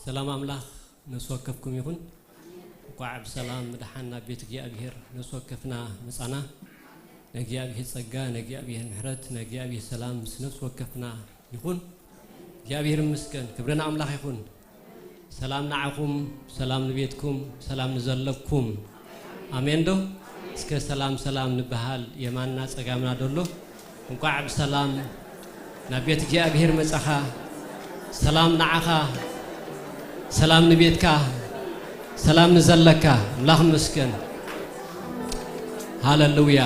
ሰላም ኣምላኽ ነፍሲ ወከፍኩም ይኹን። እንኳዕ ብሰላም ብደሓን ናብ ቤት እግዚኣብሔር ነፍሲ ወከፍና መጻና። ናይ እግዚኣብሔር ጸጋ፣ ናይ እግዚኣብሔር ምሕረት፣ ናይ እግዚኣብሔር ሰላም ምስ ነፍሲ ወከፍና ይኹን። እግዚኣብሔር ይመስገን፣ ክብሪ ንኣምላኽ ይኹን። ሰላም ንዓኹም፣ ሰላም ንቤትኩም፣ ሰላም ንዘለኩም። ኣሜን ዶ? እስከ ሰላም ሰላም ንበሃል፣ የማንና ጸጋምና ደሎ። እንኳዕ ብሰላም ናብ ቤት እግዚኣብሔር መጻኻ። ሰላም ንዓኻ፣ ሰላም ንቤትካ፣ ሰላም ንዘለካ። ኣምላኽ ይመስገን። ሃለሉያ።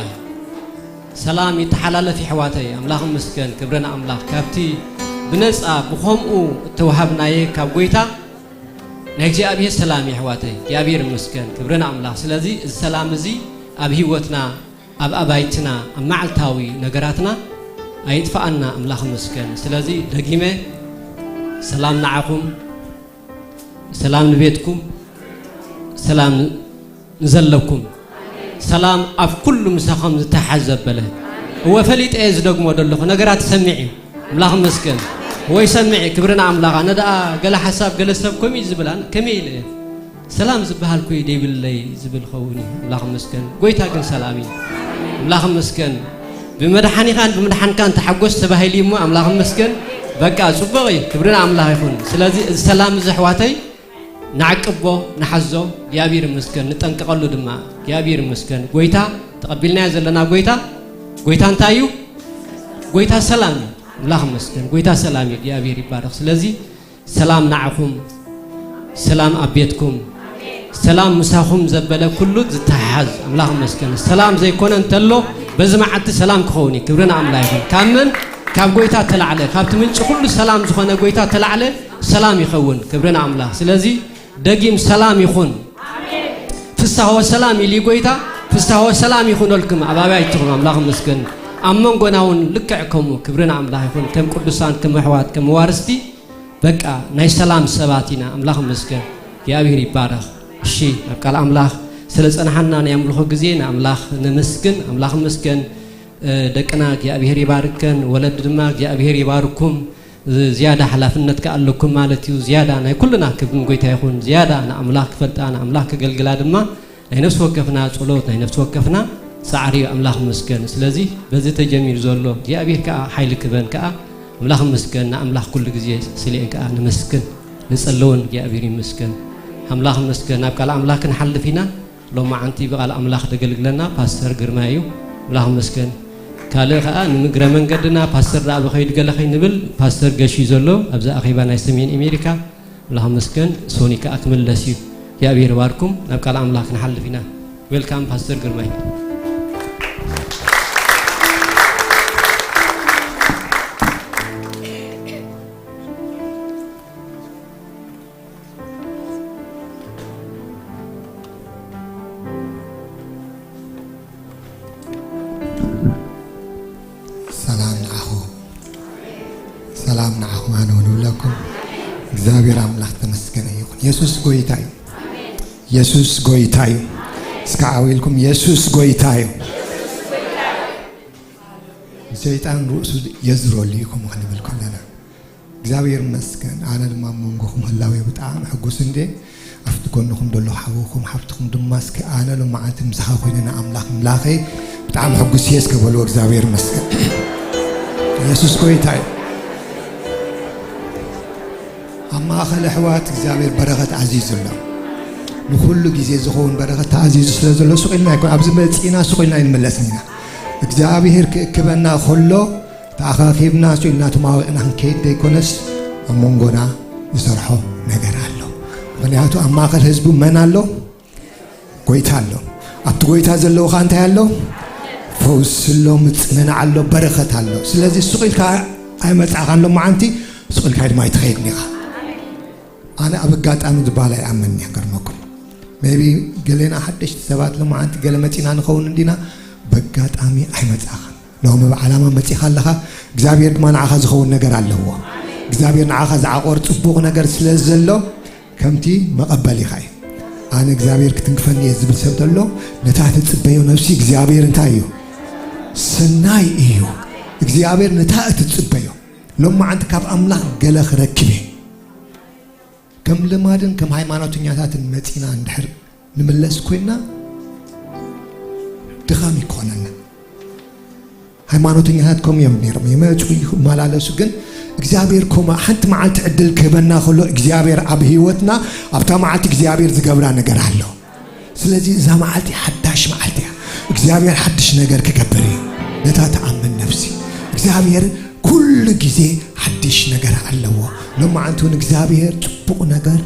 ሰላም ይተሓላለፍ የሕዋተይ። ኣምላኽ ይመስገን። ክብሪ ንኣምላኽ። ካብቲ ብነጻ ብኸምኡ እተዋሃብናየ ካብ ጐይታ ናይ እግዚኣብሔር ሰላም የሕዋተይ። እግዚኣብሔር ይመስገን። ክብሪ ንኣምላኽ። ስለዚ እዚ ሰላም እዚ ኣብ ህይወትና፣ ኣብ ኣባይትና፣ ኣብ መዓልታዊ ነገራትና ኣይጥፍኣና። ኣምላኽ ይመስገን። ስለዚ ደጊመ ሰላም ንዓኹም፣ ሰላም ንቤትኩም፣ ሰላም ንዘለኩም፣ ሰላም ኣብ ኩሉ ምሳኹም ዝተሓዝ ዘበለ። እወ ፈሊጠ እየ ዝደግሞ ዘለኹ፣ ነገራት ይሰምዕ እዩ። ኣምላኽ ይመስገን። ወይ ሰምዕ፣ ክብሪ ንኣምላኽ። ኣነ ደኣ ገለ ሓሳብ ገለ ሰብ ከምኡ እዩ ዝብል፣ ኣነ ከመይ ኢለ እየ? ሰላም ዝበሃል እኮ ደይብለይ ዝብል ኸውን እዩ። ኣምላኽ ይመስገን። ጎይታ ግን ሰላም እዩ። ኣምላኽ ይመስገን። ብመድሓኒኻን ብምድሓንካን ተሓጎስ ተባሂሉ እዩ እሞ ኣምላኽ ይመስገን። በቃ ጽቡቕ እዩ። ክብሪ ንኣምላኽ ይኹን። ስለዚ እዚ ሰላም እዚ ኣሕዋተይ ንዓቅቦ፣ ንሓዞ፣ እግዚኣብሔር ይመስገን። ንጠንቀቐሉ ድማ፣ እግዚኣብሔር ይመስገን። ጎይታ ተቐቢልናዮ ዘለና ጎይታ፣ ጎይታ እንታይ እዩ? ጎይታ ሰላም እዩ። ኣምላኽ ይመስገን። ጎይታ ሰላም እዩ። እግዚኣብሔር ይባረኽ። ስለዚ ሰላም ንዓኹም፣ ሰላም ኣብ ቤትኩም፣ ሰላም ምሳኹም ዘበለ ኩሉ ዝተሓሓዝ። ኣምላኽ ይመስገን። ሰላም ዘይኮነ እንተሎ በዚ መዓልቲ ሰላም ክኸውን እዩ። ክብሪ ንኣምላኽ ይኹን። ካብ መን? ካብ ጎይታ ተላዕለ፣ ካብቲ ምንጪ ኩሉ ሰላም ዝኾነ ጎይታ ተላዕለ ሰላም ይኸውን። ክብሪ ንኣምላኽ። ስለዚ ደጊም ሰላም ይኹን። ፍስሐ ወሰላም ኢሉ ጎይታ፣ ፍስሐ ወሰላም ይኹነልኩም ኣብ ኣባይትኹም። ኣምላኽ ይመስገን። ኣብ መንጎና እውን ልክዕ ከምኡ። ክብሪ ንኣምላኽ ይኹን። ከም ቅዱሳን፣ ከም ኣሕዋት፣ ከም መዋርስቲ በቃ ናይ ሰላም ሰባት ኢና። ኣምላኽ ይመስገን። እግዚኣብሔር ይባረኽ። እሺ፣ ኣብ ቃል ኣምላኽ ስለ ጸናሓና ናይ ኣምልኾ ግዜ ንኣምላኽ ነመስግን። ኣምላኽ ይመስገን። እ፣ ደቅና እግዚኣብሔር ይባርከን፣ ወለዲ ድማ እግዚኣብሔር ይባርኩም። ዝ-፣ ዝያዳ ሓላፍነት ከኣ ኣለኩም ማለት እዩ። ዝያዳ ናይ ኩልና ክብሪ ንጎይታ ይኹን። ዝያዳ ንኣምላኽ ክፈልጣ፣ ንኣምላኽ ከገልግላ ድማ ናይ ነፍሲ ወከፍና ጸሎት፣ ናይ ነፍሲ ወከፍና ጻዕሪ እዩ። ኣምላኽ ይመስገን። ስለዚ በዚ ተጀሚሩ ዘሎ እግዚኣብሔር ከኣ ሓይሊ ክበን ከኣ ኣምላኽ ይመስገን። ንኣምላኽ ኩሉ ግዜ ስሊኤን ከኣ ነመስግን፣ ንጸለውን እግዚኣብሔር ይመስገን። ኣምላኽ ይመስገን። ናብ ቃል ኣምላኽ ክንሓልፍ ኢና። ሎማዓንቲ ብቓል ኣምላኽ ዘገልግለና ፓስተር ግርማይ እዩ። ኣምላኽ ይመስገን። ካልእ ከኣ ንምግረ መንገድና ፓስተር ደኣ ብኸይዱ ገለ ከይንብል፣ ፓስተር ገሽ እዩ ዘሎ ኣብዚ ኣኼባ ናይ ሰሜን ኣሜሪካ። ኣምላኽ ይመስገን። ሶኒ ከኣ ክምለስ እዩ። እግዚኣብሔር ይባርኩም። ናብ ቃል ኣምላኽ ክንሓልፍ ኢና። ዌልካም ፓስተር ግርማይ። ሰላም ንዓኹም። ሰላም ንዓኹም ኣነ እውን እብለኩም። እግዚኣብሔር ኣምላኽ ተመስገነ ይኹን። የሱስ ጎይታ እዩ። የሱስ ጎይታ እዩ። እስከ ዓው ኢልኩም የሱስ ጎይታ እዩ። ሰይጣን ርእሱ የዝረሉ እዩ ከምኡ ክንብል ከለና። እግዚኣብሔር ይመስገን። ኣነ ድማ ኣብ መንጎኹም ህላዌ ብጣዕሚ ሕጉስ እንዴ። ኣብቲ ጎንኹም ዘሎ ሓውኹም ሓፍትኹም ድማ እስከ ኣነ ሎማዓንቲ ምሳኻ ኮይነ ንኣምላኽ ምላኸይ ብጣዕሚ ሕጉስ እየ እስከ በልዎ። እግዚኣብሔር ይመስገን። የሱስ ጎይታ እዩ። ኣብ ማእኸል ኣሕዋት እግዚኣብሔር በረኸት ኣዚዙ ኣሎ። ንኹሉ ግዜ ዝኸውን በረኸት ተኣዚዙ ስለ ዘሎ ሱቕ ኢልና ኣይኮን፣ ኣብዚ መጺእና ሱቕ ኢልና ኣይንመለስን ኢና። እግዚኣብሔር ክእክበና ከሎ ተኣኻኺብና ሱቕ ኢልና ተማዊቕና ክንከይድ ዘይኮነስ ኣብ መንጎና ዝሰርሖ ነገር ኣሎ። ምኽንያቱ ኣብ ማእኸል ህዝቡ መን ኣሎ? ጎይታ ኣሎ። ኣብቲ ጎይታ ዘለዉ ኸኣ እንታይ ኣሎ? ፈውሲ ኣሎ፣ ምጽንናዕ ኣሎ፣ በረኸት ኣሎ። ስለዚ ሱቕ ኢልካ ኣይመጻእኻን ሎማዓንቲ፣ ሱቕ ኢልካ ድማ ኣይትኸይድን ኢኻ። ኣነ ኣብ ኣጋጣሚ ዝበሃል ኣይኣምንን እየ፣ ክገርመኩም። ሜቢ ገሌና ሓደሽቲ ሰባት ሎማዓንቲ ገለ መጺና ንኸውን እንዲና፣ በጋጣሚ ኣይመጻእኻን። ሎሚ ብዓላማ መጺኻ ኣለኻ፣ እግዚኣብሔር ድማ ንዓኻ ዝኸውን ነገር ኣለዎ። እግዚኣብሔር ንዓኻ ዝዓቆር ጽቡቕ ነገር ስለ ዘሎ፣ ከምቲ መቐበሊኻ እዩ። ኣነ እግዚኣብሔር ክትንክፈኒ እየ ዝብል ሰብ ዘሎ፣ ነታ ትጽበዮ ነፍሲ እግዚኣብሔር እንታይ እዩ? ሰናይ እዩ። እግዚኣብሔር ነታ እትጽበዮ። ሎማዓንቲ ካብ ኣምላኽ ገለ ክረክብ እየ። ከም ልማድን ከም ሃይማኖተኛታትን መጺና እንድሕር ንምለስ ኮይና ድኻም ይኮነና። ሃይማኖተኛታት ከም እዮም ነይሮም፣ ይመጹ ይመላለሱ። ግን እግዚኣብሔር ኮማ ሓንቲ መዓልቲ ዕድል ክህበና ከሎ እግዚኣብሔር ኣብ ህይወትና ኣብታ መዓልቲ እግዚኣብሔር ዝገብራ ነገር ኣሎ። ስለዚ እዛ መዓልቲ ሓዳሽ መዓልቲ እያ። እግዚኣብሔር ሓድሽ ነገር ክገብር እዩ። ነታ ተኣምን ነፍሲ እግዚኣብሔር ኩሉ ግዜ ሓድሽ ነገር ኣለዎ። ሎማዓንቲ እውን እግዚኣብሔር ጽቡቕ ነገር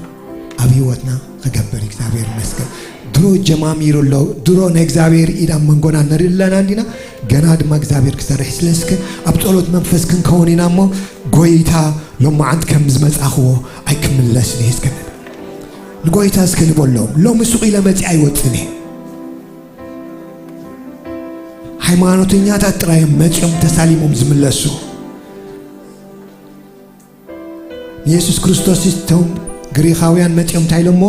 ኣብ ህይወትና ክገብር እግዚኣብሔር ይመስገን። ድሮ ጀማሚሩ ኣሎ። ድሮ ናይ እግዚኣብሔር ኢድ ኣብ መንጎና ንርኢ ኣለና እንዲና። ገና ድማ እግዚኣብሔር ክሰርሕ ስለ እስከ ኣብ ጸሎት መንፈስ ክንከውን ኢና እሞ ጎይታ ሎማዓንቲ ከም ዝመጻኽዎ ኣይክምለስን እየ እስከ ንብል። ንጎይታ እስከ ንበሎ፣ ሎሚ ሱቕ ኢለ መጺኣ ኣይወጽን እየ። ሃይማኖተኛታት ጥራይ እዮም መጺኦም ተሳሊሞም ዝምለሱ። ንየሱስ ክርስቶስ እቶም ግሪኻውያን መጺኦም እንታይ ኢሎሞ?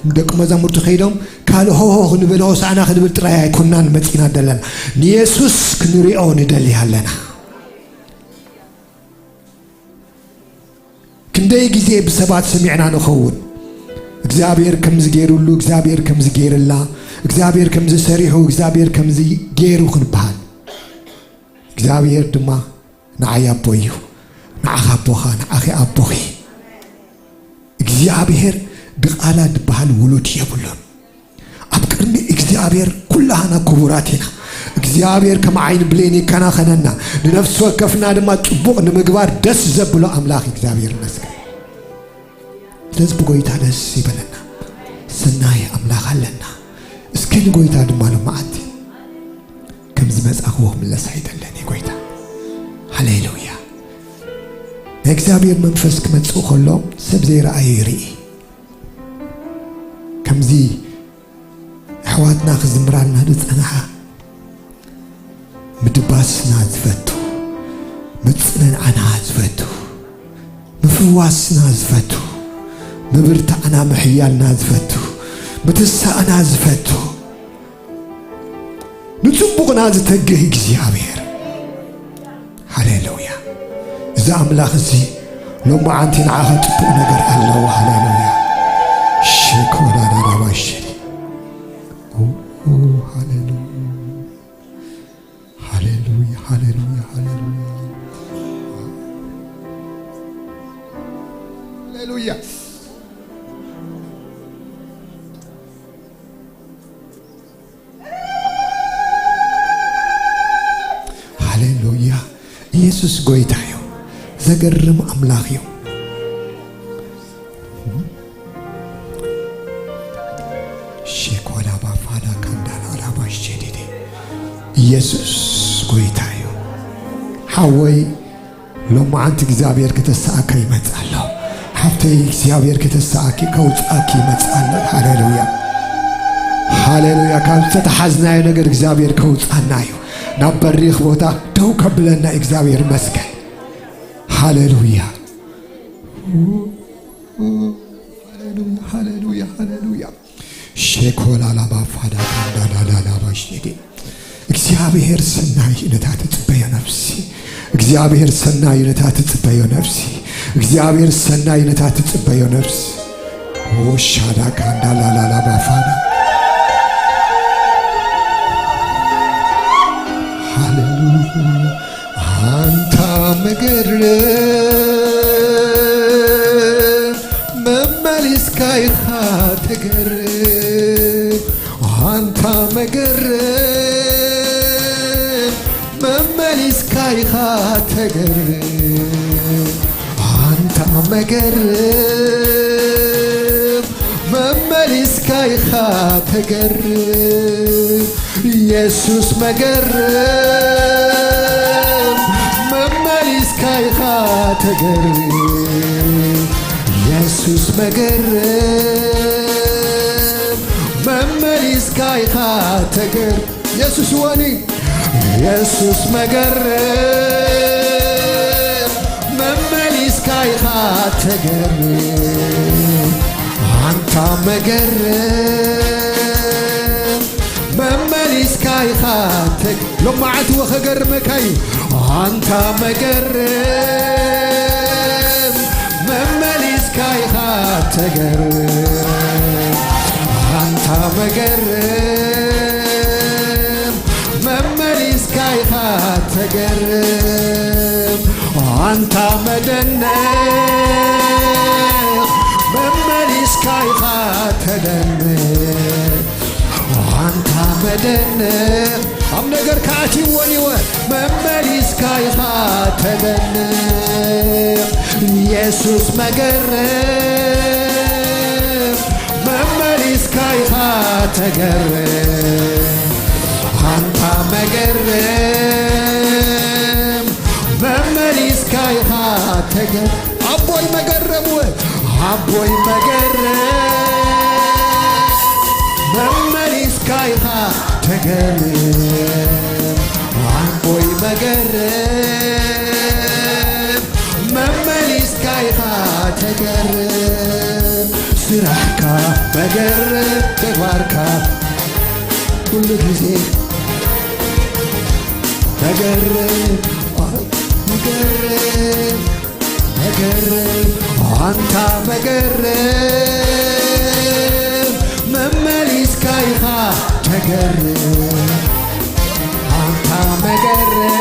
ንደቂ መዛሙርቱ ከይዶም ካልእ ሆሆ ክንብል ሆሳዕና ክንብል ጥራይ ኣይኮናን መጺና ደለና። ንየሱስ ክንሪኦ ንደሊ ኣለና። ክንደይ ግዜ ብሰባት ሰሚዕና ንኸውን። እግዚኣብሔር ከምዚ ገይሩሉ፣ እግዚኣብሔር ከምዚ ገይርላ፣ እግዚኣብሔር ከምዚ ሰሪሑ፣ እግዚኣብሔር ከምዚ ገይሩ ክንበሃል። እግዚኣብሔር ድማ ንዓይ ኣቦይ እዩ፣ ንዓኻ ኣቦኻ፣ ንዓኺ ኣቦኺ። እግዚኣብሔር ድቓላ ድበሃል ውሉድ የብሉን። ኣብ ቅድሚ እግዚኣብሔር ኩላህና ክቡራት ኢና። እግዚኣብሔር ከም ዓይኒ ብሌን ይከናኸነና፣ ንነፍሲ ወከፍና ድማ ጽቡቕ ንምግባር ደስ ዘብሎ ኣምላኽ እግዚኣብሔር ይመስገን። ስለዚ ብጎይታ ደስ ይበለና። ሰናይ ኣምላኽ ኣለና። እስኪ ንጎይታ ድማ ሎማዓንቲ ከም ዝመጻኽዎ ክምለስ ኣይደለን እየ ጎይታ። ሃሌሉያ። ናይ እግዚኣብሔር መንፈስ ክመጽእ ከሎ ሰብ ዘይረኣዮ ይርኢ። ከምዚ ኣሕዋትና ክዝምራልና ዝጸንሓ ምድባስና ዝፈቱ፣ ምጽንናዕና ዝፈቱ፣ ምፍዋስና ዝፈቱ፣ ምብርታዕና ምሕያልና ዝፈቱ፣ ምትሳእና ዝፈቱ፣ ንጽቡቕና ዝተግህ እግዚኣብሔር። ሃሌሉያ። እዚ ኣምላኽ እዚ ሎማዓንቲ ንዓኻ ጽቡቕ ነገር ኣለዎ። ሃሌሉያ። ሸኮራራራባሽሪ። ኦ፣ ኦ፣ ሃሌሉያ። ሃሌሉያ፣ ሃሌሉያ፣ ሃሌሉያ። ሃሌሉያ። ሃሌሉያ። ኢየሱስ ጎይታ እዩ። ዘገርም ኣምላኽ እዩ። ሼኮላ ባፋዳ ካንዳላ ላባ ሼዴዴ። ኢየሱስ ጎይታ እዩ። ሓወይ፣ ሎማዓንቲ እግዚኣብሔር ከተሰኣካ ይመጽእ ኣሎ። ሓፍተይ፣ እግዚኣብሔር ከተሰኣኪ፣ ከውጽኣኪ ይመጽእ ኣሎ። ሃሌሉያ፣ ሃሌሉያ። ካብ ዝተተሓዝናዮ ነገር እግዚኣብሔር ከውጽኣና እዩ። ናብ በሪኽ ቦታ ደው ከብለና እዩ። እግዚኣብሔር ይመስገን። ሃሌሉያ፣ ሃሌሉያ፣ ሃሌሉያ፣ ሃሌሉያ። ሼኮላላባፋዳዳዳዳዳባሽቴ። እግዚኣብሔር ሰናይ ነታ ትጽበዮ ነፍሲ። እግዚኣብሔር ሰናይ ነታ ትጽበዮ ነፍሲ። እግዚኣብሔር ሰናይ ነታ ትጽበዮ ነፍሲ። ኦሻዳ ካንዳላላላባፋዳ። ሃሌሉያ። ኣንታ መገርም መመሊስካ ኢኻ ተገርም። ኣንታ መገርም መመሊስካ ኢኻ ተገርም። ኣንታ መገርም መመሊስካ ኢኻ ተገርም። ኢየሱስ መገርም መመሊስካ ኢኻ ተገርም። ኢየሱስ መገርም መመሊስካ ኢኻ ተገርም። ኢየሱስ ወኒ ኢየሱስ መገርም መመሊስካ ኢኻ ተገርም። ኣንታ መገርም መመሊስካ ኢኻ ተግ-፣ ሎማዓንቲ ወኸገርመካ እዩ። ኣንታ መገርም መመሊስካ ኢኻ ተገርም ኣንታ መገርም መመሊስካ ኢኻ ተገርም ኣንታ መደነቕ መመሊስካ ኢኻ ተደንቕ ኣንታ መደነቕ ኣብ ነገርካ ኣትይዎ ሊወ መመሊስካ ኢኻ ተደንቕ የሱስ መገርም መመሊስካ ኢኻ ተገርም ኣንታ መገርም መመሊስካ ኢኻ ተገርም ኣቦይ መገርም ወ ኣቦይ መገርም መመሊስካ ኢኻ ተገርም ኣቦይ መገርም መመሊስካ ኢኻ ተገርም ስራሕካ መገርም ተግባርካ ኩሉ ግዜ መገርም መገርም መገርም ኣንታ መገርም መመሊስካ ኢኻ ተገርም ኣንታ መገርም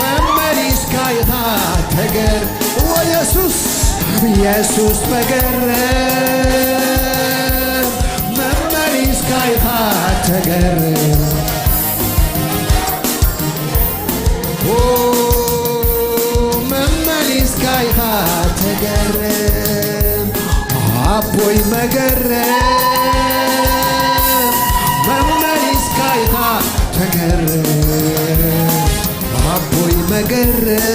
መመሊስካ ኢኻ ተገርም እወ የሱስ የሱስ መገርም መመሊስካ ኢኻ ተገርም ኦ መመሊስካ ኢኻ ተገርም ኣቦይ መገርም መመሊስካ ኢኻ ተገርም ኣቦይ መገርም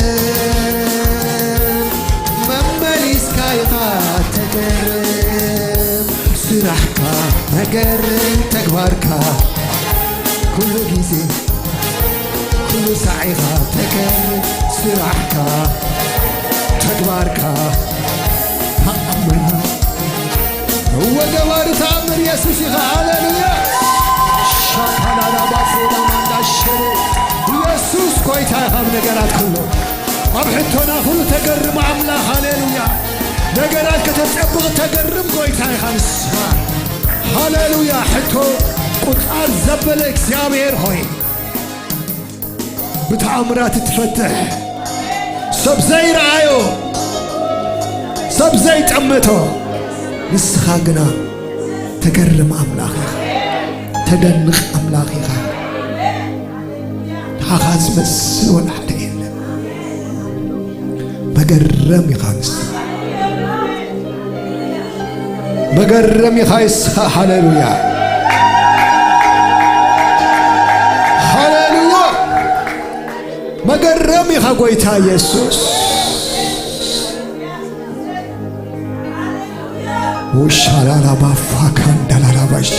መመሊስካ ኢኻ ተገርም ስራሕካ መገርም ተግባርካ ኩሉ ግዜ ኩሉ ሳዕ ኢኻ ተገርም ስራሕካ ተግባርካ ተኣምር እወ ገባሪ ተኣምር የሱስ ኢኻ ሃሌሉያ ሻካላላ ባፎላ ማንዳሸሬ የሱስ ጎይታ ኢኻ ኣብ ነገራት ኩሉ ኣብ ሕቶና ኩሉ ተገርም ኣምላኽ ሃሌሉያ ነገራት ከተጸብቕ ተገርም ጎይታ ኢኻ ንስኻ ሃሌሉያ ሕቶ ቁጻር ዘበለ እግዚኣብሔር ሆይ ብተኣምራት ትፈትሕ ሰብ ዘይረኣዮ ሰብ ዘይጠመቶ ንስኻ ግና ተገርም ኣምላኽ ኢኻ ተደንቕ ኣምላኽ ኢኻ ንዓኻ ዝመስል ወላ ሓደ የለን መገረም ኢኻ ንስኻ መገረም ኢኻ ንስኻ ሃሌሉያ ሃሌሉያ መገረም ኢኻ ጎይታ ኢየሱስ ውሻላላባፋካንዳላላባሽ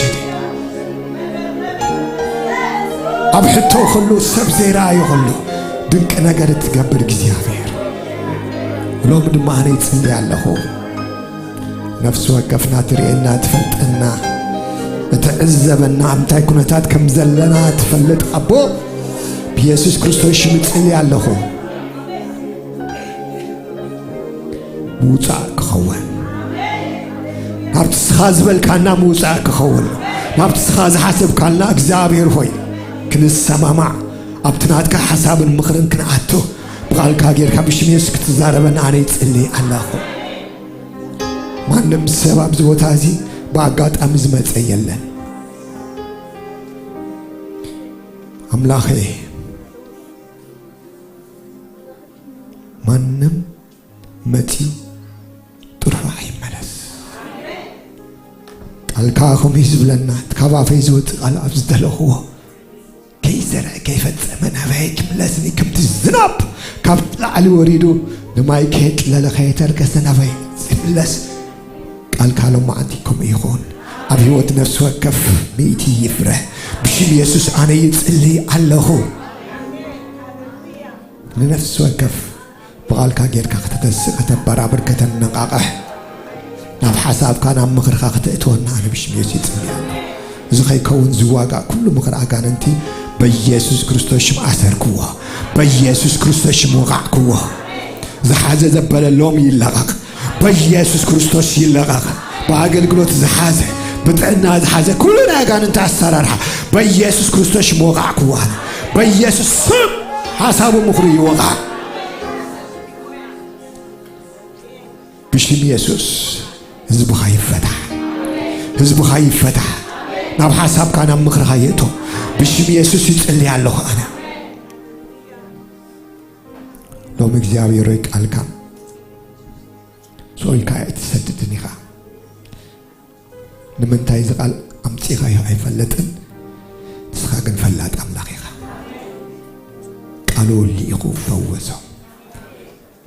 ኣብ ሕቶ ኩሉ ሰብ ዘይረኣዩ ኩሉ ድንቂ ነገር እትገብር እግዚኣብሔር ሎሚ ድማ ኣነ ይጽሊ ኣለኹ ነፍሲ ወከፍና ትርእየና ትፈልጠና እትዕዘበና ኣብ ምንታይ ኩነታት ከም ዘለና ትፈልጥ ኣቦ ብየሱስ ክርስቶስ ሽም እጽሊ ኣለኹ ምውፃእ ክኸውን ናብቲ ስኻ ዝበልካና ምውፃእ ክኸውን ናብቲ ስኻ ዝሓሰብካልና እግዚኣብሔር ሆይ ክንሰማማዕ ኣብቲ ናትካ ሓሳብን ምኽርን ክንኣቱ ብቓልካ ጌርካ ብሽም የሱስ ክትዛረበና ኣነ ይፅሊ ኣለኹ ማንም ሰብ ኣብዚ ቦታ እዚ ብኣጋጣሚ ዝመፀ የለን ኣምላኸ ማንም መፂኡ ጥርሑ ኣይመለስ ቃልካ ከምኡ እዩ ዝብለና እቲ ካብ ኣፈይ ዝወፅእ ቃል ኣብ ዝደለኽዎ ከይዘርአ ከይፈፀመ ናባይ ክምለስኒ ከምቲ ዝናብ ካብ ላዕሊ ወሪዱ ንማይ ከየጥለለ ከየተርከሰ ናባይ ዝምለስ ቃልካ ሎማዓንቲ ከምኡ ይኹን ኣብ ህይወት ነፍሲ ወከፍ ሚእቲ ይፍረ ብሽም የሱስ ኣነ ይፅሊ ኣለኹ ንነፍሲ ወከፍ ብቓልካ ጌርካ ከተተስእ ከተበራብር ከተነቓቕሕ ናብ ሓሳብካ ናብ ምኽርኻ ከተእትወና ኣነ ብሽም የሱስ ይፅሊ ኣለኹ እዚ ከይከውን ዝዋጋእ ኩሉ ምኽሪ ኣጋንንቲ በኢየሱስ ክርስቶስ ሽም ኣሰርክዎ በኢየሱስ ክርስቶስ ሽም ወቓዕክዎ ዝሓዘ ዘበለ ሎሚ ይለቐቕ በኢየሱስ ክርስቶስ ይለቐቕ። ብኣገልግሎት ዝሓዘ፣ ብጥዕና ዝሓዘ፣ ኩሉ ናይ ኣጋንንቲ ኣሰራርሓ በኢየሱስ ክርስቶስ ይወቓዕ ክዋን። በኢየሱስ ስም ሓሳቡ ምኽሩ ይወቓዕ። ብሽም ኢየሱስ ህዝብኻ ይፈታሕ። ህዝብኻ ይፈታሕ። ናብ ሓሳብካ ናብ ምኽርኻ ይእቶ። ብሽም ኢየሱስ ይጽልይ ኣለኹ ኣነ። ሎሚ እግዚኣብሔር ሆይ ቃልካ ስቕ ኢልካ ኣይትሰድድን ኢኻ። ንምንታይ እዚ ቃል ኣምጺኻዮ ኣይፈልጥን። ንስኻ ግን ፈላጥ ኣምላኽ ኢኻ። ቃሉ ልኢኹ ፈወሶ።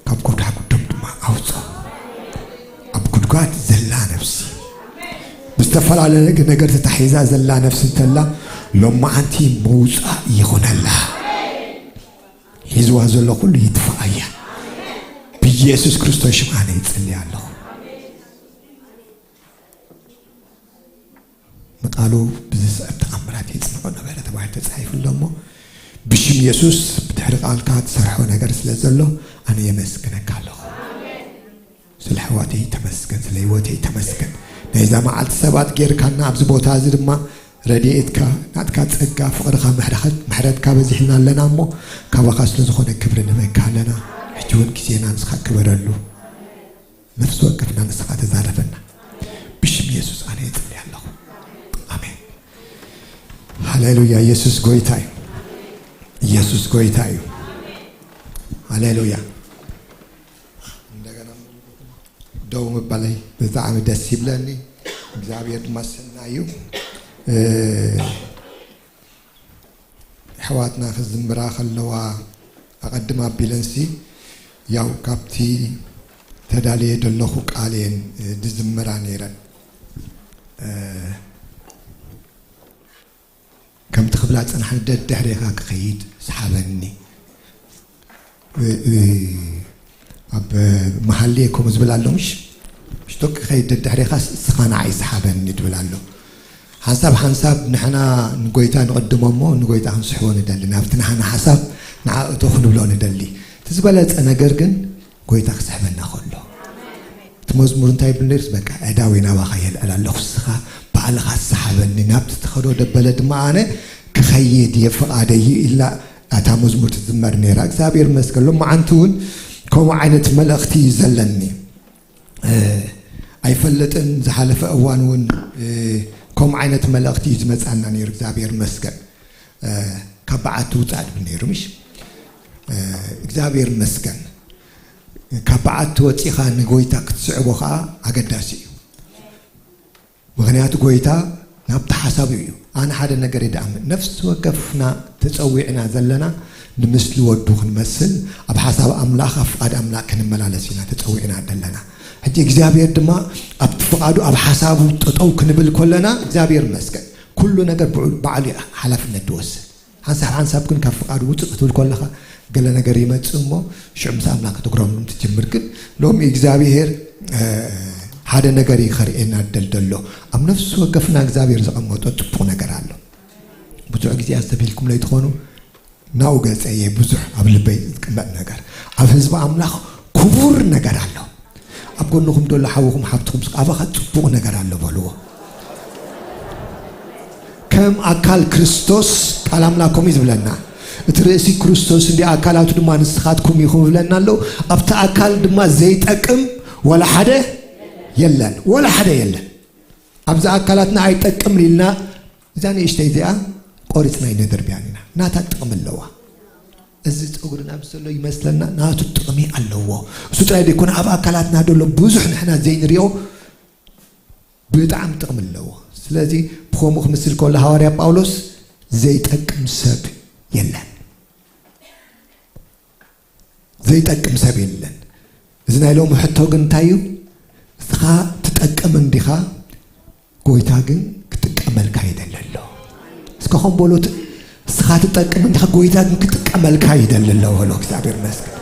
ካብ ጎዳጉዶም ድማ ኣውፅኦ። ኣብ ጉድጓድ ዘላ ነፍሲ ብዝተፈላለየ ነገር ተታሒዛ ዘላ ነፍሲ እንተላ ሎማዓንቲ ምውፃእ ይኹነላ። ሒዝዋ ዘሎ ኩሉ ይጥፋኣያ። ብኢየሱስ ክርስቶስ ሽም ኣነ ይጽሊ ኣለኹ። ንቃሉ ብዝስዕብ ተኣምራት የጽንዖ ነበረ ተባሂሉ ተጻሒፉ ኣሎ እሞ፣ ብሽም የሱስ ብድሕሪ ቃልካ ትሰርሖ ነገር ስለ ዘሎ ኣነ የመስግነካ ኣለኹ። ስለ ኣሕዋተይ ተመስገን፣ ስለ ህይወተይ ተመስገን። ናይዛ መዓልቲ ሰባት ጌርካና ኣብዚ ቦታ እዚ ድማ ረድኤትካ፣ ናትካ ጸጋ፣ ፍቕርኻ፣ ምሕረኻ-፣ ምሕረትካ በዚሕልና ኣለና እሞ፣ ካባኻ ስለ ዝኾነ ክብሪ ንበካ ኣለና። ሕጂ እውን ግዜና ንስኻ ክበረሉ። ነፍሲ ወከፍና ንስኻ ተዛረበና። ብሽም የሱስ ኣነ እጽሊ ኣለኹ። ኣሜን። ሃሌሉያ። የሱስ ጎይታ እዩ። የሱስ ጎይታ እዩ። ሃሌሉያ። እንደገና ደው ምባለይ ብጣዕሚ ደስ ይብለኒ። እግዚኣብሔር ድማ ሰናይ እዩ። እ፣ ኣሕዋትና ክዝምራ ከለዋ ኣቐድም ኣቢለንሲ ያው ካብቲ ተዳልየ ዘለኹ ቃል እየን፣ እ፣ ዝዝምራ ነይረን። እ፣ ከምቲ ክብላ ዝጸናሕኒ ደድሕሬኻ ክኸይድ ሰሓበኒ። እ፣ እ፣ ኣብ መሃሌ ከምኡ ዝብል ኣሎ፣ ምሽ? ምሽቶ ክኸይድ ደድሕሬኻ እስኻ ንዓይ ሰሓበኒ ትብል ኣሎ። ሓንሳብ ሓንሳብ ንሕና ንጎይታ ንቕድሞ እሞ ንጎይታ ክንስሕቦ ንደሊ። ናብቲ ናህና ሓሳብ ንዓ እቶ ክንብሎ ንደሊ። እቲ ዝበለጸ ነገር ግን ጎይታ ክስሕበና ከሎ። እቲ መዝሙር እንታይ ይብል ነይሩ? በቃ ኣእዳወይ ናባኻ የልዕል ኣለኹ፣ ንስኻ ባዕልኻ ሰሓበኒ፣ ናብቲ ትኸዶ ደበለ ድማ ኣነ ክኸይድ እየ፣ ፍቓደይ እዩ ኢላ እታ መዝሙር ትዝመር ነይራ። እግዚኣብሔር ይመስገን። ሎማዓንቲ እውን ከምኡ ዓይነት መልእኽቲ እዩ ዘለኒ። እ፣ ኣይፈልጥን፣ ዝሓለፈ እዋን እውን፣ እ፣ ከምኡ ዓይነት መልእኽቲ እዩ ዝመጻና ነይሩ። እግዚኣብሔር ይመስገን። እ፣ ካብ በዓቲ ውጻእ ድብል ነይሩ፣ ምሽ? እ፣ እግዚኣብሔር ይመስገን። ካብ በዓቲ ወጺኻ ንጎይታ ክትስዕቦ ኸዓ ኣገዳሲ እዩ። ምኽንያቱ ጎይታ ናብቲ ሓሳቡ እዩ። ኣነ ሓደ ነገር ይደኣምን፣ ነፍሲ ወከፍና ተጸዊዕና ዘለና ንምስሊ ወዱ ክንመስል፣ ኣብ ሓሳብ ኣምላኽ፣ ኣብ ፍቓድ ኣምላኽ ክንመላለስ ኢና ተጸዊዕና ዘለና። ሕጂ እግዚኣብሔር ድማ ኣብቲ ፍቓዱ፣ ኣብ ሓሳቡ ጠጠው ክንብል ከለና እግዚኣብሔር ይመስገን። ኩሉ ነገር ብዑ-፣ ባዕሉ እዩ ሓላፍነት ዝወስድ። ሓንሳብ ሓንሳብ ግን ካብ ፍቓዱ ውፅእ ክትብል ከለኻ ገለ ነገር ይመጽእ እሞ ሽዑ ምስ ኣምላኽ ክትግረም ትጅምር። ግን ሎሚ እግዚኣብሔር፣ እ፣ ሓደ ነገር እዩ ከርእየና ደል ዘሎ። ኣብ ነፍሲ ወከፍና እግዚኣብሔር ዘቐመጦ ጽቡቕ ነገር ኣሎ። ብዙሕ ግዜ ኣስተብሂልኩም ለይትኾኑ ናብኡ ገጸ እየ ብዙሕ ኣብ ልበይ ዝቅመጥ ነገር። ኣብ ህዝቢ ኣምላኽ ክቡር ነገር ኣሎ። ኣብ ጎንኹም ዘሎ ሓውኹም ሓብትኹም ስቕ ኣባኻ ጽቡቕ ነገር ኣሎ በልዎ። ከም ኣካል ክርስቶስ ቃል ኣምላኽ ከምኡ እዩ ዝብለና። እቲ ርእሲ ክርስቶስ እንዲ ኣካላቱ ድማ ንስኻትኩም ኢኹም ይብለና ኣሎ። ኣብቲ ኣካል ድማ ዘይጠቅም ወላ ሓደ የለን፣ ወላ ሓደ የለን። ኣብዚ ኣካላትና ኣይጠቅም ኢልና እዛ ንእሽተይ እዚኣ ቆሪጽና ኣይነደርብያን ኢና። ናታ ጥቕሚ ኣለዋ። እዚ ጸጉርና ምስ ዘሎ ይመስለና ናቱ ጥቕሚ ኣለዎ። እሱ ጥራይ ዘይኮነ ኣብ ኣካላትና ዘሎ ብዙሕ ንሕና ዘይንሪኦ ብጣዕሚ ጥቕሚ ኣለዎ። ስለዚ ብኸምኡ ክምስል ከሎ ሃዋርያ ጳውሎስ ዘይጠቅም ሰብ የለን። ዘይጠቅም ሰብ የለን። እዚ ናይ ሎሚ ሕቶ ግን እንታይ እዩ? ንስኻ ትጠቅም እንዲኻ፣ ጎይታ ግን ክጥቀመልካ ይደሊ ኣሎ። እስከ ኸም በሎት፣ ንስኻ ትጠቅም እንዲኻ፣ ጎይታ ግን ክጥቀመልካ ይደሊ ኣሎ በሎ። እግዚኣብሔር ይመስገን።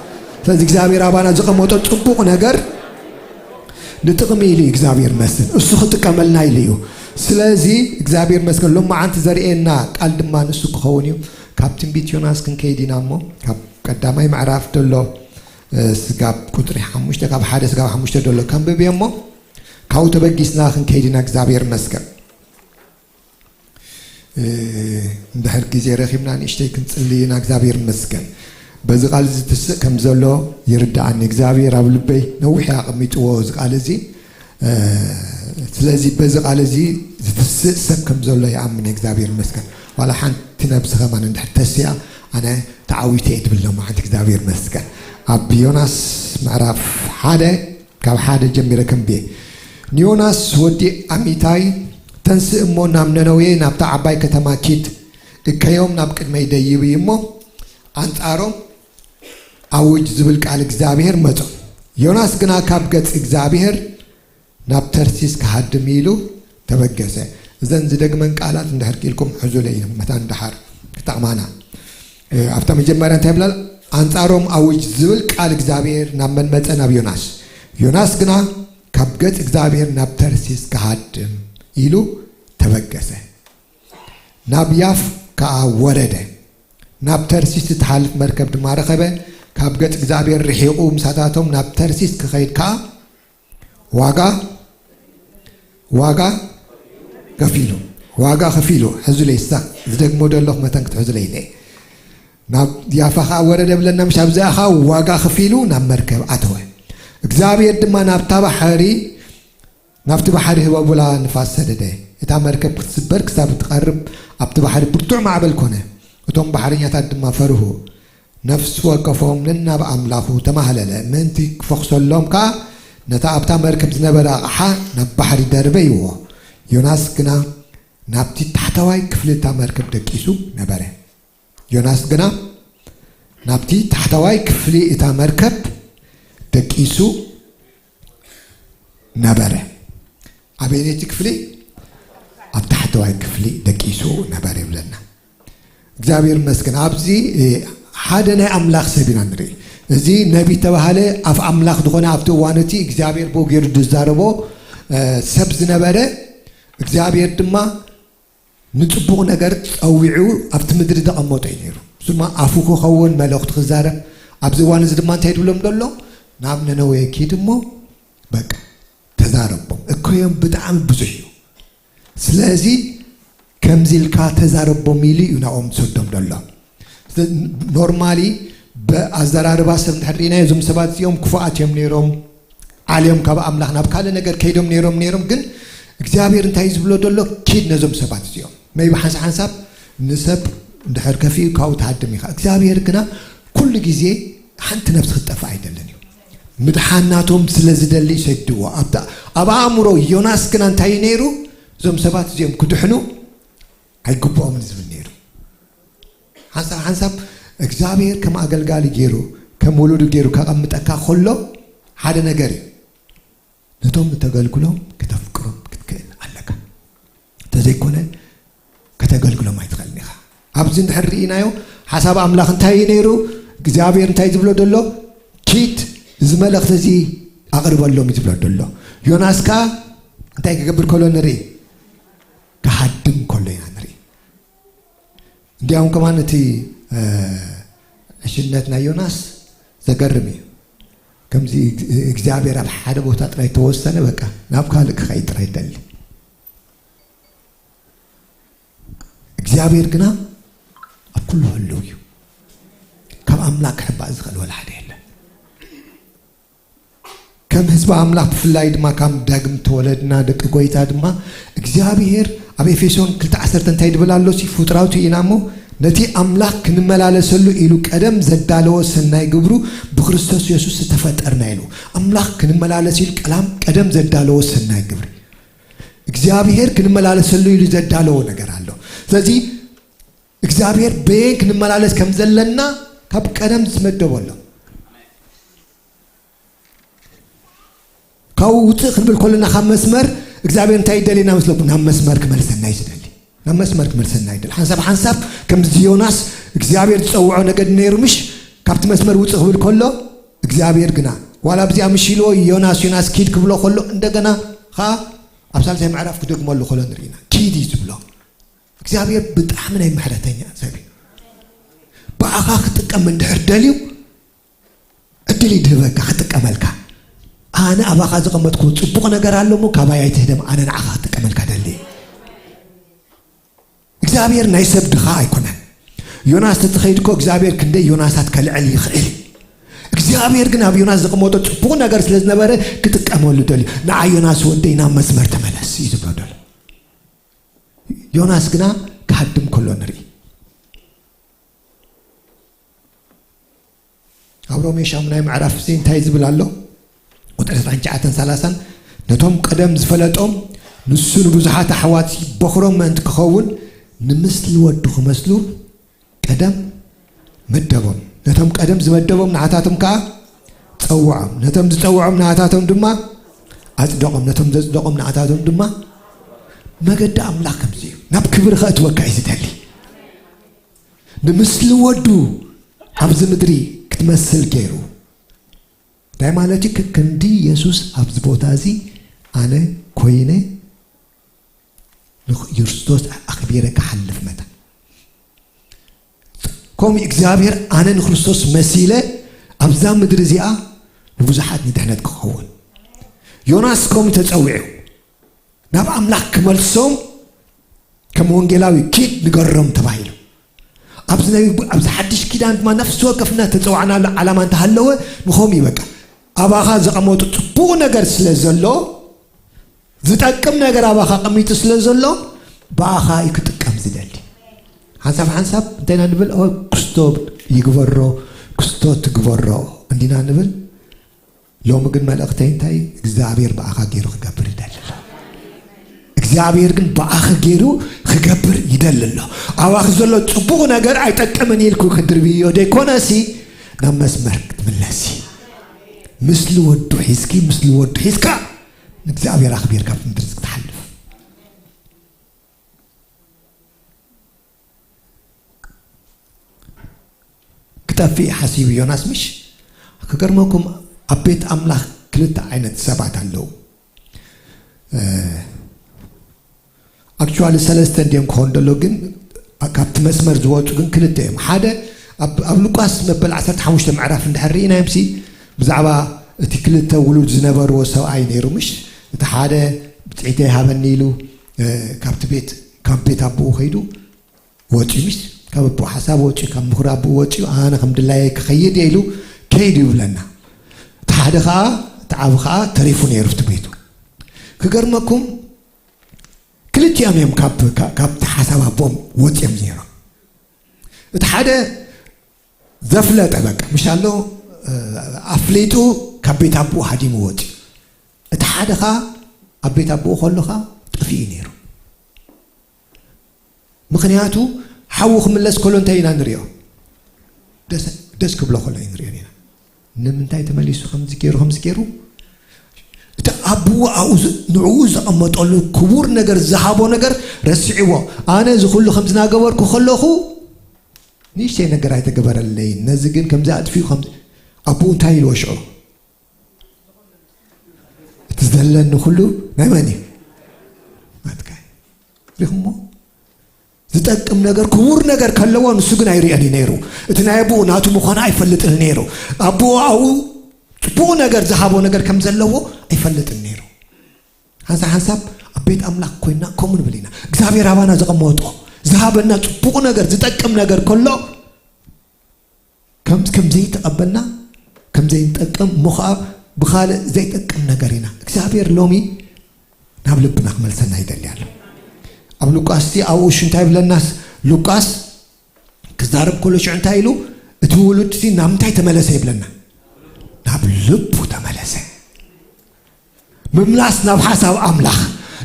ስለዚ እግዚኣብሔር ኣባና ዘቐመጦ ጽቡቕ ነገር ንጥቕሚ ኢሉ እዩ። እግዚኣብሔር ይመስገን። እሱ ክጥቀመልና ኢሉ እዩ። ስለዚ እግዚኣብሔር ይመስገን። ሎማዓንቲ ዘርእየና ቃል ድማ ንሱ ክኸውን እዩ። ካብ ትንቢት ዮናስ ክንከይድ ኢና እሞ፣ ካብ ቀዳማይ ምዕራፍ ዘሎ ስጋብ ቁፅሪ ሓሙሽተ፣ ካብ ሓደ ስጋብ ሓሙሽተ ዘሎ ከንብብ እየ እሞ፣ ካብኡ ተበጊስና ክንከይድ ኢና። እግዚኣብሔር ይመስገን። እንድሕር ግዜ ረኺብና ንእሽተይ ክንጽሊ ኢና። እግዚኣብሔር ይመስገን። በዚ ቃል እዚ ትስእ ከም ዘሎ ይርድኣኒ። እግዚኣብሔር ኣብ ልበይ ነዊሕ ኣቐሚጥዎ እዚ ቃል እዚ። ስለዚ በዚ ቃል እዚ ዝትስእ ሰብ ከም ዘሎ ይኣምን። እግዚኣብሔር ይመስገን። ዋላ ሓንቲ ነብሲ ከማን እንድሕር ተሲኣ ኣነ ተዓዊተ እየ ትብል ሎማዓንቲ። እግዚኣብሔር ይመስገን። ኣብ ዮናስ ምዕራፍ ሓደ ካብ ሓደ ጀሚረ ከንብየ። ንዮናስ ወዲ ኣሚታይ፣ ተንስእ እሞ ናብ ነነዌ ናብታ ዓባይ ከተማ ኪድ፣ እከዮም ናብ ቅድመይ ደይብ እዩ እሞ ኣንጻሮም ኣውጅ ዝብል ቃል እግዚኣብሔር መጾ። ዮናስ ግና ካብ ገጽ እግዚኣብሔር ናብ ተርሲስ ክሃድም ኢሉ ተበገሰ። እዘን ዝደግመን ቃላት እንድሕር ክኢልኩም ሕዙለይ፣ መታን ደሓር ክጠቕማና። ኣብታ መጀመርያ እንታይ ይብላል? ኣንጻሮም ኣውጅ ዝብል ቃል እግዚኣብሔር ናብ መን መጸ? ናብ ዮናስ። ዮናስ ግና ካብ ገጽ እግዚኣብሔር ናብ ተርሲስ ክሃድም ኢሉ ተበገሰ። ናብ ያፍ ከኣ ወረደ። ናብ ተርሲስ እትሓልፍ መርከብ ድማ ረኸበ። ካብ ገጽ እግዚኣብሔር ርሒቑ ምሳታቶም ናብ ተርሲስ ክኸይድ ከኣ ዋጋ፣ ዋጋ ከፊሉ፣ ዋጋ ከፊሉ። ሕዙለይ፣ ዝደግሞ ዘለኹ መታን ክትሕዙለይ ኢለ። ናብ ያፋ ከኣ ወረደ ብለና፣ ምሽ ኣብዚኣ ከኣ ዋጋ ከፊሉ ናብ መርከብ ኣተወ። እግዚኣብሔር ድማ ናብታ ባሕሪ፣ ናብቲ ባሕሪ ህበቡላ ንፋስ ሰደደ። እታ መርከብ ክትስበር ክሳብ እትቐርብ ኣብቲ ባሕሪ ብርቱዕ ማዕበል ኮነ። እቶም ባሕረኛታት ድማ ፈርሁ። ነፍሲ ወከፎም ነናብ ኣምላኹ ተማህለለ። ምእንቲ ክፈኹሰሎም ከኣ ነታ ኣብታ መርከብ ዝነበረ ኣቕሓ ናብ ባሕሪ ደርበይዎ። ዮናስ ግና ናብቲ ታሕተዋይ ክፍሊ እታ መርከብ ደቂሱ ነበረ። ዮናስ ግና ናብቲ ታሕተዋይ ክፍሊ እታ መርከብ ደቂሱ ነበረ። ኣበየነይቲ ክፍሊ? ኣብ ታሕተዋይ ክፍሊ ደቂሱ ነበረ ይብለና። እግዚኣብሔር ይመስገን። ኣብዚ ሓደ ናይ ኣምላኽ ሰብ ኢና ንርኢ። እዚ ነቢ ተባሃለ፣ ኣፍ ኣምላኽ ዝኾነ፣ ኣብቲ እዋን እቲ እግዚኣብሔር ብኡ ገይሩ ዝዛረቦ ሰብ ዝነበረ፣ እግዚኣብሔር ድማ ንጽቡቕ ነገር ጸዊዑ ኣብቲ ምድሪ ዘቐመጦ እዩ ነይሩ። እሱ ድማ ኣፉ ክኸውን፣ መልእኽቱ ክዛረብ። ኣብዚ እዋን እዚ ድማ እንታይ ድብሎም ዘሎ? ናብ ነነዌ ኪድ እሞ በቃ ተዛረቦም፣ እኮዮም ብጣዕሚ ብዙሕ እዩ። ስለዚ ከምዚ ኢልካ ተዛረቦም ኢሉ እዩ ናብኦም ዝሰዶም ዘሎ። ኖርማሊ ብኣዘራርባ ሰብ እንድሕር ርኢናዮ፣ እዞም ሰባት እዚኦም ክፉኣት እዮም ነይሮም፣ ዓልዮም ካብ ኣምላኽ ናብ ካልእ ነገር ከይዶም ነይሮም ነይሮም። ግን እግዚኣብሔር እንታይ እዩ ዝብሎ ዘሎ? ኪድ ነዞም ሰባት እዚኦም። መይቢ ሓንሳብ ሓንሳብ ንሰብ እንድሕር ከፊኡ ካብኡ ትሃድም ኢኻ። እግዚኣብሔር ግና ኩሉ ግዜ ሓንቲ ነፍሲ ክትጠፍእ ኣይደልን እዩ። ምድሓን ናቶም ስለ ዝደሊ ይሰድዎ። ኣብታ ኣብ ኣእምሮ ዮናስ ግና እንታይ እዩ ነይሩ? እዞም ሰባት እዚኦም ክድሕኑ ኣይግብኦምን ዝብል ነይሩ። ሓንሳብ ሓንሳብ እግዚኣብሔር ከም ኣገልጋሊ ገይሩ፣ ከም ውሉዱ ገይሩ ከቐምጠካ ከሎ ሓደ ነገር እዩ። ነቶም እተገልግሎም ክተፍቅሮም ክትክእል ኣለካ። እንተዘይኮነ ከተገልግሎም ኣይትኽእልን ኢኻ። ኣብዚ እንድሕር ርኢናዮ፣ ሓሳብ ኣምላኽ እንታይ እዩ ነይሩ? እግዚኣብሔር እንታይ ዝብሎ ዘሎ? ኪድ፣ እዚ መልእኽቲ እዚ ኣቕርበሎም እዩ ዝብሎ ዘሎ። ዮናስ ከኣ እንታይ ክገብር ከሎ ንርኢ? ክሃድም ከሎ ኢና ንርኢ። እንዲያውም ከማን እቲ፣ እ፣ ዕሽነት ናይ ዮናስ ዘገርም እዩ። ከምዚ እግ-፣ እግዚኣብሔር ኣብ ሓደ ቦታ ጥራይ ተወሰነ፣ በቃ ናብ ካልእ ክኸይድ ጥራይ ይደሊ። እግዚኣብሔር ግና ኣብ ኩሉ ህልው እዩ። ካብ ኣምላኽ ክሕባእ ዝኽእል ወላ ሓደ የለን። ከም ህዝቢ ኣምላኽ ብፍላይ ድማ ካብ ዳግም ተወለድና ደቂ ጎይታ ድማ እግዚኣብሔር ኣብ ኤፌሶን ክልተ ዓሰርተ እንታይ ድብል ኣሎ? ሲ ፍጡራቱ ኢና እሞ ነቲ ኣምላኽ ክንመላለሰሉ ኢሉ ቀደም ዘዳለዎ ሰናይ ግብሩ ብክርስቶስ የሱስ ዝተፈጠርና ኢሉ። ኣምላኽ ክንመላለስ ኢሉ ቀላም ቀደም ዘዳለዎ ሰናይ ግብሪ። እግዚኣብሔር ክንመላለሰሉ ኢሉ ዘዳለዎ ነገር ኣሎ። ስለዚ እግዚኣብሔር በየን ክንመላለስ ከም ዘለና ካብ ቀደም ዝመደቦ ኣሎ። ካብኡ ውፅእ ክንብል ከለና ካብ መስመር እግዚኣብሔር እንታይ ይደልየና መስለኩም? ናብ መስመር ክመልሰና እዩ ዝደሊ። ናብ መስመር ክመልሰና ይደሊ። ሓንሳብ ሓንሳብ ከምዚ ዮናስ እግዚኣብሔር ዝፀውዖ ነገር ነይሩ ምሽ? ካብቲ መስመር ውፅእ ክብል ከሎ እግዚኣብሔር ግና ዋላ ኣብዚኣ ምሽ ኢልዎ ዮናስ፣ ዮናስ ኪድ ክብሎ ከሎ እንደገና ኸዓ ኣብ ሳልሳይ ምዕራፍ ክደግመሉ ከሎ ንርኢና። ኪድ እዩ ዝብሎ። እግዚኣብሔር ብጣዕሚ ናይ ምሕረተኛ ሰብ እዩ። ብኣኻ ክጥቀም እንድሕር ደልዩ፣ ዕድ ድል ይድህበካ ክጥቀመልካ። ኣነ ኣባኻ ዘቐመጥኩ ጽቡቕ ነገር ኣሎ እሞ ካባይ ኣይትህደም፣ ኣነ ንዓኻ ክጥቀመልካ ደሊ። እግዚኣብሔር ናይ ሰብ ድኻ ኣይኮነን። ዮናስ ተትኸይድ እኮ እግዚኣብሔር ክንደይ ዮናሳት ከልዕል ይኽእል። እግዚኣብሔር ግን ኣብ ዮናስ ዘቐመጦ ጽቡቕ ነገር ስለ ዝነበረ ክጥቀመሉ ደልዩ። ንዓ ዮናስ ወደይ ናብ መስመር ተመለስ እዩ ዝብሎ ደሎ። ዮናስ ግና ክሃድም ከሎ ንርኢ። ኣብ ሮሜ ሻሙናይ ምዕራፍ እዚ እንታይ ዝብል ኣሎ? ቁጽሪ ዕስራን ትሽዓተን ሰላሳን፣ ነቶም ቀደም ዝፈለጦም ንሱ ንብዙሓት ኣሕዋት በኹሮም ምእንቲ ክኸውን ንምስሊ ወዱ ክመስሉ ቀደም መደቦም። ነቶም ቀደም ዝመደቦም ንዓታቶም ከኣ ጸውዖም። ነቶም ዝጸውዖም ንዓታቶም ድማ ኣጽደቖም። ነቶም ዘጽደቖም ንዓታቶም ድማ መገዲ ኣምላኽ ከምዚ እዩ። ናብ ክብሪ ከእትወካ እዩ ዝደሊ። ንምስሊ ወዱ ኣብዚ ምድሪ ክትመስል ገይሩ። እንታይ ማለት እዩ? ከክንዲ የሱስ ኣብዚ ቦታ እዚ ኣነ ኮይነ ንክርስቶስ ኣኽቢረ ክሓልፍ መታ። ከምኡ እግዚኣብሔር ኣነ ንክርስቶስ መሲለ ኣብዛ ምድሪ እዚኣ ንብዙሓት ንድሕነት ክኸውን። ዮናስ ከምኡ ተጸዊዑ ናብ ኣምላኽ ክመልሶም ከም ወንጌላዊ ኪድ ንገሮም ተባሂሉ። ኣብዚ ናይ ኣብዚ ሓድሽ ኪዳን ድማ ነፍሲ ወከፍና ተጸዋዕናሉ ዓላማ እንተሃለወ ንኸም እዩ። በቃ ኣባኻ ዘቐመጡ ጽቡቕ ነገር ስለ ዘሎ፣ ዝጠቅም ነገር ኣባኻ ቀሚጡ ስለ ዘሎ፣ ብኣኻ እዩ ክጥቀም ዝደሊ። ሓንሳብ ሓንሳብ እንታይ ኢና ንብል? ኦ፣ ክስቶ ይግበሮ፣ ክስቶ ትግበሮ እንዲና ንብል። ሎሚ ግን መልእኽተይ እንታይ? እግዚኣብሔር ብኣኻ ገይሩ ክገብር ይደሊ ኣሎ። እግዚኣብሔር ግን ብኣኺ ገይሩ ክገብር ይደሊ ኣሎ። ኣባኺ ዘሎ ጽቡቕ ነገር ኣይጠቅምን ኢልኩ ክድርብዮ ደይኮነሲ፣ ናብ መስመር ክትምለሲ። ምስሊ ወዱ ሒዝኪ፣ ምስሊ ወዱ ሒዝካ፣ ንእግዚኣብሔር ኣኽቢርካ ኣብቲ ምድሪ ክትሓልፍ። ክጠፍእ ሓሲቡ ዮናስ፣ ምሽ? ክገርመኩም፣ ኣብ ቤት ኣምላኽ ክልተ ዓይነት ሰባት ኣለዉ። እ፣ ኣክቹዋሊ ሰለስተ እንድዮም ክኾኑ ደሎ፣ ግን ካብቲ መስመር ዝወጹ ግን ክልተ እዮም። ሓደ ኣብ፣ ኣብ ሉቃስ መበል ዓሰርተ ሓሙሽተ ምዕራፍ እንድሕር ርኢና እዮምሲ፣ ብዛዕባ እቲ ክልተ ውሉድ ዝነበርዎ ሰብኣይ ነይሩ፣ ምሽ? እቲ ሓደ ብጽዒተይ ሃበኒ ኢሉ፣ እ፣ ካብቲ ቤት፣ ካብ ቤት ኣቦኡ ከይዱ ወጺኡ፣ ምሽ? ካብ ኣቦኡ ሓሳብ ወጺኡ፣ ካብ ምኽሪ ኣቦኡ ወጺኡ፣ ኣነ ከም ድላየይ ክኸይድ እየ ኢሉ ከይዱ ይብለና። እቲ ሓደ ኸኣ፣ እቲ ዓቢ ኸኣ ተሪፉ ነይሩ ኣብቲ ቤቱ። ክገርመኩም፣ ክልቲኦም እዮም ካብ፣ ካብ፣ ካብቲ ሓሳብ ኣቦኦም ወጺኦም ነይሮም። እቲ ሓደ ዘፍለጠ፣ በቃ፣ ምሽ ኣሎ፣ እ፣ ኣፍሊጡ ካብ ቤት ኣቦኡ ሃዲሙ ወጺኡ። እቲ ሓደ ኸኣ ኣብ ቤት ኣቦኡ ከሎ ኸኣ ጠፊኡ ነይሩ። ምኽንያቱ ሓዉ ክምለስ ከሎ እንታይ ኢና ንሪኦ? ደስ፣ ደስ ክብሎ ከሎ እዩ ንሪኦ ኢና። ንምንታይ ተመሊሱ ከምዚ ገይሩ፣ ከምዚ ገይሩ? እቲ ኣቦኡ ኣብኡ ዝ-፣ ንዕኡ ዘቐመጠሉ ክቡር ነገር፣ ዝሃቦ ነገር ረሲዕዎ። ኣነ እዚ ኩሉ ከምዚ እናገበርኩ ከለኹ ንእሽተይ ነገር ኣይተገበረለይን። ነዚ ግን ከምዚ ኣጥፊኡ ከምዚ፣ ኣቦኡ እንታይ ኢልዎ ሽዑ? እቲ ዘለኒ ኩሉ ናይ መን እዩ? ናትካ እዩ። ሪኹሞ? ዝጠቅም ነገር፣ ክቡር ነገር ከለዎ ንሱ ግን ኣይርእዮን እዩ ነይሩ። እቲ ናይ ኣቦኡ ናቱ ምዃኑ ኣይፈልጥን ነይሩ። ኣቦኡ ኣብኡ ጽቡቕ ነገር ዝሃቦ ነገር ከም ዘለዎ ኣይፈልጥን ነይሩ። ሓንሳብ ሓንሳብ ኣብ ቤት ኣምላኽ ኮይንና ከምኡ ንብል ኢና። እግዚኣብሔር ኣባና ዘቐመጦ፣ ዝሃበና ጽቡቕ ነገር፣ ዝጠቅም ነገር ከሎ ከም፣ ከም ዘይተቐበልና፣ ከም ዘይንጠቅም፣ እሞ ኸዓ ብኻልእ ዘይጠቅም ነገር ኢና። እግዚኣብሔር ሎሚ ናብ ልብና ክመልሰና ይደሊ ኣሎ። ኣብ ሉቃስ እቲ ኣብኡ እሺ እንታይ ይብለናስ? ሉቃስ ክዛረብ ከሎ ሽዑ እንታይ ኢሉ? እቲ ውሉድ እዚ ናብ ምንታይ ተመለሰ ይብለና? ናብ ልቡ ተመለሰ። ምምላስ ናብ ሓሳብ ኣምላኽ፣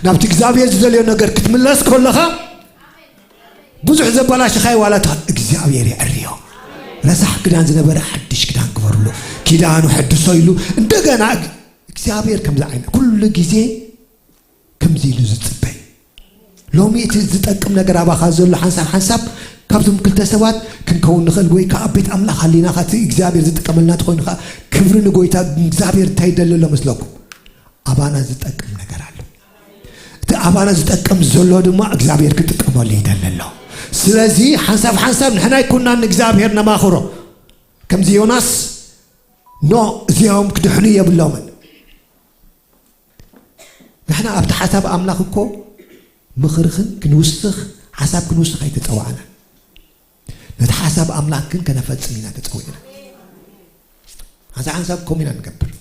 ናብቲ እግዚኣብሔር ዝደልዮ ነገር ክትምለስ ከለኻ፣ ብዙሕ ዘበላሸኻዮ ዋላ እንተኾነ እግዚኣብሔር የዕርዮ። ረሳሕ ክዳን ዝነበረ ሓድሽ ክዳን ግበርሉ። ኪዳኑ ሕድሶ ኢሉ እንደገና እግ-፣ እግዚኣብሔር ከምዚ ዓይነት ኩሉ ግዜ ከምዚ ኢሉ ዝጽበይ። ሎሚ እቲ ዝጠቅም ነገር ኣባኻ ዘሎ ሓንሳብ ሓንሳብ ካብዞም ክልተ ሰባት ክንከውን ንኽእል፣ ወይ ከኣ ኣብ ቤት ኣምላኽ ሃሊና ከኣ እቲ እግዚኣብሔር ዝጥቀመልና እንተኾይኑ ከኣ ክብሪ ንጎይታ። እግዚኣብሔር እንታይ ይደሊ ኣሎ መስለኩም? ኣባና ዝጠቅም ነገር ኣሎ። እቲ ኣባና ዝጠቅም ዘሎ ድማ እግዚኣብሔር ክጥቀመሉ ይደሊ ኣሎ። ስለዚ ሓንሳብ ሓንሳብ ንሕና ኣይኮናን ንእግዚኣብሔር ነማኽሮ። ከምዚ ዮናስ ኖ፣ እዚኦም ክድሕኑ የብሎምን። ንሕና ኣብቲ ሓሳብ ኣምላኽ እኮ ምኽርኽን ክንውስኽ፣ ሓሳብ ክንውስኽ ኣይተጸዋዕናን። ነቲ ሓሳብ ኣምላኽ ግን ከነፈጽም ኢና ተጸዊዕና። ሓንሳብ ሓንሳብ ከምኡ ኢና ንገብር።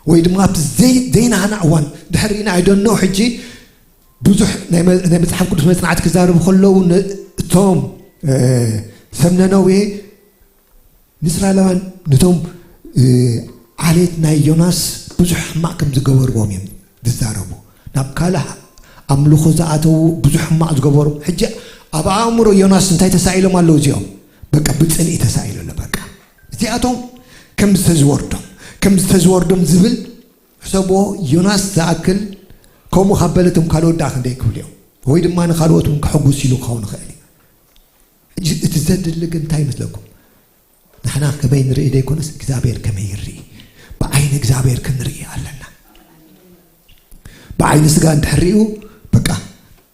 ወይ ድማ ኣብቲ ዘይ-፣ ዘይናህና እዋን ድሕር ርኢና፣ I don't know፣ ሕጂ ብዙሕ ናይ መ-፣ ናይ መጽሓፍ ቅዱስ መጽናዕቲ ክዛረቡ ከለዉ ነ-፣ እቶም፣ እ፣ ሰብ ነነዌ ንእስራኤላውያን ነቶም፣ እ፣ ዓሌት ናይ ዮናስ ብዙሕ ሕማቕ ከም ዝገበርዎም እዮም ዝዛረቡ። ናብ ካልእ ኣምልኾ ዝኣተዉ ብዙሕ ሕማቕ ዝገበሩ። ሕጂ ኣብ ኣእምሮ ዮናስ እንታይ ተሳኢሎም ኣለዉ እዚኦም? በቃ ብጽልኢ ተሳኢሉ ኣሎ። በቃ እዚኣቶም ከም ዝተዝወርዶም፣ ከም ዝተዝወርዶም ዝብል ሕሰብዎ። ዮናስ ዝኣክል ከምኡ ካብ በለ እቶም ካልኦት ደኣ ክንደይ ክብሉ እዮም? ወይ ድማ ንኻልኦት እውን ከሐጉስ ኢሉ ክኸውን ይኽእል እዩ። ሕጂ እቲ ዘድሊ ግን እንታይ ይመስለኩም? ንሕና ከመይ ንርኢ ዘይኮነስ እግዚኣብሔር ከመይ ይርኢ፣ ብዓይኒ እግዚኣብሔር ክንርኢ ኣለና። ብዓይኒ ስጋ እንድሕር ሪኡ በቃ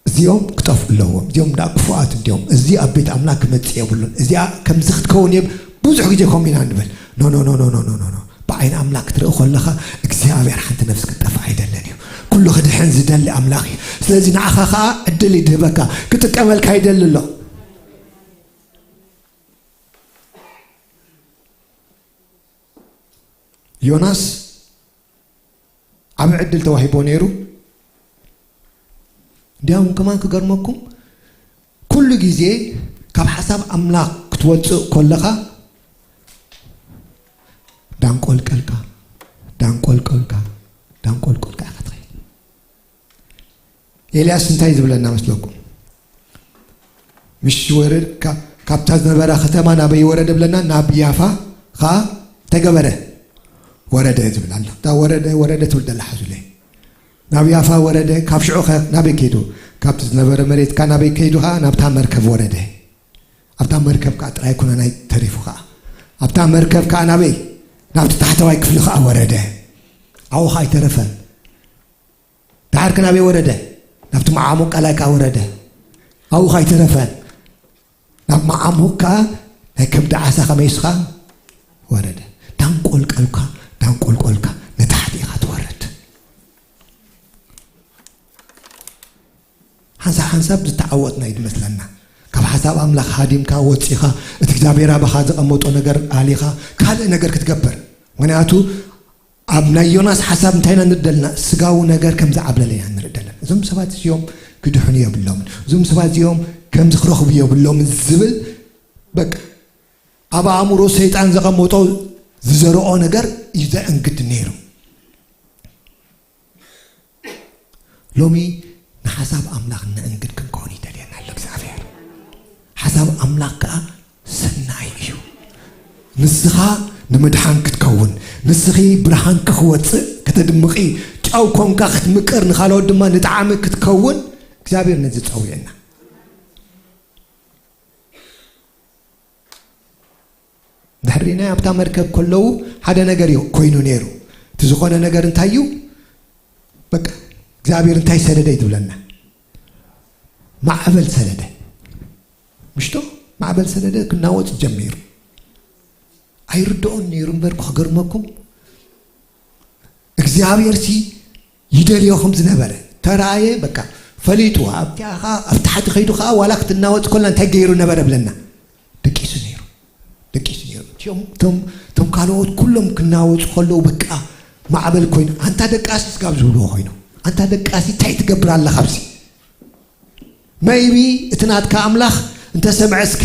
እዚኦም ክጠፍኡ ኣለዎም፣ እዚኦም ደኣ ክፉኣት እንዲዮም፣ እዚ ኣብ ቤት ኣምላኽ ክመጽእ የብሉን፣ እዚኣ ከምዚ ክትከውን እየ። ብዙሕ ግዜ ከምኡ ኢና ንብል። ኖ ኖ ኖ ኖ ኖ ኖ ኖ። ብዓይኒ ኣምላኽ ክትርኢ ከለኻ እግዚኣብሔር ሓንቲ ነፍሲ ክትጠፍእ ኣይደልን እዩ። ኩሉ ክድሕን ዝደሊ ኣምላኽ እዩ። ስለዚ ንዓኻ ኸኣ ዕድል ይድህበካ፣ ክጥቀመልካ ይደሊ ኣሎ። ዮናስ ዓቢ ዕድል ተዋሂቦ ነይሩ። እንዲያውም ከማን ክገርመኩም፣ ኩሉ ግዜ ካብ ሓሳብ ኣምላኽ ክትወጽእ ከለኻ ዳንቆልቀልካ፣ ዳንቆልቆልካ፣ ዳንቆልቆልካ ኢኻ ትኸይድ። ኤልያስ እንታይ ዝብለና መስለኩም? ምሽ ወረድ፣ ካ-፣ ካብታ ዝነበራ ከተማ ናበይ ወረደ ብለና? ናብ ያፋ ኸኣ እንታይ ገበረ? ወረደ ዝብል ኣሎ። እታ ወረደ፣ ወረደ ትብል ዘላ ሓዙለይ። ናብ ያፋ ወረደ፣ ካብ ሽዑ ኸ ናበይ ከይዱ? ካብቲ ዝነበረ መሬት ከኣ ናበይ ከይዱ? ኸኣ ናብታ መርከብ ወረደ። ኣብታ መርከብ ከኣ ጥራይ ኣይኮነን ኣይ-፣ ተሪፉ ኸኣ። ኣብታ መርከብ ከኣ ናበይ? ናብቲ ታሕተዋይ ክፍሊ ኸኣ ወረደ። ኣብኡ ኸኣ ኣይተረፈን። ደሓር ከ ናበይ ወረደ? ናብቲ መዓሙቕ ቀላይ ከኣ ወረደ። ኣብኡ ኸኣ ኣይተረፈን። ናብ መዓሙቕ ከኣ ናይ ከብዲ ዓሳ ከመይ ኢልካ ወረደ። ዳንቆልቀልካ፣ ዳንቆልቆልካ ንታሕቲ ኢኻ ትወርድ። ሓንሳብ ሓንሳብ ዝተዓወትና እዩ ዝመስለና። ካብ ሓሳብ ኣምላኽ ሃዲምካ ወጺኻ፣ እቲ እግዚኣብሔር ኣባኻ ዘቐመጦ ነገር ኣሊኻ፣ ካልእ ነገር ክትገብር። ምኽንያቱ ኣብ ናይ ዮናስ ሓሳብ እንታይ ኢና ንርኢ ዘለና? ስጋዊ ነገር ከም ዝዓብለለ ኢና ንርኢ ዘለና። እዞም ሰባት እዚኦም ክድሕኑ የብሎምን፣ እዞም ሰባት እዚኦም ከምዚ ክረኽቡ የብሎምን ዝብል፣ በቃ፣ ኣብ ኣእምሮ ሰይጣን ዘቐመጦ ዝዘርኦ ነገር እዩ ዘእንግድ ነይሩ። ሎሚ ንሓሳብ ኣምላኽ ነእንግድ ክንከውን ይደልየና ኣሎ እግዚኣብሔር። ሓሳብ ኣምላኽ ከኣ ሰናይ እዩ። ንስኻ ንምድሓን ክትከውን፣ ንስኺ ብርሃን ክወፅእ ከተድምቒ፣ ጨው ኮንካ ክትምቅር፣ ንኻልኦት ድማ ንጣዕሚ ክትከውን እግዚኣብሔር ነዚ ጸዊዕና። ድሕሪ ናይ ኣብታ መርከብ ከለዉ ሓደ ነገር እዩ ኮይኑ ነይሩ። እቲ ዝኾነ ነገር እንታይ እዩ? በቃ እግዚኣብሔር እንታይ ሰደደ እዩ ዝብለና? ማዕበል ሰደደ። ምሽቶ ማዕበል ሰደደ ክናወጽ ጀሚሩ። ኣይርድኦን ነይሩ እምበር ክገርመኩም እግዚኣብሔር ሲ ይደልዮ ከም ዝነበረ ተራእየ። በቃ ፈሊጡ ኣብቲኣኻ ኣብ ታሕቲ ከይዱ ከዓ ዋላ ክትናወጽ ኮላ እንታይ ገይሩ ነበረ ብለና። ደቂሱ ነይሩ። ደቂሱ ነይሩ። እቲኦም እቶም እቶም ካልኦት ኩሎም ክናወጹ ከለዉ በቃ ማዕበል ኮይኑ ኣንታ ደቃሲ ስጋብ ዝብልዎ ኮይኑ ኣንታ ደቃሲ እንታይ ትገብር ኣለኻ ኣብዚ? መይቢ እቲ ናትካ ኣምላኽ እንተሰምዐ እስከ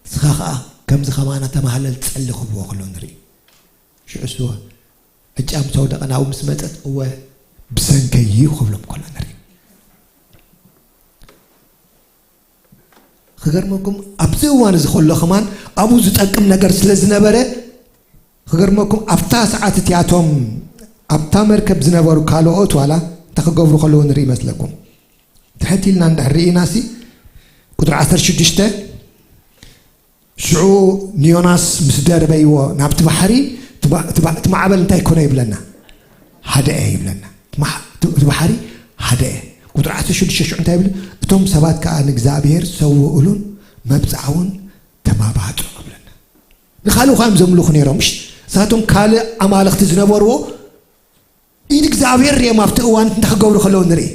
ንስኻ ኸዓ ከምዚ ኸማና ተማህለል ጸሊ ክብልዎ ከሎ ንርኢ። ሽዑ እሱ ዕጫ ምስ ኣውደቐ ናብኡ ምስ መጸት እወ ብሰንከይ እዩ ክብሎም ከሎ ንርኢ። ክገርመኩም ኣብዚ እዋን እዚ ከሎ ኸማን ኣብኡ ዝጠቅም ነገር ስለ ዝነበረ ክገርመኩም ኣብታ ሰዓት እቲኣቶም ኣብታ መርከብ ዝነበሩ ካልኦት ዋላ እንታይ ክገብሩ ከለዉ ንርኢ ይመስለኩም? ትሕት ኢልና እንድሕር ርኢና ሲ ቁፅሪ ዓሰርተ ሽዱሽተ ሽዑ ንዮናስ ምስ ደርበይዎ ናብቲ ባሕሪ እቲ ማዕበል እንታይ ኮነ ይብለና? ሃደአ ይብለና። እቲ ባሕሪ ሃደአ። ቁፅሪ ዓሰርተ ሽዱሽተ ሽዑ እንታይ ይብል? እቶም ሰባት ከዓ ንእግዚኣብሔር ሰውእሉን መብፅዓ እውን ተማባፅዑ ይብለና። ንኻልእ እኳ እዮም ዘምልኹ ነይሮም። ምሽ ንሳቶም ካልእ ኣማልኽቲ ዝነበርዎ፣ ኢድ እግዚኣብሔር ርዮም ኣብቲ እዋን እንታይ ክገብሩ ከለዉ ንርኢ።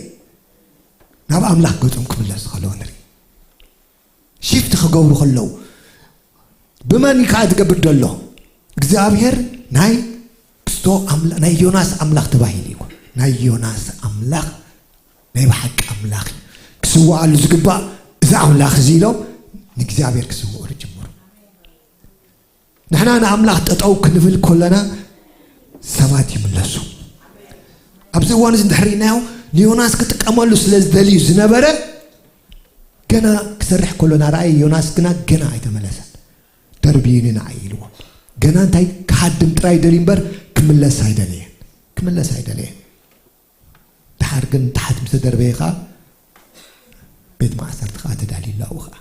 ናብ ኣምላኽ ገጾም ክምለሱ ከለዉ ንርኢ። ሽፍት ክገብሩ ከለዉ፣ ብመን እዩ ከዓ ዝገብር ዘሎ? እግዚኣብሔር ናይ ክስቶ ኣምላ-፣ ናይ ዮናስ ኣምላኽ ተባሂሉ እዩ። ናይ ዮናስ ኣምላኽ ናይ ብሓቂ ኣምላኽ እዩ። ክስወኣሉ ዝግባእ እዚ ኣምላኽ እዚ ኢሎም ንእግዚኣብሔር ክስውእሉ ጅምሩ። ንሕና ንኣምላኽ ጠጠው ክንብል ከለና ሰባት ይምለሱ። ኣብዚ እዋን እዚ እንድሕር ርኢናዮ፣ ንዮናስ ክጥቀመሉ ስለ ዝደልዩ ዝነበረ፣ ገና ክሰርሕ ከሎ ናርኣየ፣ ዮናስ ግና ገና ኣይተመለሰን። ደርብዩኒ ንዓይ ኢልዎ። ገና እንታይ ክሃድም ጥራይ ደልዩ እምበር ክምለስ ኣይደለየን። ክምለስ ኣይደለየን። ድሓር ግን ታሕት ምስ ተደርበየ ኸኣ ቤት ማእሰርቲ ኸኣ ተዳልዩሉ ኣብኡ ኸኣ።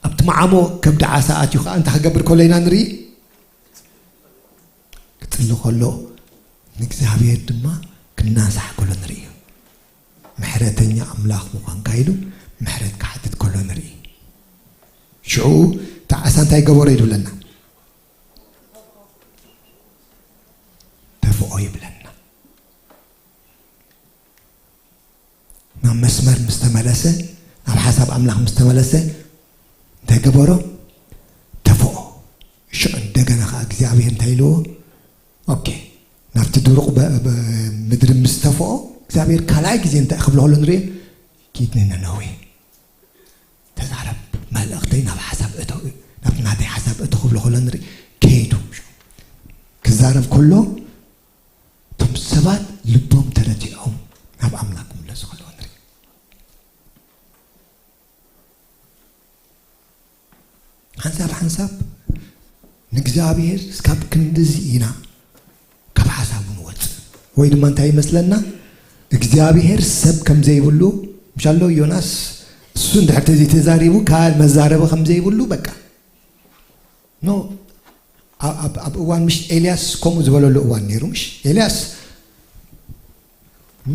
ኣብቲ መዓሞ ከብዲ ዓሳ ኣትዩ ኸኣ እንታይ ክገብር ከሎ ኢና ንርኢ? ክጽሊ ከሎ ንእግዚኣብሔር ድማ ክናሳሕ ከሎ ንርኢ። ምሕረተኛ ኣምላኽ ምዃንካ ኢሉ ምሕረት ክሓትት ከሎ ንርኢ። ሽዑ እቲ ዓሳ እንታይ ገበሮ እዩ ዝብለና? ደፍኦ ይብለና። ናብ መስመር ምስ ተመለሰ፣ ናብ ሓሳብ ኣምላኽ ምስ ተመለሰ፣ እንታይ ገበሮ? ተፍኦ። ሽዑ እንደገና ኸዓ እግዚኣብሔር እንታይ ኢልዎ? ኦኬ፣ ናብቲ ድሩቕ በ-፣ በ-፣ ምድሪ ምስ ተፍኦ፣ እግዚኣብሔር ካልኣይ ግዜ እንታይ ክብሎ ከሎ ንርኢ? ኪድ ንነነዌ ተዛረብ፣ መልእኽተይ ናብ ሓሳብ እቶ፣ ናብ ናተይ ሓሳብ እቶ ክብሎ ከሎ ንርኢ። ከይዱ ክዛረብ ከሎ፣ እቶም ሰባት ልቦም ተረቲዖም ናብ ኣምላኽ ክምለሱ ከለዉ ንርኢ። ሓንሳብ ሓንሳብ ንእግዚኣብሔር እስካብ ክንድዚ ኢና ካብ ሓሳቡ ንወፅእ። ወይ ድማ እንታይ ይመስለና? እግዚኣብሔር ሰብ ከም ዘይብሉ፣ ምሻሎ ዮናስ እሱ እንድሕር ተዘይተዛሪቡ፣ ካልእ መዛረቢ ከም ዘይብሉ፣ በቃ። ኖ፣ ኣብ፣ ኣብ፣ ኣብ እዋን ምሽ ኤልያስ ከምኡ ዝበለሉ እዋን ነይሩ። ምሽ ኤልያስ፣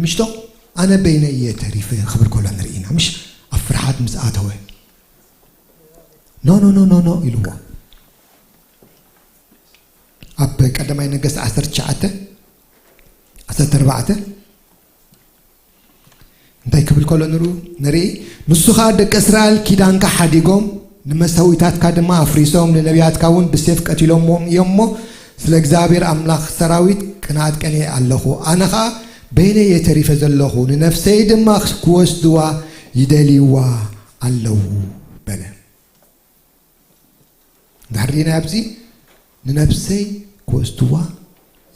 ምሽቶ፣ "ኣነ በይነይ እየ ተሪፈ" ክብል ከሎ ንርኢ ኢና። ምሽ ኣብ ፍርሓት ምስ ኣተወ፣ "ኖ፣ ኖ፣ ኖ፣ ኖ፣ ኖ" ኢልዎ። ኣብ ቀዳማይ ነገስት ዓሰርተ ትሽዓተ፣ ዓሰርተ ኣርባዕተ እንታይ ክብል ከሎ ንሩ-፣ ንርኢ። ንሱ ኸኣ፣ "ደቂ እስራኤል ኪዳንካ ሓዲጎም፣ ንመሰዊታትካ ድማ ኣፍሪሶም፣ ንነቢያትካ እውን ብሴፍ ቀቲሎምዎም እዮም እሞ፣ ስለ እግዚኣብሔር ኣምላኽ ሰራዊት ቅንኣት ቀኒኤ ኣለኹ። ኣነ ኸኣ በይነይ እየ ተሪፈ ዘለኹ፣ ንነፍሰይ ድማ ክወስድዋ ይደልይዋ ኣለዉ" በለ። እንድሕር ርኢና ኣብዚ፣ "ንነፍሰይ ክወስድዋ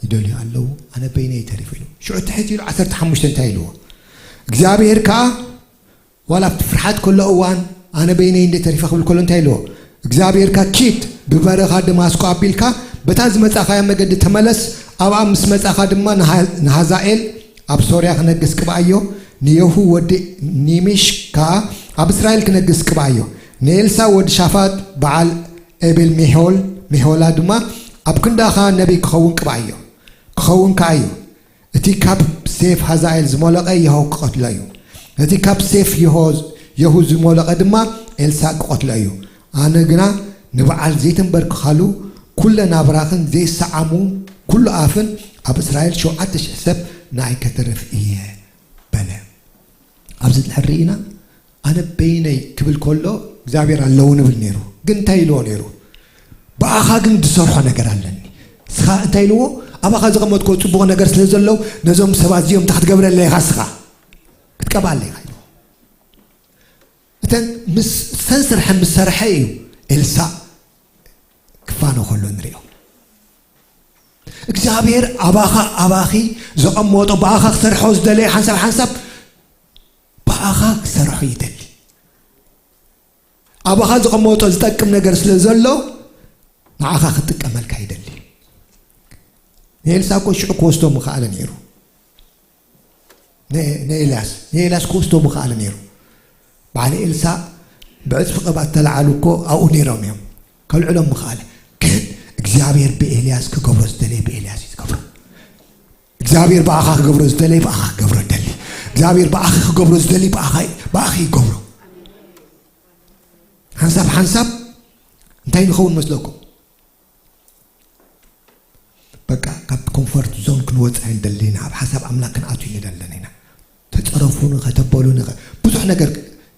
ይደልዩ ኣለዉ፣ ኣነ በይነይ ተሪፈ" ኢሉ። ሽዑ ትሕት ኢሉ ዓሰርተ ሓሙሽተ እንታይ ኢልዎ? እግዚኣብሔር ከኣ፣ ዋላ ኣብቲ ፍርሓት ከሎ እዋን፣ "ኣነ በይነይ እንደ ተሪፈ" ክብል ከሎ እንታይ ኢልዎ? እግዚኣብሔር ከኣ፣ "ኪድ፣ ብበረኻ ደማስቆ ኣቢልካ፣ በታ ዝመጻኻያ መገዲ ተመለስ፣ ኣብኣ ምስ መጻኻ ድማ ንሃ-፣ ንሃዛኤል ኣብ ሶርያ ክነግስ ቅብኣዮ፣ ንየሁ ወዲ ኒሚሽ ከኣ ኣብ እስራኤል ክነግስ ቅብኣዮ፣ ንኤልሳ ወዲ ሻፋጥ በዓል ኤቤል ሜሆል፣ ሜሆላ ድማ ኣብ ክንዳኻ ነቢይ ክኸውን ቅብኣዮ፣ ክኸውን ከኣዮ። እቲ ካብ ሴፍ ሃዛኤል ዝሞለቐ የሆ ክቐትሎ እዩ። እቲ ካብ ሴፍ የሆ-፣ የሁ ዝሞለቐ ድማ ኤልሳእ ክቐትሎ እዩ። ኣነ ግና ንበዓል ዘይተንበርክኻሉ፣ ኩለ ናብራኽን ዘይሰዓሙ ኩሉ ኣፍን ኣብ እስራኤል ሸውዓተ ሽሕ ሰብ ንኣይ ከተርፍ እየ በለ። ኣብዚ ድሕር ርኢና፣ "ኣነ በይነይ" ክብል ከሎ እግዚኣብሔር ኣለዉ ንብል ነይሩ። ግን እንታይ ኢልዎ ነይሩ? "ብኣኻ ግን ዝሰርሖ ነገር ኣለኒ." እስኻ እንታይ ኢልዎ? "ኣባኻ ዘቐመጥኮ ጽቡቕ ነገር ስለ ዘለዉ፣ ነዞም ሰባት እዚኦም እንታይ ክትገብረለይ ኢኻ እስኻ? ክትቀብኣለይ ኢኻ" ኢልዎ። እተን ምስ፣ እተን ስርሐን ምስ ሰርሐ እዩ ኤልሳእ ክፋኖ ከሎ ንሪኦ። እግዚኣብሔር ኣባኻ፣ ኣባኺ ዘቐመጦ፣ ብኣኻ ክሰርሖ ዝደለየ ሓንሳብ ሓንሳብ ብኣኻ ክሰርሖ ይደሊ። ኣባኻ ዘቐመጦ ዝጠቅም ነገር ስለ ዘሎ ንዓኻ ክጥቀመልካ ይደሊ። ንኤልሳ እኮ ሽዑ ክወስዶ ምኸኣለ ነይሩ። ን-፣ ንኤልያስ፣ ንኤልያስ ክወስዶ ምኸኣለ ነይሩ። በዓል ኤልሳ ብዕፅፊ ቅብኣት ተለዓሉ እኮ ኣብኡ ነይሮም እዮም። ከልዕሎም ምኸኣለ። ግን እግዚኣብሔር ብኤልያስ ክገብሮ ዝደለየ ብኤልያስ እዩ ዝገብሮ። እግዚኣብሔር ብኣኻ ክገብሮ ዝደለየ ብኣኻ ክገብሮ ይደሊ። እግዚኣብሔር ብኣኺ ክገብሮ ዝደሊ ብኣኻ፣ ብኣኺ ይገብሮ። ሓንሳብ ሓንሳብ እንታይ ንኸውን መስለኩም? በቃ ካብ ኮምፎርት ዞን ክንወፅእ ኣይንደልን ኢና። ኣብ ሓሳብ ኣምላኽ ክንኣቱ ኣይንደልን ኢና። ተፀረፉ ንኸ ተበሉ ንኸ ብዙሕ ነገር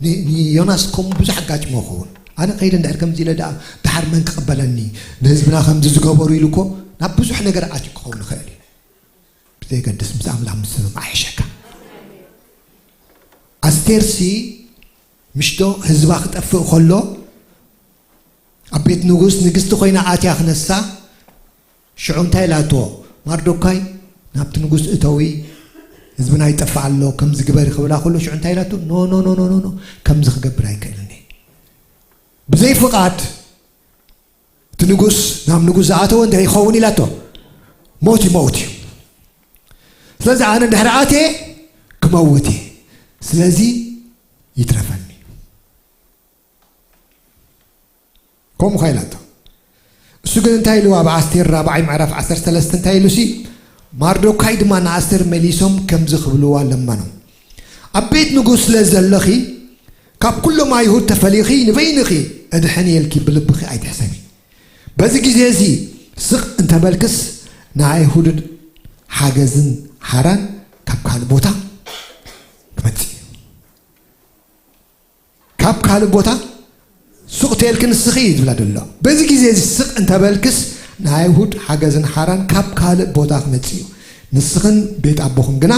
ን- ንዮናስ ከምኡ ብዙሕ ኣጋጢሞ ይኸውን። ኣነ ከይደ እንድሕር ከምዚ ኢለ ደኣ ደሓር መን ክቕበለኒ? ንህዝብና ከምዚ ዝገበሩ ኢሉ እኮ ናብ ብዙሕ ነገር ኣትዩ ክኸውን ይኽእል እዩ። ብዘየገድስ ምስ ኣምላኽ ምስምማዕ ይሕሸካ። ኣስቴርሲ ምሽቶ ህዝባ ክጠፍእ ከሎ ኣብ ቤት ንጉስ ንግስቲ ኮይና ኣትያ ክነሳ ሽዑ እንታይ ኢላቶ? ማርዶካይ ናብቲ ንጉስ እተዊ ህዝብና ይጠፍእ ኣሎ ከምዚ ግበሪ ክብላ ከሎ ሽዑ እንታይ ኢላቶ? ኖ ኖ ኖ ኖ ኖ ኖ ከምዚ ክገብር ኣይክእልን እየ። ብዘይ ፍቓድ እቲ ንጉስ ናብ ንጉስ ዝኣተወ እንታይ ይኸውን ኢላቶ? ሞት ይመውት እዩ። ስለዚ ኣነ እንድሕር ኣትየ ክመውት እየ። ስለዚ ይትረፈኒ። ከምኡ ኸ ኢላቶ። እሱ ግን እንታይ ኢልዋ? ኣብ ኣስቴር ራብዓይ ምዕራፍ ዓሰርተ ሰለስተ እንታይ ኢሉ ሲ? ማርዶካይ ድማ ንኣስቴር መሊሶም ከምዚ ክብልዋ ለመኖም። ኣብ ቤት ንጉስ ስለ ዘለኺ ካብ ኩሎም ኣይሁድ ተፈሊኺ ንበይንኺ እድሕን ኢልኪ ብልብኺ ኣይትሕሰቢ። በዚ ግዜ እዚ ስቕ እንተበልክስ ንኣይሁድ ሓገዝን ሓራን ካብ ካልእ ቦታ ክመጽእ እዩ። ካብ ካልእ ቦታ ሱቕ ተልኪ ንስኺ እዩ ዝብላ ዘሎ። በዚ ግዜ እዚ ስቕ እንተበልክስ ንኣይሁድ ሓገዝን ሓራን ካብ ካልእ ቦታ ክመጽእ እዩ። ንስኽን ቤት ኣቦኽን ግና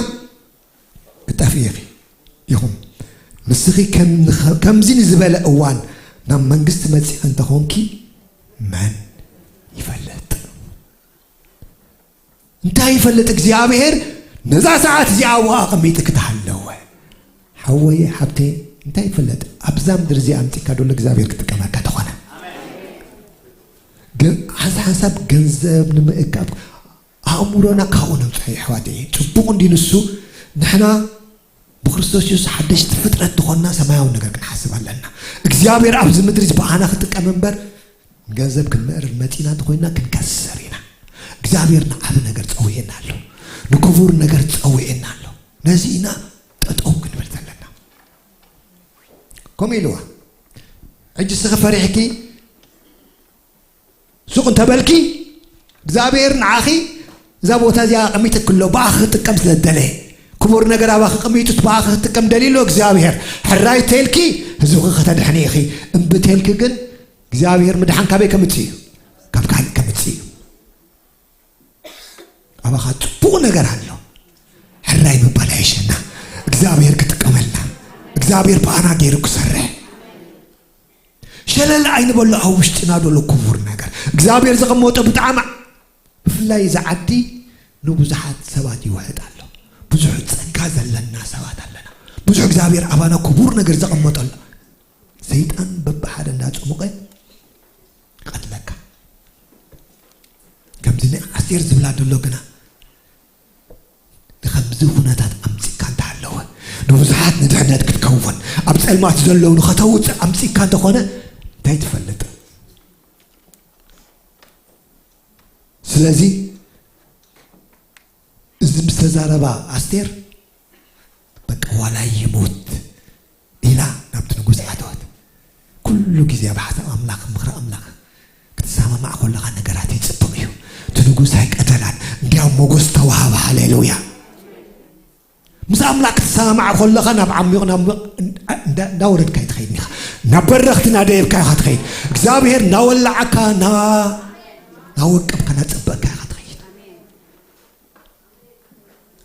ክትጠፍኢ ኢኺ ኢኹም። ንስኺ ከም- ከምዚ ንዝበለ እዋን ናብ መንግስቲ መጺኺ እንተኾንኪ መን ይፈልጥ? እንታይ ይፈልጥ እግዚኣብሔር ነዛ ሰዓት እዚኣ ኣብኡ ኣቐሚጥኪ ተሃለወ? ሓወየ ሓብተየ እንታይ ይፈልጥ ኣብዛ ምድሪ እዚኣ ኣምጺእካ ደሎ እግዚኣብሔር ክጥቀመካ ተኾነ። ግን ሓንሳብ ሓንሳብ ገንዘብ ንምእካብ ኣእምሮና ካብኡ ነውፅኦ የሕዋተየ። ፅቡቕ እንዲ ንሱ ንሕና ብክርስቶስ የሱስ ሓደሽቲ ፍጥረት ዝኾንና ሰማያዊ ነገር ክንሓስብ ኣለና። እግዚኣብሔር ኣብዚ ምድሪ እዚ ብኣና ክጥቀም እምበር ንገንዘብ ክንምእርር መፂና እንተኮይንና ክንከስር ኢና። እግዚኣብሔር ንዓቢ ነገር ፀዊዕና ኣሎ። ንክቡር ነገር ፀዊዕና ኣሎ። ነዚ ኢና ጠጠው ክንብል ዘለና። ከምኡ ኢልዋ ሕጂ ስኺ ፈሪሕኪ ሱቕ እንተበልኪ እግዚኣብሔር ንዓኺ እዛ ቦታ እዚኣ ኣቐሚጥኪ ኣሎ ብኣኺ ክጥቀም ስለ ዝደለየ ክቡር ነገር ኣባኺ ቀሚጡስ ብኣኺ ክጥቀም ደልዩ ኣሎ እግዚኣብሔር። ሕራይ ተልኪ ህዝብኺ ከተድሕኒ ኢኺ። እምቢ ተልኪ ግን እግዚኣብሔር ምድሓን ካበይ ከምፅእ እዩ? ካብ ካልእ ከምፅእ እዩ። ኣባኻ ፅቡቕ ነገር ኣሎ። ሕራይ ምባል ኣይሸና እግዚኣብሔር ክጥቀመልና እግዚኣብሔር ብኣና ገይሩ ክሰርሕ ሸለል ኣይንበሎ ኣብ ውሽጥና ዘሎ ክቡር ነገር እግዚኣብሔር ዘቐመጦ ብጣዕሚ ብፍላይ እዚ ዓዲ ንብዙሓት ሰባት ይውሕጥ ኣሎ። ብዙሕ ፀጋ ዘለና ሰባት ኣለና። ብዙሕ እግዚኣብሔር ኣባና ክቡር ነገር ዘቐመጦ ኣሎ። ሰይጣን በብሓደ እንዳፀሙቐ ይቐትለካ። ከምዚ ናይ ኣስቴር ዝብላ ዘሎ ግና ንከምዚ ኩነታት ኣምፂእካ እንተሃለወ ንብዙሓት ንድሕነት ክትከውን ኣብ ፀልማት ዘለዉ ንኸተውፅእ ኣምፂእካ እንተኾነ እንታይ ትፈልጥ? ስለዚ እዚ ምስ ተዛረባ ኣስቴር በቃ ዋላ ይሙት ኢላ ናብቲ ንጉስ ኣተወት። ኩሉ ግዜ ኣብ ሓሳብ ኣምላኽ ምኽሪ ኣምላኽ ክትሰማማዕ ከለኻ ነገራት ይፅብቕ እዩ። እቲ ንጉስ ኣይቀተላን እንዲያው ሞጎስ ተዋሃበ። ሃሌሉያ። ምስ ኣምላኽ ክትሰማማዕ ከለኻ ናብ ዓሚቕ ናብ እንዳወረድካ ይትኸይድ ኢኻ። ናብ በረኽቲ እናደየብካ ኢኻ ትኸይድ። እግዚኣብሔር እናወላዓካ እናወቀብካ እናፀበቕካ ኢኻ ትኸይድ።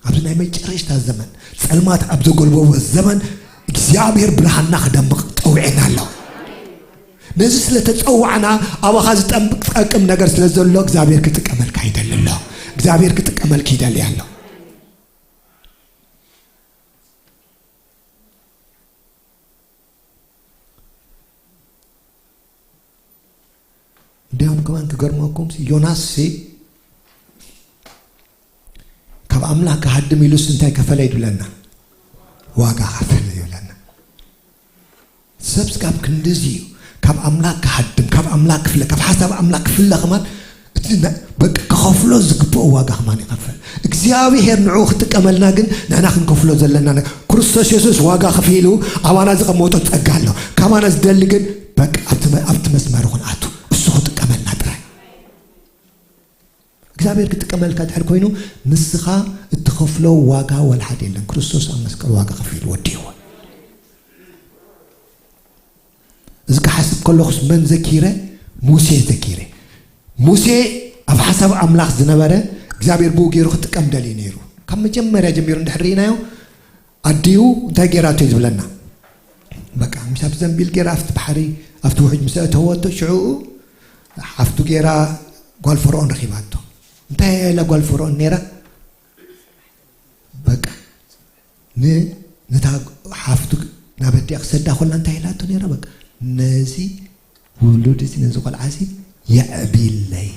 ኣብዚ ናይ መጨረሽታ ዘመን ፀልማት ኣብ ዘጎልበቦ ዘመን እግዚኣብሔር ብርሃንና ክደምቕ ፀዊዕና ኣሎ። ነዚ ስለ ተፀዋዕና ኣባኻ ዝጠቅም ነገር ስለ ዘሎ እግዚኣብሔር ክጥቀመልካ ይደሊ ኣሎ። እግዚኣብሔር ክጥቀመልክ ይደሊ ኣሎ። እንዲያውም ከማን ክገርመኩም ሲ ዮናስ ሲ ካብ ኣምላኽ ክሃድም ኢሉስ እንታይ ከፈለ ይብለና? ዋጋ ከፈለ ይብለና። ሰብ ስጋብ ክንድዚ እዩ ካብ ኣምላኽ ክሃድም ካብ ኣምላኽ ክፍለ ካብ ሓሳብ ኣምላኽ ክፍለ ከማን እቲ በቃ ክኸፍሎ ዝግብኦ ዋጋ ከማን ይኸፍል እግዚኣብሔር ንዑ ክጥቀመልና ግን ንሕና ክንከፍሎ ዘለና ክርስቶስ የሱስ ዋጋ ከፊሉ ኣባና ዝቐመጦ ጸጋ ኣሎ ካባና ዝደሊ ግን በቃ ኣብቲ መስመር ይኹን ኣቱ እሱ እግዚኣብሔር ክጥቀመልካ ድሕር ኮይኑ፣ ንስኻ እትኸፍሎ ዋጋ ዋላ ሓደ የለን። ክርስቶስ ኣብ መስቀል ዋጋ ከፊሉ ወዲእዎ። እዚ ክሓስብ ከለኹስ መን ዘኪረ? ሙሴ ዘኪረ። ሙሴ ኣብ ሓሳብ ኣምላኽ ዝነበረ፣ እግዚኣብሔር ብኡ ገይሩ ክጥቀም ደልዩ ነይሩ። ካብ መጀመርያ ጀሚሩ እንድሕር ርኢናዮ፣ ኣዲኡ እንታይ ገይራቶ እዩ ዝብለና? በቃ፣ ምስ ኣብቲ ዘንቢል ገይራ ኣብቲ ባሕሪ፣ ኣብቲ ውሕጅ ምስ ኣእተወቶ፣ ሽዑኡ ሓፍቱ ገይራ ጓል ፈርዖን ረኺባቶ። እንታይ እያ ኢላ ጓል ፈርዖን ነይራ? በቃ፣ ን-፣ ነታ ሓፍቱ ናብ ኣዲኣ ክሰዳ ኮላ እንታይ ኢላቶ ነይራ? በቃ፣ ነዚ ውሉድ እዚ፣ ነዚ ቆልዓ እዚ የዕብይለይ፣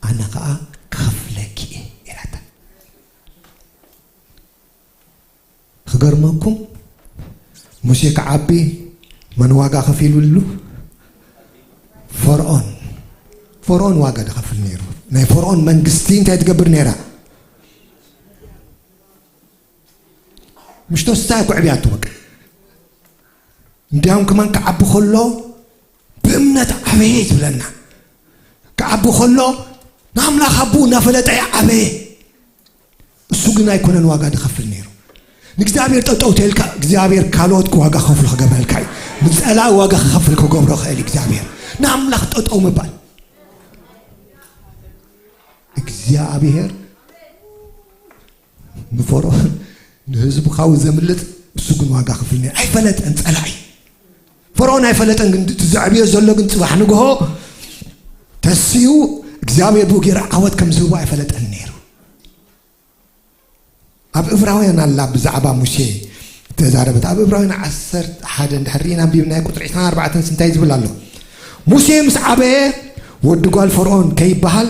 ኣነ ኸኣ ክኸፍለኪ እየ ኢላታ። ክገርመኩም፣ ሙሴ ክዓቢ መን ዋጋ ከፊሉሉ? ፈርዖን። ፈርዖን ዋጋ ዝኸፍል ነይሩ። ናይ ፈርዖን መንግስቲ እንታይ ትገብር ነይራ? ምሽቶ ስሳ ኩዕብያቱ በቃ። እንዲያውም ከማን ክዓቢ ከሎ ብእምነት ዓበየ ዝብለና። ክዓቢ ከሎ ንኣምላኽ ኣቦኡ እናፈለጠ ዓበየ። እሱ ግን ኣይኮነን ዋጋ ዝኸፍል ነይሩ። ንእግዚኣብሔር ጠጠው ተልካ፣ እግዚኣብሔር ካልኦት ዋጋ ክኸፍሉ ክገብረልካ እዩ። ንጸላኢ ዋጋ ክኸፍል ክገብሮ ክእል እዩ እግዚኣብሔር። ንኣምላኽ ጠጠው ምባል። እግዚኣብሔር ንፈርዖን ንህዝቡ ካብኡ ዘምልጥ፣ እሱ ግን ዋጋ ክፍል ነይሩ። ኣይፈለጠን ጸላኢ። ፈርዖን ኣይፈለጠን፣ ግን እቲ ዘዕብዮ ዘሎ ግን ጽባሕ ንግሆ ተሲኡ እግዚኣብሔር ብኡ ገይሩ ዓወት ከም ዝህቦ ኣይፈለጠን ነይሩ። ኣብ እብራውያን ኣላ ብዛዕባ ሙሴ ተዛረበት። ኣብ እብራውያን ዓሰርተ ሓደ እንድሕር ርኢና ኣንቢብናዮ ቁጽሪ ዕስራን ኣርባዕተን እንታይ ዝብል ኣሎ? ሙሴ ምስ ዓበየ ወዲ ጓል ፈርዖን ከይበሃል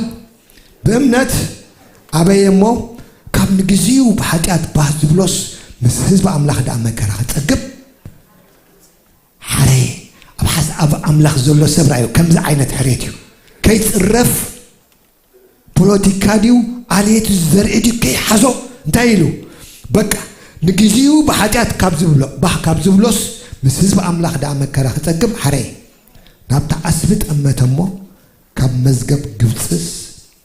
ብእምነት ኣበየ እሞ ካብ ንግዚኡ ብሓጢኣት ባህ ዝብሎስ ምስ ህዝቢ ኣምላኽ ደኣ መከራ ክጸግብ ሓረየ። ኣብ ሓሳብ ኣምላኽ ዘሎ ሰብ ራእዩ ከምዚ ዓይነት ሕርየት እዩ። ከይጽረፍ ፖለቲካ ድዩ፣ ዓሌት ዘርኢ ድዩ፣ ከይሓዞ እንታይ ኢሉ? በቃ ንግዚኡ ብሓጢኣት ካብ ዝብሎ፣ ባህ ካብ ዝብሎስ ምስ ህዝቢ ኣምላኽ ደኣ መከራ ክጸግብ ሓረየ። ናብቲ ዓስቢ ጠመተ እሞ ካብ መዝገብ ግብጽስ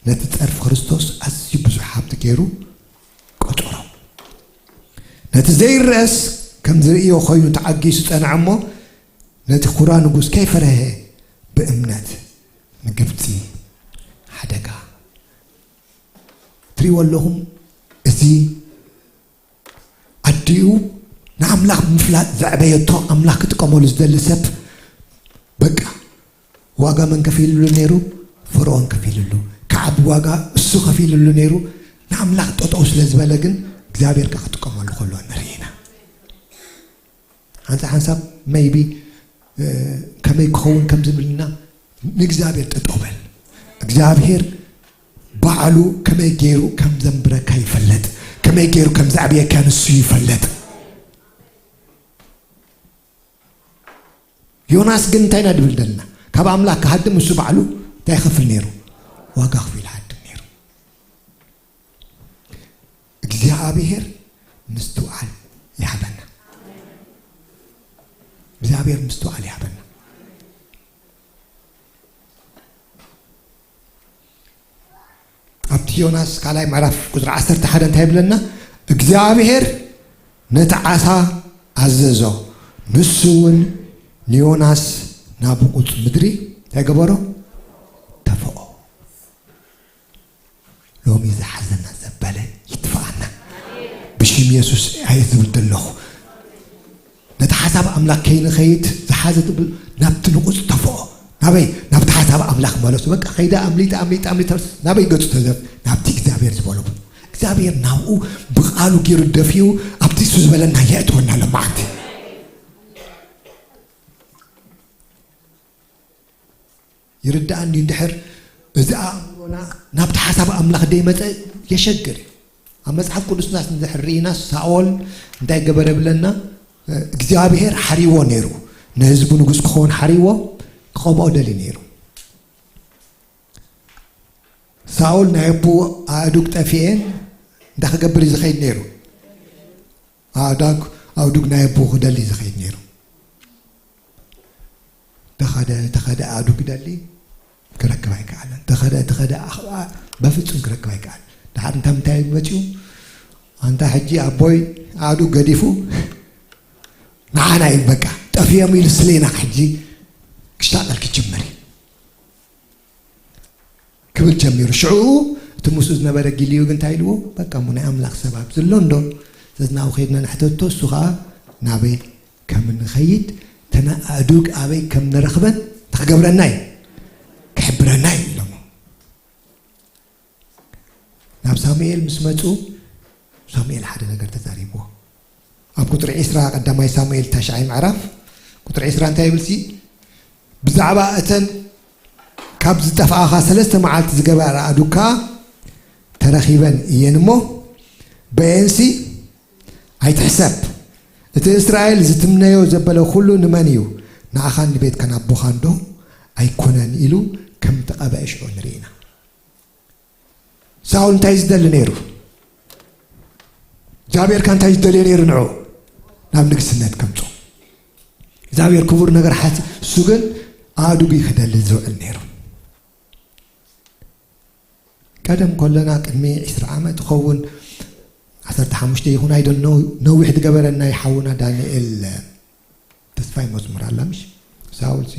ነቲ ጸርፊ ክርስቶስ ኣዝዩ ብዙሕ ሃብቲ ገይሩ ቆጸሮ። ነቲ ዘይረኣስ ከም ዝርእዮ ኮይኑ ተዓጊሱ ጸንዐ እሞ ነቲ ኩራ ንጉስ ከይፈረሀ ብእምነት ንግብጺ ሓደጋ። ትሪእዎ ኣለኹም፣ እዚ ኣዲኡ ንኣምላኽ ምፍላጥ ዘዕበየቶ፣ ኣምላኽ ክጥቀመሉ ዝደሊ ሰብ፣ በቃ፣ ዋጋ መን ከፊልሉ ነይሩ? ፈርዖን ከፊልሉ። ክዓቢ ዋጋ እሱ ከፊልሉ ነይሩ። ንኣምላኽ ጠጠው ስለ ዝበለ ግን እግዚኣብሔር ከኣ ክጥቀመሉ ከሎ ንርኢ ኢና። ሓንሳብ ሓንሳብ maybe፣ እ፣ ከመይ ክኸውን ከም ዝብልና ንእግዚኣብሔር ጠጠው በል። እግዚኣብሔር ባዕሉ ከመይ ገይሩ ከም ዘንብረካ ይፈልጥ። ከመይ ገይሩ ከም ዘዕብየካ ንሱ ይፈልጥ። ዮናስ ግን እንታይ ኢና ድብል ዘለና? ካብ ኣምላኽ ክሃድም እሱ ባዕሉ እንታይ ይኸፍል ነይሩ? ዋጋ ከፊሉ ይሃድም ነይሩ። እግዚኣብሔር ምስትውዓል ይሃበና። እግዚኣብሔር ምስትውዓል ይሃበና። ኣብቲ ዮናስ ካልኣይ ምዕራፍ ቁጽሪ ዓሰርተ ሓደ እንታይ ይብለና? እግዚኣብሔር ነቲ ዓሳ ኣዘዞ፣ ንሱ እውን ንዮናስ ናብ ቁጽ ምድሪ እንታይ ገበሮ? ተፈኦ። ሎሚ ዝሓዘና ዘበለ ይጥፍኣና። ብሽም የሱስ ኣየ ዝብል ዘለኹ። ነቲ ሓሳብ ኣምላኽ ከይንኸይድ ዝሓዘ ትብል ናብቲ ንቑጽ ተፈኦ። ናበይ? ናብቲ ሓሳብ ኣምላኽ መለሱ። በቃ ከይዳ ኣምሊጠ፣ ኣምሊጠ፣ ኣምሊጠ፣ ናበይ ገጹ ተዘፍ? ናብቲ እግዚኣብሔር ዝበሎ። እግዚኣብሔር ናብኡ ብቓሉ ገይሩ ደፊኡ ኣብቲ እሱ ዝበለና የእትወና ለማዓንቲ። ይርድኣኒ እንድሕር እዚ ኣእምሮና ናብቲ ሓሳብ ኣምላኽ ደይመጸ የሸግር እዩ። ኣብ መጽሓፍ ቅዱስና እንድሕር ርኢና ሳኦል እንታይ ገበረ ብለና? እግዚኣብሔር ሓሪዎ ነይሩ። ንህዝቡ ንጉስ ክኸውን ሓሪዎ፣ ክቐብኦ ደልዩ ነይሩ። ሳኦል ናይ ኣቦኡ ኣእዱግ ጠፊኤን እንታይ ክገብር እዩ ዝኸይድ ነይሩ? ኣእዳግ-፣ ኣእዱግ ናይ ኣቦኡ ክደሊ እዩ ዝኸይድ ነይሩ። ተኸደ፣ ተኸደ ኣእዱግ ክደሊ፣ ክረክብ ኣይከኣለን። ተኸደ ተኸደ ኣኽ- በፍጹም ክረክብ ኣይከኣል። ድሓር እንታ ምንታይ መጺኡ ኣንታ ሕጂ ኣቦይ ኣዱ ገዲፉ ንዓና እዩ በቃ ጠፍዮም ኢሉ ስሌና ሕጂ ክሽታቀል ክጅምር እዩ ክብል ጀሚሩ። ሽዑ እቲ ምስኡ ዝነበረ ጊልዩ ግን እንታይ ኢልዎ? በቃ እሞ ናይ ኣምላኽ ሰብ ኣብዚ ኣሎ እንዶ? ዘዝናው ከይድና ንሕተቶ፣ እሱ ኸዓ ናበይ ከም እንኸይድ፣ ተና ኣእዱግ ኣበይ ከም ንረኽበን እንታይ ክገብረና እዩ? ክሕብረና እዩ ኢሎሞ። ናብ ሳሙኤል ምስ መጹ ሳሙኤል ሓደ ነገር ተዛሪብዎ። ኣብ ቁጽሪ ዒስራ ቀዳማይ ሳሙኤል ታሽዓይ ምዕራፍ ቁጽሪ ዒስራ እንታይ ይብል ሲ? ብዛዕባ እተን ካብ ዝጠፍኣኻ ሰለስተ መዓልቲ ዝገበራ ኣእዱግ ከኣ ተረኺበን እየን እሞ በየንሲ ኣይትሕሰብ። እቲ እስራኤል ዝትምነዮ ዘበለ ኩሉ ንመን እዩ? ንኣኻን ንቤትካን ኣቦኻን ዶ ኣይኮነን? ኢሉ ከም ተቐበአ ሽዑ ንርኢ ኢና። ሳውል እንታይ ዝደሊ ነይሩ? እግዚኣብሔር ከ እንታይ ዝደልዮ ነይሩ ንዑ? ናብ ንግስነት ከምጾ። እግዚኣብሔር ክቡር ነገር ሓስ እሱ ግን ኣእዱግ እዩ ክደሊ ዝውዕል ነይሩ። ቀደም ከለና ቅድሚ ዒስራ ዓመት ይኸውን ዓሰርተ ሓሙሽተ ይኹን ኣይደኖ ነዊሕ ዝገበረ ናይ ሓውና ዳንኤል ተስፋይ መዝሙር ኣላ ምሽ? ሳውል ሲ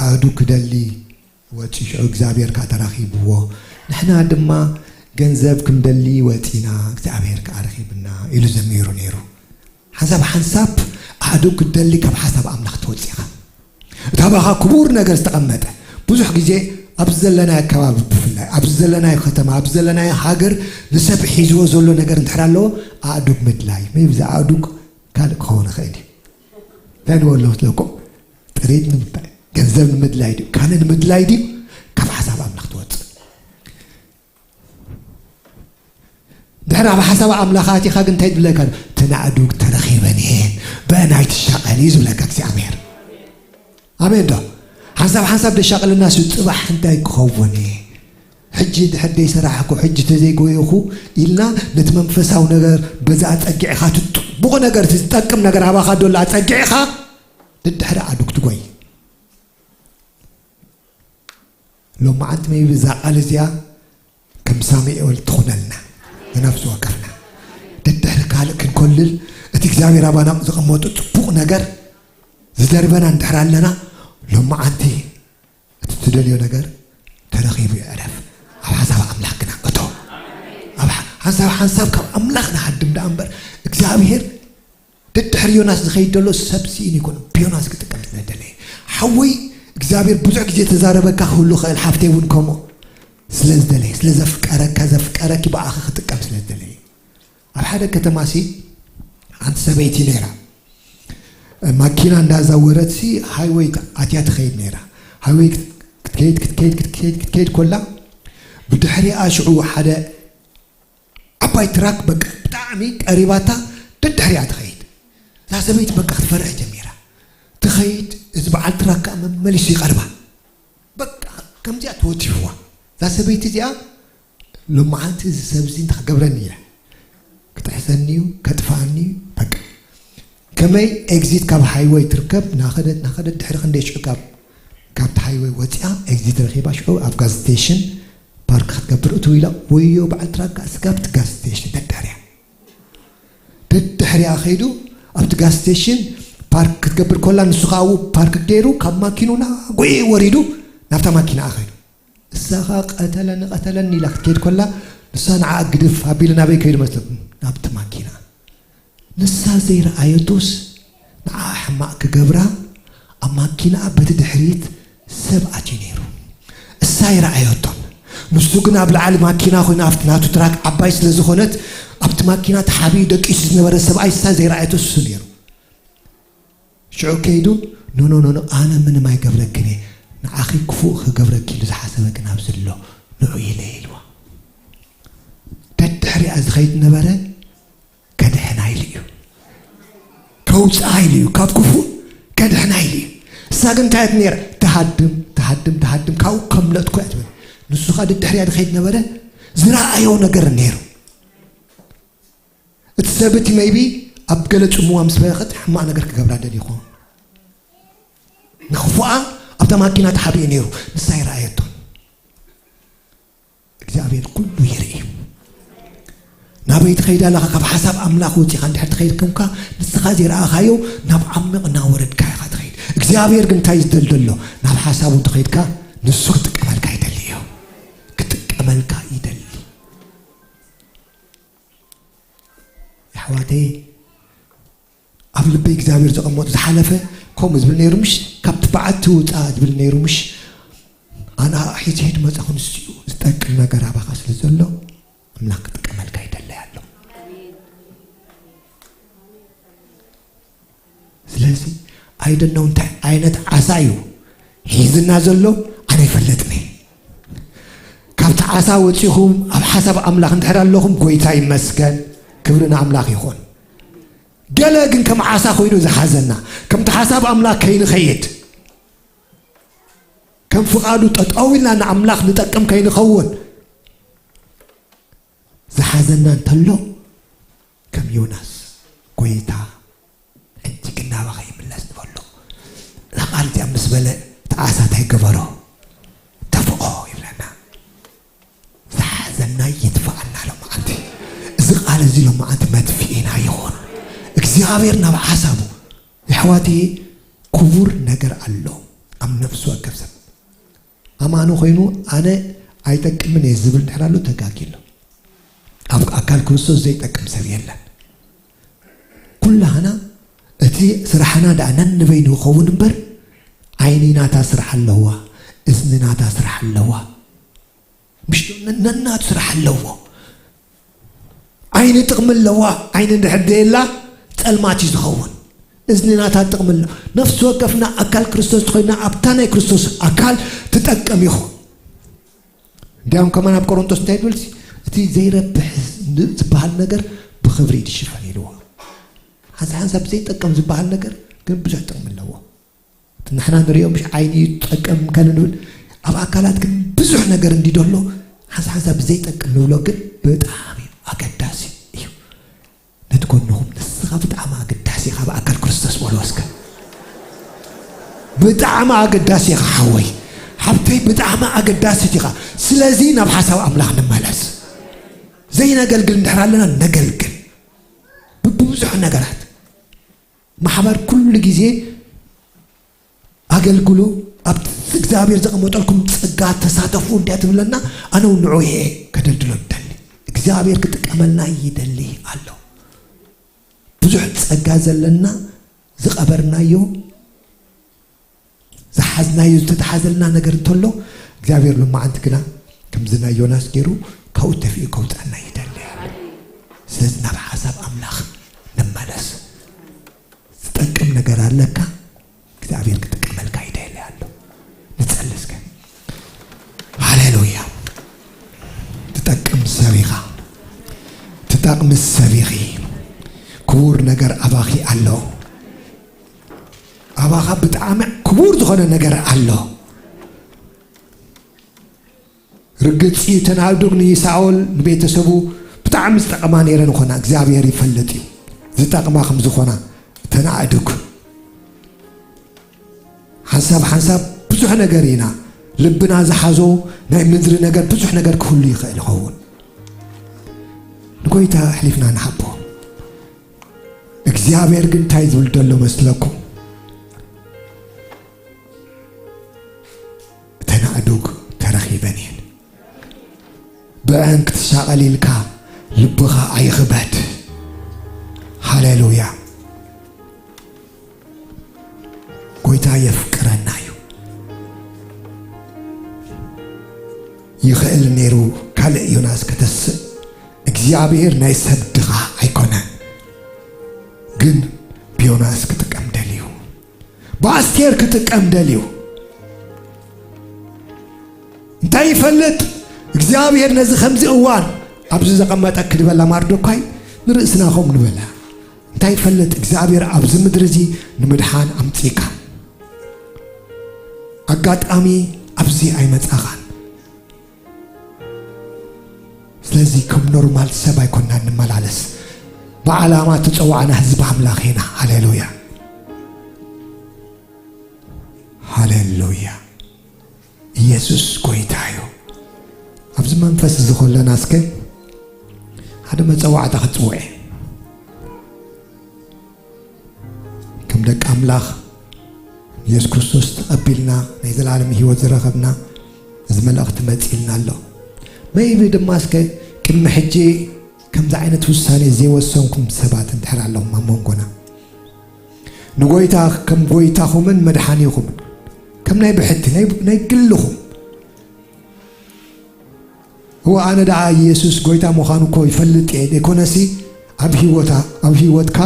ኣዱ ክደሊ ወፂ ሽዑ እግዚኣብሔር ከዓ ተራኺብዎ። ንሕና ድማ ገንዘብ ክንደሊ ወፂና እግዚኣብሔር ከዓ ረኺብና ኢሉ ዘሚሩ ነይሩ። ሓንሳብ ሓንሳብ ኣዱ ክትደሊ ካብ ሓሳብ ኣምላኽ ትወፂኻ። እታ ባኻ ክቡር ነገር ዝተቐመጠ ብዙሕ ግዜ ኣብዚ ዘለናዮ ኣከባቢ ብፍላይ ኣብዚ ዘለናዮ ከተማ ኣብዚ ዘለናዮ ሃገር ንሰብ ሒዝዎ ዘሎ ነገር እንድሕር ኣለዎ ኣእዱግ ምድላይ ብ ኣእዱግ ካልእ ክኸውን ይኽእል እዩ። እንታይ ንበሎ ስለኩም ጥሪት ንምድላይ ገንዘብ ንምድላይ ድዩ ካልእ ንምድላይ ድዩ? ካብ ሓሳብ ኣምላኽ ትወፅእ። ድሕሪ ኣብ ሓሳብ ኣምላኽ ኣቲኻ ግን እንታይ ትብለካ? ተናእዱግ ተረኺበን እየን ብአን ኣይትሻቐል እዩ ዝብለካ እግዚኣብሔር። ኣሜን ዶ? ሓንሳብ ሓንሳብ ደሻቐልና ሱ ፅባሕ እንታይ ክኸውን እየ ሕጂ ድሕር ደይሰራሕኩ ሕጂ ተዘይጎየኹ ኢልና ነቲ መንፈሳዊ ነገር በዛ ኣፀጊዕኻ ትጥቡቕ ነገር እቲ ዝጠቅም ነገር ኣባኻ ዶላ ኣፀጊዕኻ ድድሕሪ ኣዱግ ትጎይ። ሎማዓንቲ መይቢ እዛ ቃል እዚኣ ከም ሳሙኤል ትኹነልና ንነፍሲ ወከፍና ደድሕሪ ካልእ ክንኮልል እቲ እግዚኣብሔር ኣባና ዘቐመጡ ፅቡቕ ነገር ዝደርበና እንድሕር ኣለና ሎማዓንቲ እቲ ትደልዮ ነገር ተረኺቡ ይዕረፍ። ኣብ ሓሳብ ኣምላኽ ግና እቶ ኣብ ሓ- ሓንሳብ ሓንሳብ ካብ ኣምላኽ ንሃድም ደኣ እምበር እግዚኣብሔር ደድሕሪ ዮናስ ዝኸይድ ዘሎ ሰብ ስኢን ይኮን ብዮናስ ክጥቀም ስለደለየ ሓወይ እግዚኣብሔር ብዙሕ ግዜ ተዛረበካ ክህሉ ክእል ሓፍተይ እውን ከምኡ ስለ ዝደለየ ስለ ዘፍቀረካ ዘፍቀረኪ ብኣኺ ክጥቀም ስለ ዝደለየ ኣብ ሓደ ከተማ ሲ ሓንቲ ሰበይቲ ነይራ ማኪና እንዳዛወረት ሲ ሃይወይ ኣትያ ትኸይድ ነይራ ሃይወይ ክትከይድ ክትከይድ ክትከይድ ክትከይድ ኮላ ብድሕሪኣ ሽዑ ሓደ ዓባይ ትራክ በቃ ብጣዕሚ ቀሪባታ ደድሕሪኣ ትኸይድ እዛ ሰበይቲ በቃ ክትፈርሕ ጀሚራ ትኸይድ እዚ በዓል ትራክ ከዓ መመሊሱ ይቐርባ በቃ ከምዚኣ ተወቲፍዋ እዛ ሰበይቲ እዚኣ ሎማዓንቲ እዚ ሰብ እዚ እንታይ ክገብረኒ ኢላ ክጥሕሰኒ እዩ ከጥፍኣኒ እዩ በቃ ከመይ ኤግዚት ካብ ሃይወይ ትርከብ ናኸደት ናኸደት ድሕሪ ክንደይ ሽዑ ካብ ካብቲ ሃይወይ ወፂኣ ኤግዚት ረኺባ ሽዑ ኣብ ጋዝ ስቴሽን ፓርክ ክትገብር እትው ኢላ ወዮ በዓል ትራክ ከዓ ስጋብቲ ጋዝ ስቴሽን ደድሕሪያ ደድሕሪኣ ከይዱ ኣብቲ ጋዝ ስቴሽን ፓርክ ክትገብር ኮላ ንሱ ከዓ ኣብኡ ፓርክ ገይሩ ካብ ማኪኑ ናጎየ ወሪዱ ናብታ ማኪና ከይዱ እሳ ከዓ ቀተለኒ ቀተለኒ ኢላ ክትከይድ ኮላ ንሳ ንዓ ግድፍ ኣቢሉ ናበይ ከይዱ መስለኩም ናብቲ ማኪና ንሳ ዘይረኣየቶስ ንዓ ሕማቕ ክገብራ ኣብ ማኪና በቲ ድሕሪት ሰብ ኣትዩ ነይሩ እሳ ይረኣየቶም ንሱ ግን ኣብ ላዕሊ ማኪና ኮይኑ ኣብቲ ናቱ ትራክ ዓባይ ስለ ዝኾነት ኣብቲ ማኪና ተሓቢኡ ደቂሱ ዝነበረ ሰብኣይ እሳ ዘይረኣየቶ እሱ ነይሩ ሽዑ ከይዱ ኖኖኖኖ ኣነ ምንም ኣይገብረክን እየ ንዓኺ ክፉእ ክገብረኪ ኢሉ ዝሓሰበ ግን ኣብዚ ኣሎ ንዑ ኢለ ኢልዋ ደድሕሪኣ ዝኸይድ ነበረ ከድሕና ኢሉ እዩ ከውፅኣ ኢሉ እዩ ካብ ክፉእ ከድሕና ኢሉ እዩ እሳ ግን እንታይ እያ ነይራ ትሃድም ትሃድም ትሃድም ካብኡ ከምለጥኩ እያ ትብል ንሱ ከዓ ደድሕሪያ ዝኸይድ ነበረ ዝረኣዮ ነገር ነይሩ እቲ ሰብ እቲ maybe ኣብ ገለ ፅምዋ ምስ በረኸት ሕማቕ ነገር ክገብራ ደልዩ ይኸውን ንኽፉኣ ኣብ ኣብታ ማኪና ተሓቢኡ ነይሩ። ንሳ ይረኣየቶ። እግዚኣብሔር ኩሉ ይርኢ። ናበይ ትኸይድ ኣለኻ? ካብ ሓሳብ ኣምላኽ ወፂኻ እንድሕር ትኸይድ ኮንካ፣ ንስኻ ዘይረኣኻዮ ናብ ዓሚቕ እናወረድካ ኢኻ ትኸይድ። እግዚኣብሔር ግን እንታይ ይደሊ ዘሎ? ናብ ሓሳቡ እንተኸይድካ ንሱ ክጥቀመልካ ይደሊ እዩ። ክጥቀመልካ ይደሊ። ኣሕዋተይ፣ ኣብ ልበይ እግዚኣብሔር ዘቐመጡ ዝሓለፈ ከምኡ ዝብል ነይሩ ምሽ? ካብቲ በዓቲ ውፃ ዝብል ነይሩ ምሽ? ኣነ ሒዚ ሂድ መፃኹ ንሱ እዩ። ዝጠቅም ነገር ኣባኻ ስለ ዘሎ ኣምላኽ ክጥቀመልካ ይደለይ ኣሎ። ስለዚ ኣይደነው እንታይ ዓይነት ዓሳ እዩ ሒዝና ዘሎ ኣነ ይፈልጥኒ። ካብቲ ዓሳ ወፂኹም ኣብ ሓሳብ ኣምላኽ እንድሕር ኣለኹም ጎይታ ይመስገን፣ ክብሪ ንኣምላኽ ይኹን። ገለ ግን ከም ዓሳ ኮይኑ ዝሓዘና፣ ከምቲ ሓሳብ ኣምላኽ ከይንኸይድ፣ ከም ፍቓዱ ጠጠው ኢልና ንኣምላኽ ንጠቅም ከይንኸውን ዝሓዘና እንተሎ፣ ከም ዮናስ ጎይታ ሕጂ ግን ናባኻ ይምለስ ንበሎ። እዛ ቃል እዚኣ ምስ በለ እቲ ዓሳ እንታይ ገበሮ? ደፍኦ ይብለና። ዝሓዘና ይጥፋኣና ሎማዓንቲ። እዚ ቃል እዚ ሎማዓንቲ መጥፍኢና ይኹን። እግዚኣብሔር ናብ ሓሳቡ፣ የሕዋትየ፣ ክቡር ነገር ኣሎ ኣብ ነፍሲ ወከፍ ሰብ። ኣማኒ ኮይኑ ኣነ ኣይጠቅምን እየ ዝብል እንድሕር ኣሎ ተጋጊ ኣሎ። ኣብ ኣካል ክርስቶስ ዘይጠቅም ሰብ የለን። ኩላህና እቲ ስራሕና ደኣ ነንበይኑ ይኸውን እምበር፣ ዓይኒ ናታ ስራሕ ኣለዋ፣ እዝኒ ናታ ስራሕ ኣለዋ። ምሽ ነናቱ ስራሕ ኣለዎ። ዓይኒ ጥቕሚ ኣለዋ። ዓይኒ እንድሕር ደየላ ጸልማት እዩ ዝኸውን። እዝኒ ናታ ጥቕሚ ኣለዋ። ነፍሲ ወከፍና ኣካል ክርስቶስ ኮይና ኣብታ ናይ ክርስቶስ ኣካል ትጠቅም ይኹን። እንዲያውም ከማን ኣብ ቆሮንቶስ እንታይ ይብል? እቲ ዘይረብሕ ዝበሃል ነገር ብኽብሪ እዩ ዝሽፈን ኢልዎ። ሓንሳ ሓንሳ ብዘይጠቅም ዝበሃል ነገር ግን ብዙሕ ጥቕሚ ኣለዎ። ንሕና ንሪኦ ምሽ ዓይኒ እዩ ዝጠቅም ከለ ንብል፣ ኣብ ኣካላት ግን ብዙሕ ነገር እንዲዶ ኣሎ። ሓንሳ ሓንሳ ብዘይጠቅም ንብሎ ግን ብጣዕሚ ኣገዳሲ እዩ። ነቲ ጎንኹም ንስኻ ብጣዕሚ ኣገዳሲ ኢኻ ኣብ ኣካል ክርስቶስ በሎ እስከ። ብጣዕሚ ኣገዳሲ ኢኻ ሓወይ፣ ሓብተይ፣ ብጣዕሚ ኣገዳሲት ኢኻ። ስለዚ ናብ ሓሳብ ኣምላኽ ንመለስ። ዘይነገልግል እንድሕር ኣለና ነገልግል። ብብዙሕ ነገራት ማሕበር ኩሉ ግዜ ኣገልግሉ፣ ኣብ እግዚኣብሔር ዘቐመጠልኩም ጸጋ ተሳተፉ እንዲያ ትብለና። ኣነ እውን ንዑ እየ ከደልድሎ እደሊ። እግዚኣብሔር ክጥቀመልና ይደሊ ኣሎ። ብዙሕ ጸጋ ዘለና ዝቐበርናዮ ዝሓዝናዮ ዝተተሓዘልና ነገር እንተሎ እግዚኣብሔር ሎማዓንቲ ግና ከምዚ ናይ ዮናስ ገይሩ ካብኡ ተፊኡ ከውፅኣና ይደሊ ኣሎ። ስለዚ ናብ ሓሳብ ኣምላኽ ንመለስ። ዝጠቅም ነገር ኣለካ እግዚኣብሔር ክጥቀመልካ ይደሊ ኣሎ። ንጸሊ እስከ። ሃሌሉያ። ትጠቅም ሰብ ኢኻ። ትጠቅሚ ሰብ ኢኺ። ክቡር ነገር ኣባኺ ኣሎ። ኣባኻ ብጣዕሚ ክቡር ዝኾነ ነገር ኣሎ። ርግጽ እዩ ተናእዱግ ንሳኦል ንቤተሰቡ ብጣዕሚ ዝጠቐማ ነይረን ኾና እግዚኣብሔር ይፈልጥ እዩ ዝጠቕማ ከም ዝኾና። ተናእዱግ ሓንሳብ ሓንሳብ ብዙሕ ነገር ኢና ልብና ዝሓዞ ናይ ምድሪ ነገር ብዙሕ ነገር ክህሉ ይኽእል ይኸውን። ንጎይታ ኣሕሊፍና ንሃቦ። እግዚኣብሔር ግን እንታይ ዝብል ዘሎ መስለኩም? እተን ኣእዱግ ተረኺበን እየን። ብዐን ክትሻቐል ኢልካ ልብኻ ኣይኽበድ። ሃሌሉያ። ጎይታ የፍቅረና እዩ። ይኽእል ነይሩ ካልእ ዮናስ ከተስእ። እግዚኣብሔር ናይ ሰብ ድኻ ኣይኮነን። ግን ብዮናስ ክጥቀም ደልዩ። ብኣስቴር ክጥቀም ደልዩ። እንታይ ይፈልጥ እግዚኣብሔር ነዚ ከምዚ እዋን ኣብዚ ዘቐመጠ ክድበላ ማርዶኳይ ንርእስና ኸም ንበላ። እንታይ ይፈልጥ እግዚኣብሔር ኣብዚ ምድሪ እዚ ንምድሓን ኣምጺእካ። ኣጋጣሚ ኣብዚ ኣይመጻኻን። ስለዚ ከም ኖርማል ሰብ ኣይኮንና እንመላለስ። ብዓላማ ተጸዋዕና ህዝቢ ኣምላኽ ኢና። ሃሌሉያ። ሃሌሉያ። የሱስ ጎይታ እዩ። ኣብዚ መንፈስ እዚ ከለና እስከ ሓደ መጸዋዕታ ክጽውዕ እየ። ከም ደቂ ኣምላኽ የሱስ ክርስቶስ ተቐቢልና ናይ ዘላለም ህይወት ዝረኸብና እዚ መልእኽቲ መጺእልና ኣሎ። መይቢ ድማ እስከ ቅድሚ ሕጂ ከምዚ ዓይነት ውሳኔ ዘይወሰንኩም ሰባት እንድሕር ኣለኹም ኣብ መንጎና፣ ንጎይታ ከም ጎይታኹምን መድሓኒኹምን ከም ናይ ብሕቲ ናይ፣ ናይ ግልኹም፣ እወ ኣነ ደኣ ኢየሱስ ጎይታ ምዃኑ እኮ ይፈልጥ እየ፣ ዘይኮነሲ ኣብ ህይወታ፣ ኣብ ህይወትካ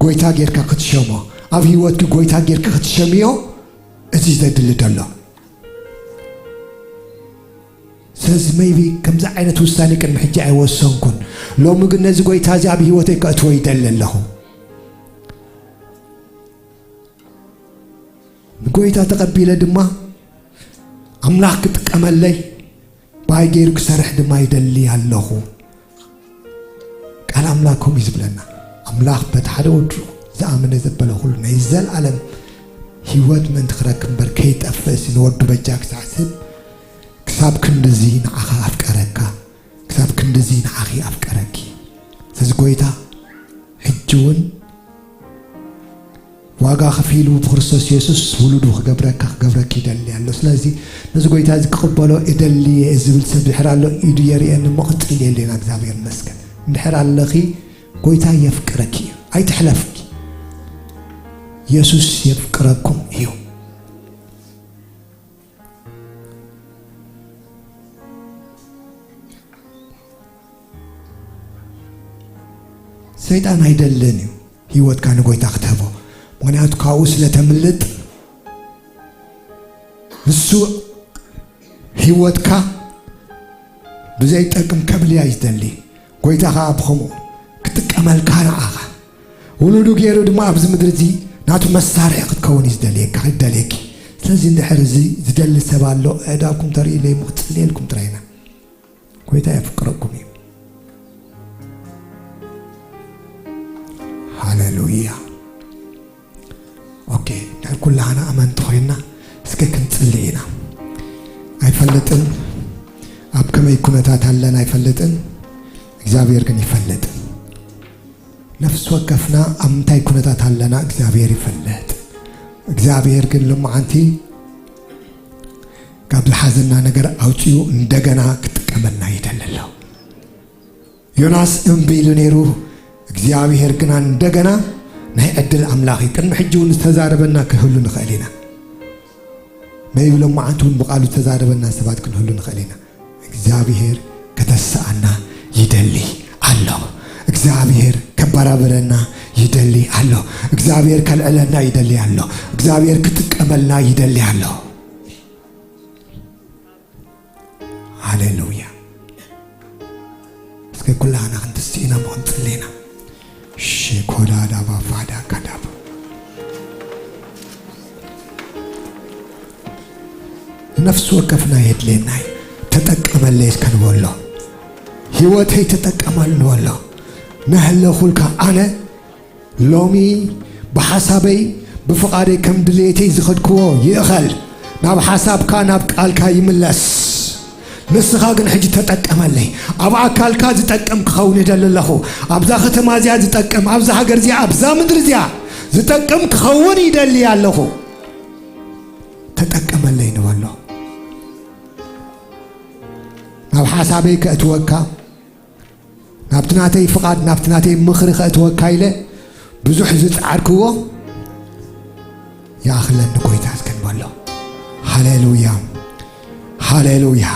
ጎይታ ጌርካ ክትሸሞ፣ ኣብ ህይወትኪ ጎይታ ጌርካ ክትሸምዮ እዚ ዘድሊ ደሎ። ስለዚ መይቢ ከምዚ ዓይነት ውሳኔ ቅድሚ ሕጂ ኣይወሰንኩን። ሎሚ ግን ነዚ ጎይታ እዚ ኣብ ህይወተይ ከእትዎ ይደሊ ኣለኹ። ንጎይታ ተቐቢለ ድማ ኣምላኽ ክጥቀመለይ ብኣይ ገይሩ ክሰርሕ ድማ ይደሊ ኣለኹ። ቃል ኣምላኽ ከምኡ እዩ ዝብለና። ኣምላኽ በቲ ሓደ ወዱ ዝኣመነ ዘበለ ኩሉ ናይ ዘለኣለም ህይወት ምእንቲ ክረክብ እምበር ከይጠፍእሲ ንወዱ በጃ ክሳዕ ዝህብ ክሳብ ክንድዚ ንዓኻ ኣፍቀረካ፣ ክሳብ ክንድዚ ንዓኺ ኣፍቀረኪ። ስለዚ ጎይታ ሕጂ እውን ዋጋ ከፊሉ ብክርስቶስ የሱስ ውሉዱ ክገብረካ ክገብረኪ ይደሊ ኣሎ። ስለዚ ነዚ ጎይታ እዚ ክቕበሎ እደሊ እየ ዝብል ሰብ ድሕር ኣሎ ኢዱ የርእየኒ እሞ ክጽልየሉ ኢና። እግዚኣብሔር ይመስገን። እንድሕር ኣለኺ ጎይታ የፍቅረኪ እዩ። ኣይትሕለፍኪ። የሱስ የፍቅረኩም እዩ። ሰይጣን ኣይደልን እዩ ህይወትካ ንጎይታ ክትህቦ። ምኽንያቱ ካብኡ ስለ ተምልጥ ንሱ ህይወትካ ብዘይጠቅም ከብልያ እዩ ዝደሊ። ጎይታ ኸዓ ብኸምኡ ክጥቀመልካ ንዓኻ። ውሉዱ ገይሩ ድማ ኣብዚ ምድሪ እዚ ናቱ መሳርሒ ክትከውን እዩ ዝደልየካ፣ ይደልየኪ። ስለዚ እንድሕር እዚ ዝደሊ ሰብ ኣሎ፣ ኣእዳውኩም ተርእዩለይ እሞ ክጽልየልኩም ጥራይ ኢና። ጎይታ የፍቅረኩም እዩ። ሃሌሉያ። ኦኬ፣ እንድሕር ኩላህና ኣመንቲ ኮይንና እስከ ክንጽሊ ኢና። ኣይፈልጥን ኣብ ከመይ ኩነታት ኣለና ኣይፈልጥን፣ እግዚኣብሔር ግን ይፈልጥ። ነፍሲ ወከፍና ኣብ ምንታይ ኩነታት ኣለና እግዚኣብሔር ይፈልጥ። እግዚኣብሔር ግን ልምዓንቲ ካብ ዝሓዘና ነገር ኣውፂኡ እንደገና ክጥቀመልና ይደሊ ኣሎ። ዮናስ እምቢ ኢሉ ነይሩ፣ እግዚኣብሔር ግና እንደገና ናይ ዕድል ኣምላኽ እዩ። ቅድሚ ሕጂ እውን ዝተዛረበና ክህሉ ንኽእል ኢና። መይቢ ሎማዓንቲ እውን ብቓሉ ዝተዛረበና ሰባት ክንህሉ ንኽእል ኢና። እግዚኣብሔር ከተስኣና ይደሊ ኣሎ። እግዚኣብሔር ከባራብረና ይደሊ ኣሎ። እግዚኣብሔር ከልዕለና ይደሊ ኣሎ። እግዚኣብሔር ክጥቀመልና ይደሊ ኣሎ። ሃሌሉያ። እስከ ኩላህና ክንትስኢና እሞ ክንጽሊ ኢና። ሽኮዳ ዳባ ፋዳ ካዳባ። ንነፍሲ ወከፍና የድልየና እዩ። ተጠቀመለይ እስከ ንበሎ። ህይወተይ ተጠቀመሉ ንበሎ። ነህለኹልካ ኣነ ሎሚ ብሓሳበይ ብፍቓደይ ከም ድልየተይ ዝኸድክዎ ይእኸል። ናብ ሓሳብካ ናብ ቃልካ ይምለስ። ንስኻ ግን ሕጂ ተጠቀመለይ። ኣብ ኣካልካ ዝጠቅም ክኸውን ይደሊ ኣለኹ። ኣብዛ ከተማ እዚኣ ዝጠቅም፣ ኣብዛ ሃገር እዚኣ፣ ኣብዛ ምድሪ እዚኣ ዝጠቅም ክኸውን ይደሊ ኣለኹ። ተጠቀመለይ ንበሎ። ናብ ሓሳበይ ከእትወካ፣ ናብቲ ናተይ ፍቓድ፣ ናብቲ ናተይ ምኽሪ ከእትወካ ኢለ ብዙሕ ዝጸዓርክዎ ይኣኽለኒ ጎይታ እስከ ንበሎ። ሃሌሉያ፣ ሃሌሉያ፣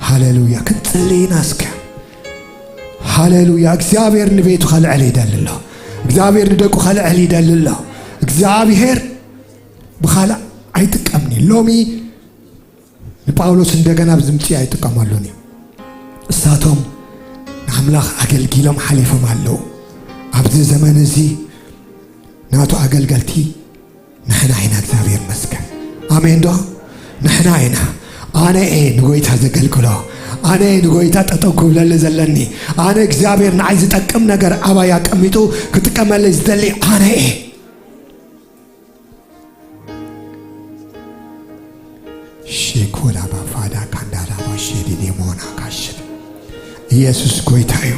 ሃሌሉያ። ክንጽሊ ኢና እስከ። ሃሌሉያ። እግዚኣብሔር ንቤቱ ከልዕል ይደሊ ኣሎ። እግዚኣብሔር ንደቁ ከልዕል ይደሊ ኣሎ። እግዚኣብሔር ብኻልእ ኣይጥቀምኒ። ሎሚ ንጳውሎስ እንደገና ኣብዚ ምጽኢ ኣይጥቀመሉን እዩ። እሳቶም ንኣምላኽ ኣገልጊሎም ሓሊፎም ኣለዉ። ኣብዚ ዘመን እዚ ናቱ ኣገልገልቲ ንሕና ኢና። እግዚኣብሔር ይመስገን። ኣሜን ዶ? ንሕና ኢና። ኣነ እየ ንጎይታ ዘገልግሎ። ኣነ እየ ንጎይታ ጠጠው ክብለሉ ዘለኒ። ኣነ እግዚኣብሔር ንዓይ ዝጠቅም ነገር ኣባይ ኣቀሚጡ ክጥቀመለይ ዝደሊ ኣነ እየ። ሺኮላባ ፋዳ ካንዳዳ ማሼዲ ዴሞና ካሽድ ኢየሱስ ጎይታ እዩ።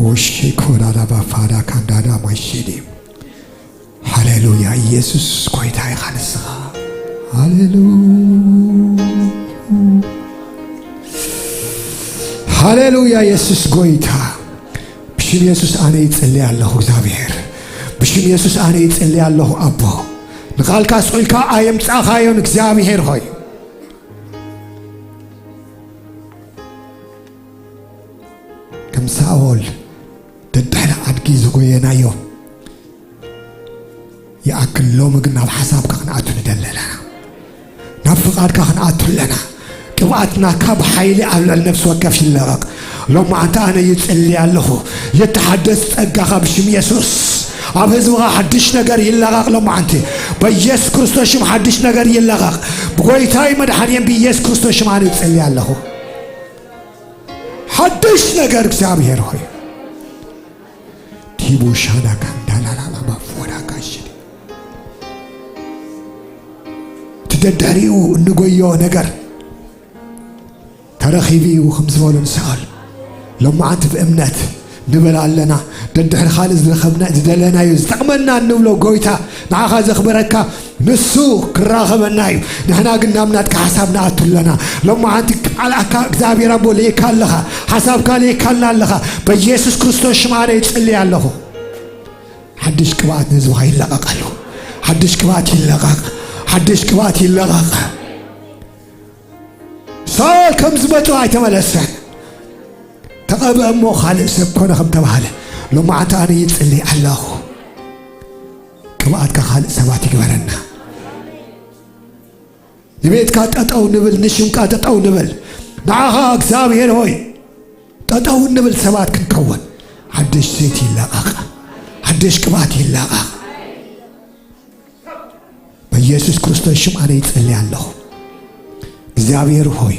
ኦሺኮላዳ ባፋዳ ካንዳዳ ማሼዲ። ሃሌሉያ። ኢየሱስ ጎይታ ኢኻ ንስኻ። ሃሌሉያ። ሃሌሉያ። ኢየሱስ ጎይታ። ብሽም ኢየሱስ ኣነ ይጽሊ ኣለኹ እግዚኣብሔር። ብሽም ኢየሱስ ኣነ ይጽሊ ኣለኹ ኣቦ። ንቓልካ ስቕ ኢልካ ኣየምጻእካዮን እግዚኣብሔር ሆይ። ከም ሳኦል ደድሕሪ ኣድጊ ዝጎየናዮ ይኣክል፣ ሎሚ ግን ናብ ሓሳብካ ክንኣቱ ንደሊ ኣለና። ናብ ፍቓድካ ክንኣቱ ኣለና። ቅብኣትና ካብ ሓይሊ ኣብ ልዕሊ ነፍሲ ወከፍ ይለቐቕ። ሎማዓንቲ ኣነ ይጽሊ ኣለኹ። የተሓደስ ጸጋኻ ብሽም የሱስ። ኣብ ህዝብኻ ሓድሽ ነገር ይለቐቕ። ሎማዓንቲ በኢየሱስ ክርስቶስ ሽም ሓድሽ ነገር ይለቐቕ። ብጎይታይ መድሓንየን ብኢየሱስ ክርስቶስ ሽም ኣነ ይጽሊ ኣለኹ። ሓድሽ ነገር እግዚኣብሔር ሆይ። ቲቡ ሻዳ ካንዳላላላ ባፎዳ ካሽዲ። እቲ ደድሕሪኡ እንጎዮ ነገር ተረኺቡ እዩ ከም ዝበሉ ንሳኦል። ሎማዓንቲ ብእምነት ንበል ኣለና። ደድሕሪ ካልእ ዝረኸብና፣ ዝደለናዮ፣ ዝጠቕመና እንብሎ ጎይታ ንዓኻ ዘኽብረካ ንሱ ክራኸበና እዩ። ንሕና ግን ናብ ናትካ ሓሳብ ንኣቱ ኣለና። ሎማዓንቲ ቃልካ እግዚኣብሔር ኣቦ ልኢካ ኣለኻ። ሓሳብካ ልኢካልና ኣለኻ። በኢየሱስ ክርስቶስ ሽም ኣነ ይጽሊ ኣለኹ። ሓድሽ ቅብኣት ንህዝብኻ ይለቐቕ ኣሎ። ሓድሽ ቅብኣት ይለቐቕ። ሓድሽ ቅብኣት ይለቐቕ። ሳኦል ከም ዝመጹ ኣይተመለሰን። ተቐብአ እሞ ካልእ ሰብ ኮነ ከም ተባህለ፣ ሎማዓንቲ ኣነ ይጽሊ ኣለኹ። ቅብኣትካ ካልእ ሰባት ይግበረና። ንቤትካ ጠጠው ንብል፣ ንሽምካ ጠጠው ንብል። ንዓኻ እግዚኣብሔር ሆይ ጠጠው ንብል ሰባት ክንከውን። ሓድሽ ዘይቲ ይለቐቕ። ሓድሽ ቅብኣት ይለቐቕ። በኢየሱስ ክርስቶስ ሽም ኣነ ይጸሊ ኣለኹ። እግዚኣብሔር ሆይ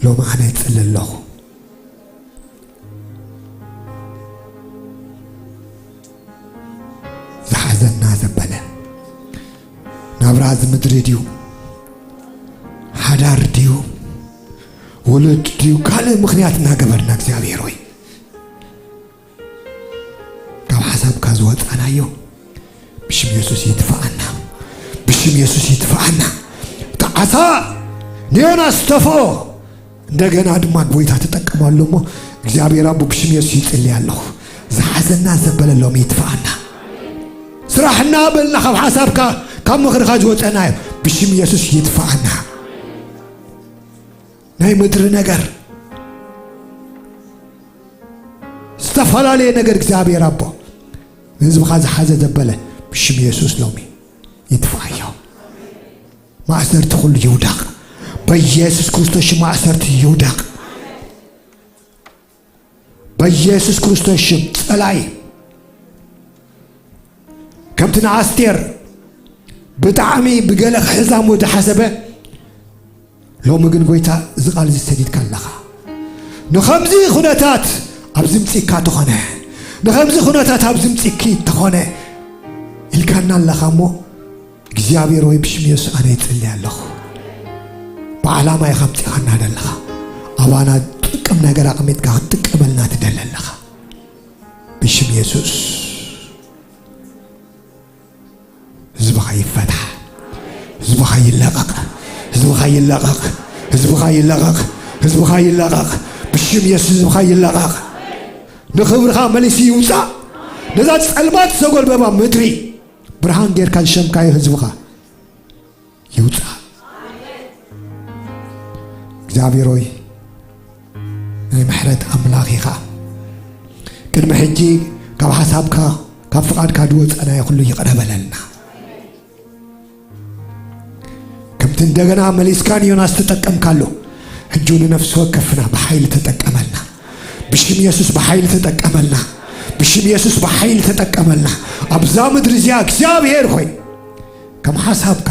ሎሚ ኣነ ይጽሊ ኣለኹ። ዝሓዘና ዘበለ ናብራ እዚ ምድሪ ድዩ? ሓዳር ድዩ? ውሉድ ድዩ? ካልእ ምኽንያት እናገበርና እግዚኣብሔር ሆይ ካብ ሓሳብካ ዝወፃናዮ ብሽም የሱስ ይጥፋኣና። ብሽም የሱስ ይጥፋኣና። እቲ ዓሳ ንዮናስ ተፍኦ። እንደገና ድማ ጎይታ ተጠቀመሉ እሞ እግዚኣብሔር ኣቦ ብሽም የሱስ ይጽሊ ኣለኹ። ዝሓዘና ዘበለ ሎሚ ይጥፋኣና። ስራሕና በልና ካብ ሓሳብካ ካብ ምኽርኻ ዝወፀናዮ ብሽም የሱስ ይጥፋኣና። ናይ ምድሪ ነገር ዝተፈላለየ ነገር እግዚኣብሔር ኣቦ ንህዝብኻ ዝሓዘ ዘበለ ብሽም የሱስ ሎሚ ይጥፋኣዮ። ማእሰርቲ ኩሉ ይውደቕ። በኢየሱስ ክርስቶስ ሽም ማእሰርቲ ይውደቕ። በኢየሱስ ክርስቶስ ሽም ጸላኢ ከምቲ ንኣስቴር ብጣዕሚ ብገለ ክሕዛ እሞ ዝሓሰበ ሎሚ ግን ጎይታ እዚ ቃል እዚ ሰዲድካ ኣለኻ። ንኸምዚ ኩነታት ኣብ ዝምጺካ ተኾነ፣ ንኸምዚ ኩነታት ኣብ ዝምጺኪ ተኾነ ኢልካና ኣለኻ እሞ እግዚኣብሔር ወይ ብሽም የሱስ ኣነ ይጽሊ ኣለኹ። ብዓላማ ኢኻ ኣምጺኻና ዘለኻ። ኣባና ጥቅም ነገር ኣቕሚጥካ ክትጥቀመልና ትደሊ ኣለኻ። ብሽም የሱስ ህዝብኻ ይፈታሕ። ህዝብኻ ይለቐቕ። ህዝብኻ ይለቐቕ። ህዝብኻ ይለቐቕ። ህዝብኻ ይለቐቕ። ብሽም የሱስ ህዝብኻ ይለቐቕ። ንኽብርኻ መሊሱ ይውፃእ። ነዛ ጸልማት ዝተጎልበባ ምድሪ ብርሃን ጌርካ ዝሸምካዮ ህዝብኻ ይውፃእ። እግዚኣብሔር ሆይ ናይ ምሕረት ኣምላኽ ኢኻ። ቅድሚ ሕጂ ካብ ሓሳብካ ካብ ፍቓድካ ዝወፀናዮ ኩሉ ይቕረ በለልና። ከምቲ እንደገና መሊስካ ንዮናስ ተጠቀምካሉ፣ ሕጂ ንነፍሲ ወከፍና ብሓይሊ ተጠቀመልና። ብሽም የሱስ ብሓይሊ ተጠቀመልና። ብሽም የሱስ ብሓይሊ ተጠቀመልና። ኣብዛ ምድሪ እዚኣ እግዚኣብሔር ሆይ ከም ሓሳብካ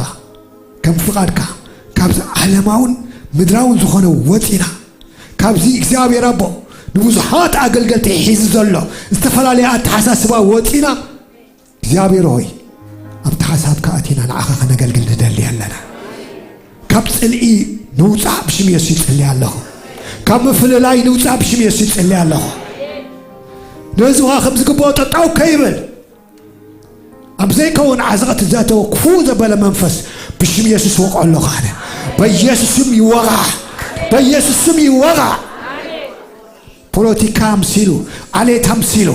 ከም ፍቓድካ ካብዚ ዓለማውን ምድራውን ዝኾነ ወፂና፣ ካብዚ እግዚኣብሔር ኣቦ ንብዙሓት ኣገልገልቲ ሒዙ ዘሎ ዝተፈላለየ ኣተሓሳስባ ወፂና፣ እግዚኣብሔር ሆይ ሓሳብካ ኣቲና ንዓኻ ከነገልግል ንደሊ ኣለና። ካብ ጽልኢ ንውጻእ ብሽም የሱስ ይጽሊ ኣለኹ። ካብ ምፍልላይ ንውጻእ ብሽም የሱስ ይጽሊ ኣለኹ። ንህዝብኻ ከም ዝግብኦ ጠጠው ከይብል፣ ኣብ ዘይከውን ዓዘቕቲ ዘእተወ ክፉእ ዘበለ መንፈስ ብሽም የሱስ ወቕዖ ኣለኹ ኣነ። በየሱስ ስም ይወቓዕ። በየሱስ ስም ይወቓዕ። ፖለቲካ ኣምሲሉ፣ ዓሌት ኣምሲሉ፣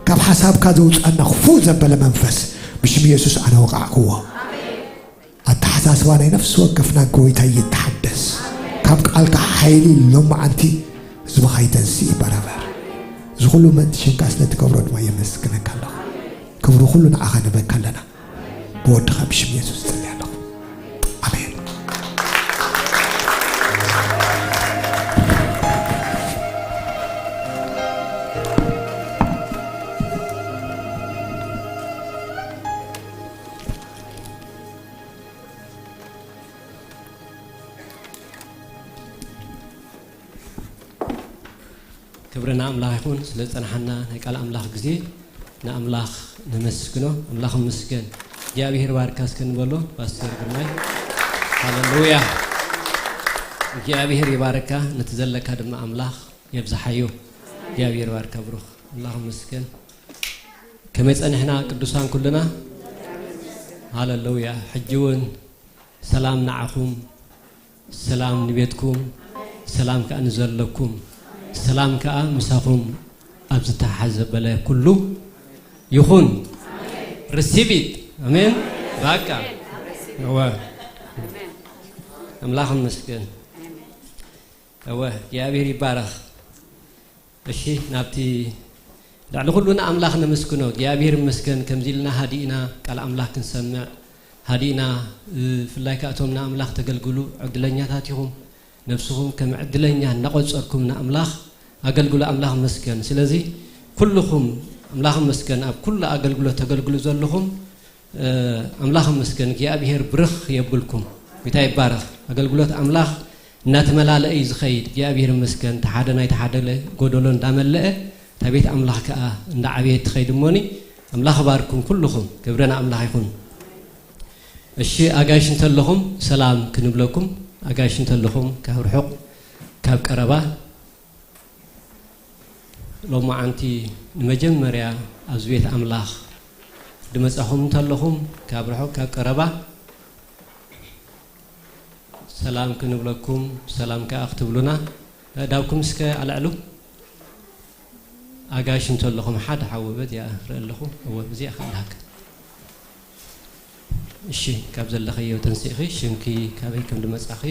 ካብ ሓሳብካ ዘውጽኣና ክፉእ ዘበለ መንፈስ ብሽም የሱስ ኣነ ወቓዕክዎ። ኣተሓሳስባ ናይ ነፍሲ ወከፍና ጎይታ ይተሓደስ። ካብ ቃልካ ሓይሊ ሎማዓንቲ ህዝብኻ ይተንስእ ይበራበር። እዚ ኩሉ ምእንቲ ሽምካ ስለ ትገብሮ ድማ የመስግነካ ኣለኹ። ክብሪ ኩሉ ንዓኻ ንበካ ኣለና። ብወድኻ ብሽም የሱስ እጽሊ ኣለኹ። ኣሜን። ክብሪ ንኣምላኽ ይኹን። ስለ ዝጸንሓና ናይ ቃል ኣምላኽ ግዜ ንኣምላኽ ነመስግኖ። ኣምላኽ ይመስገን። እግዚኣብሔር ይባርካ እስከ ንበሎ ፓስተር ግርማይ። ሃሌሉያ። እግዚኣብሔር ይባርካ፣ ነቲ ዘለካ ድማ ኣምላኽ የብዝሓዮ። እግዚኣብሔር ይባርካ ብሩኽ። ኣምላኽ ይመስገን። ከመይ ጸኒሕና ቅዱሳን ኩልና? ሃሌሉያ። ሕጂ እውን ሰላም ንዓኹም፣ ሰላም ንቤትኩም፣ ሰላም ከኣ ንዘለኩም፣ ሰላም ከኣ ምሳኹም ኣብ ዝተሓዘ በለ ኩሉ ይኹን። ሪሲቭ ኢት። ኣሜን። በቃ። እወ። ኣምላኽ ይመስገን። እወ፣ እግዚኣብሔር ይባረኽ። እሺ፣ ናብቲ ልዕሊ ኩሉ ንኣምላኽ ነመስግኖ። እግዚኣብሔር ይመስገን፣ ከምዚ ኢልና ሃዲእና ቃል ኣምላኽ ክንሰምዕ፣ ሃዲእና፣ እ፣ ብፍላይ ከኣ እቶም ንኣምላኽ ተገልግሉ ዕድለኛታት ኢኹም። ነብስኹም ከም ዕድለኛ እናቖጸርኩም ንኣምላኽ ኣገልግሉ። ኣምላኽ ይመስገን። ስለዚ ኩልኹም ኣምላኽ ይመስገን፣ ኣብ ኩሉ ኣገልግሎት ተገልግሉ ዘለኹም፣ እ፣ ኣምላኽ ይመስገን። እግዚኣብሔር ብርኽ የብልኩም። ጌታ ይባረኽ። ኣገልግሎት ኣምላኽ እናተመላለአ እዩ ዝኸይድ። እግዚኣብሔር ይመስገን። እቲ ሓደ ናይቲ ሓደ ጎደሎ እንዳመለአ፣ እታ ቤት ኣምላኽ ከኣ እንዳዓበየት ትኸይድ እሞኒ፣ ኣምላኽ ይባርኩም ኩልኹም። ክብሪ ንኣምላኽ ይኹን። እሺ፣ ኣጋይሽ እንተለኹም ሰላም ክንብለኩም፣ ኣጋይሽ እንተለኹም ካብ ርሑቕ ካብ ቀረባ፣ ሎማዓንቲ ንመጀመርያ ኣብዚ ቤት ኣምላኽ ድመጻኹም እንተለኹም፣ ካብ ርሑቕ ካብ ቀረባ ሰላም ክንብለኩም፣ ሰላም ከኣ ክትብሉና፣ ኣእዳውኩም እስከ ኣልዕሉ። ኣጋይሽ እንተለኹም ሓደ ሓወበት እያ ርኢ ኣለኹ። እወ፣ እዚኣ ከኣ ደሃካ። እሺ፣ ካብ ዘለኸዮ ተንሲእኺ፣ ሽምኪ፣ ካበይ ከም ድመጻኺ።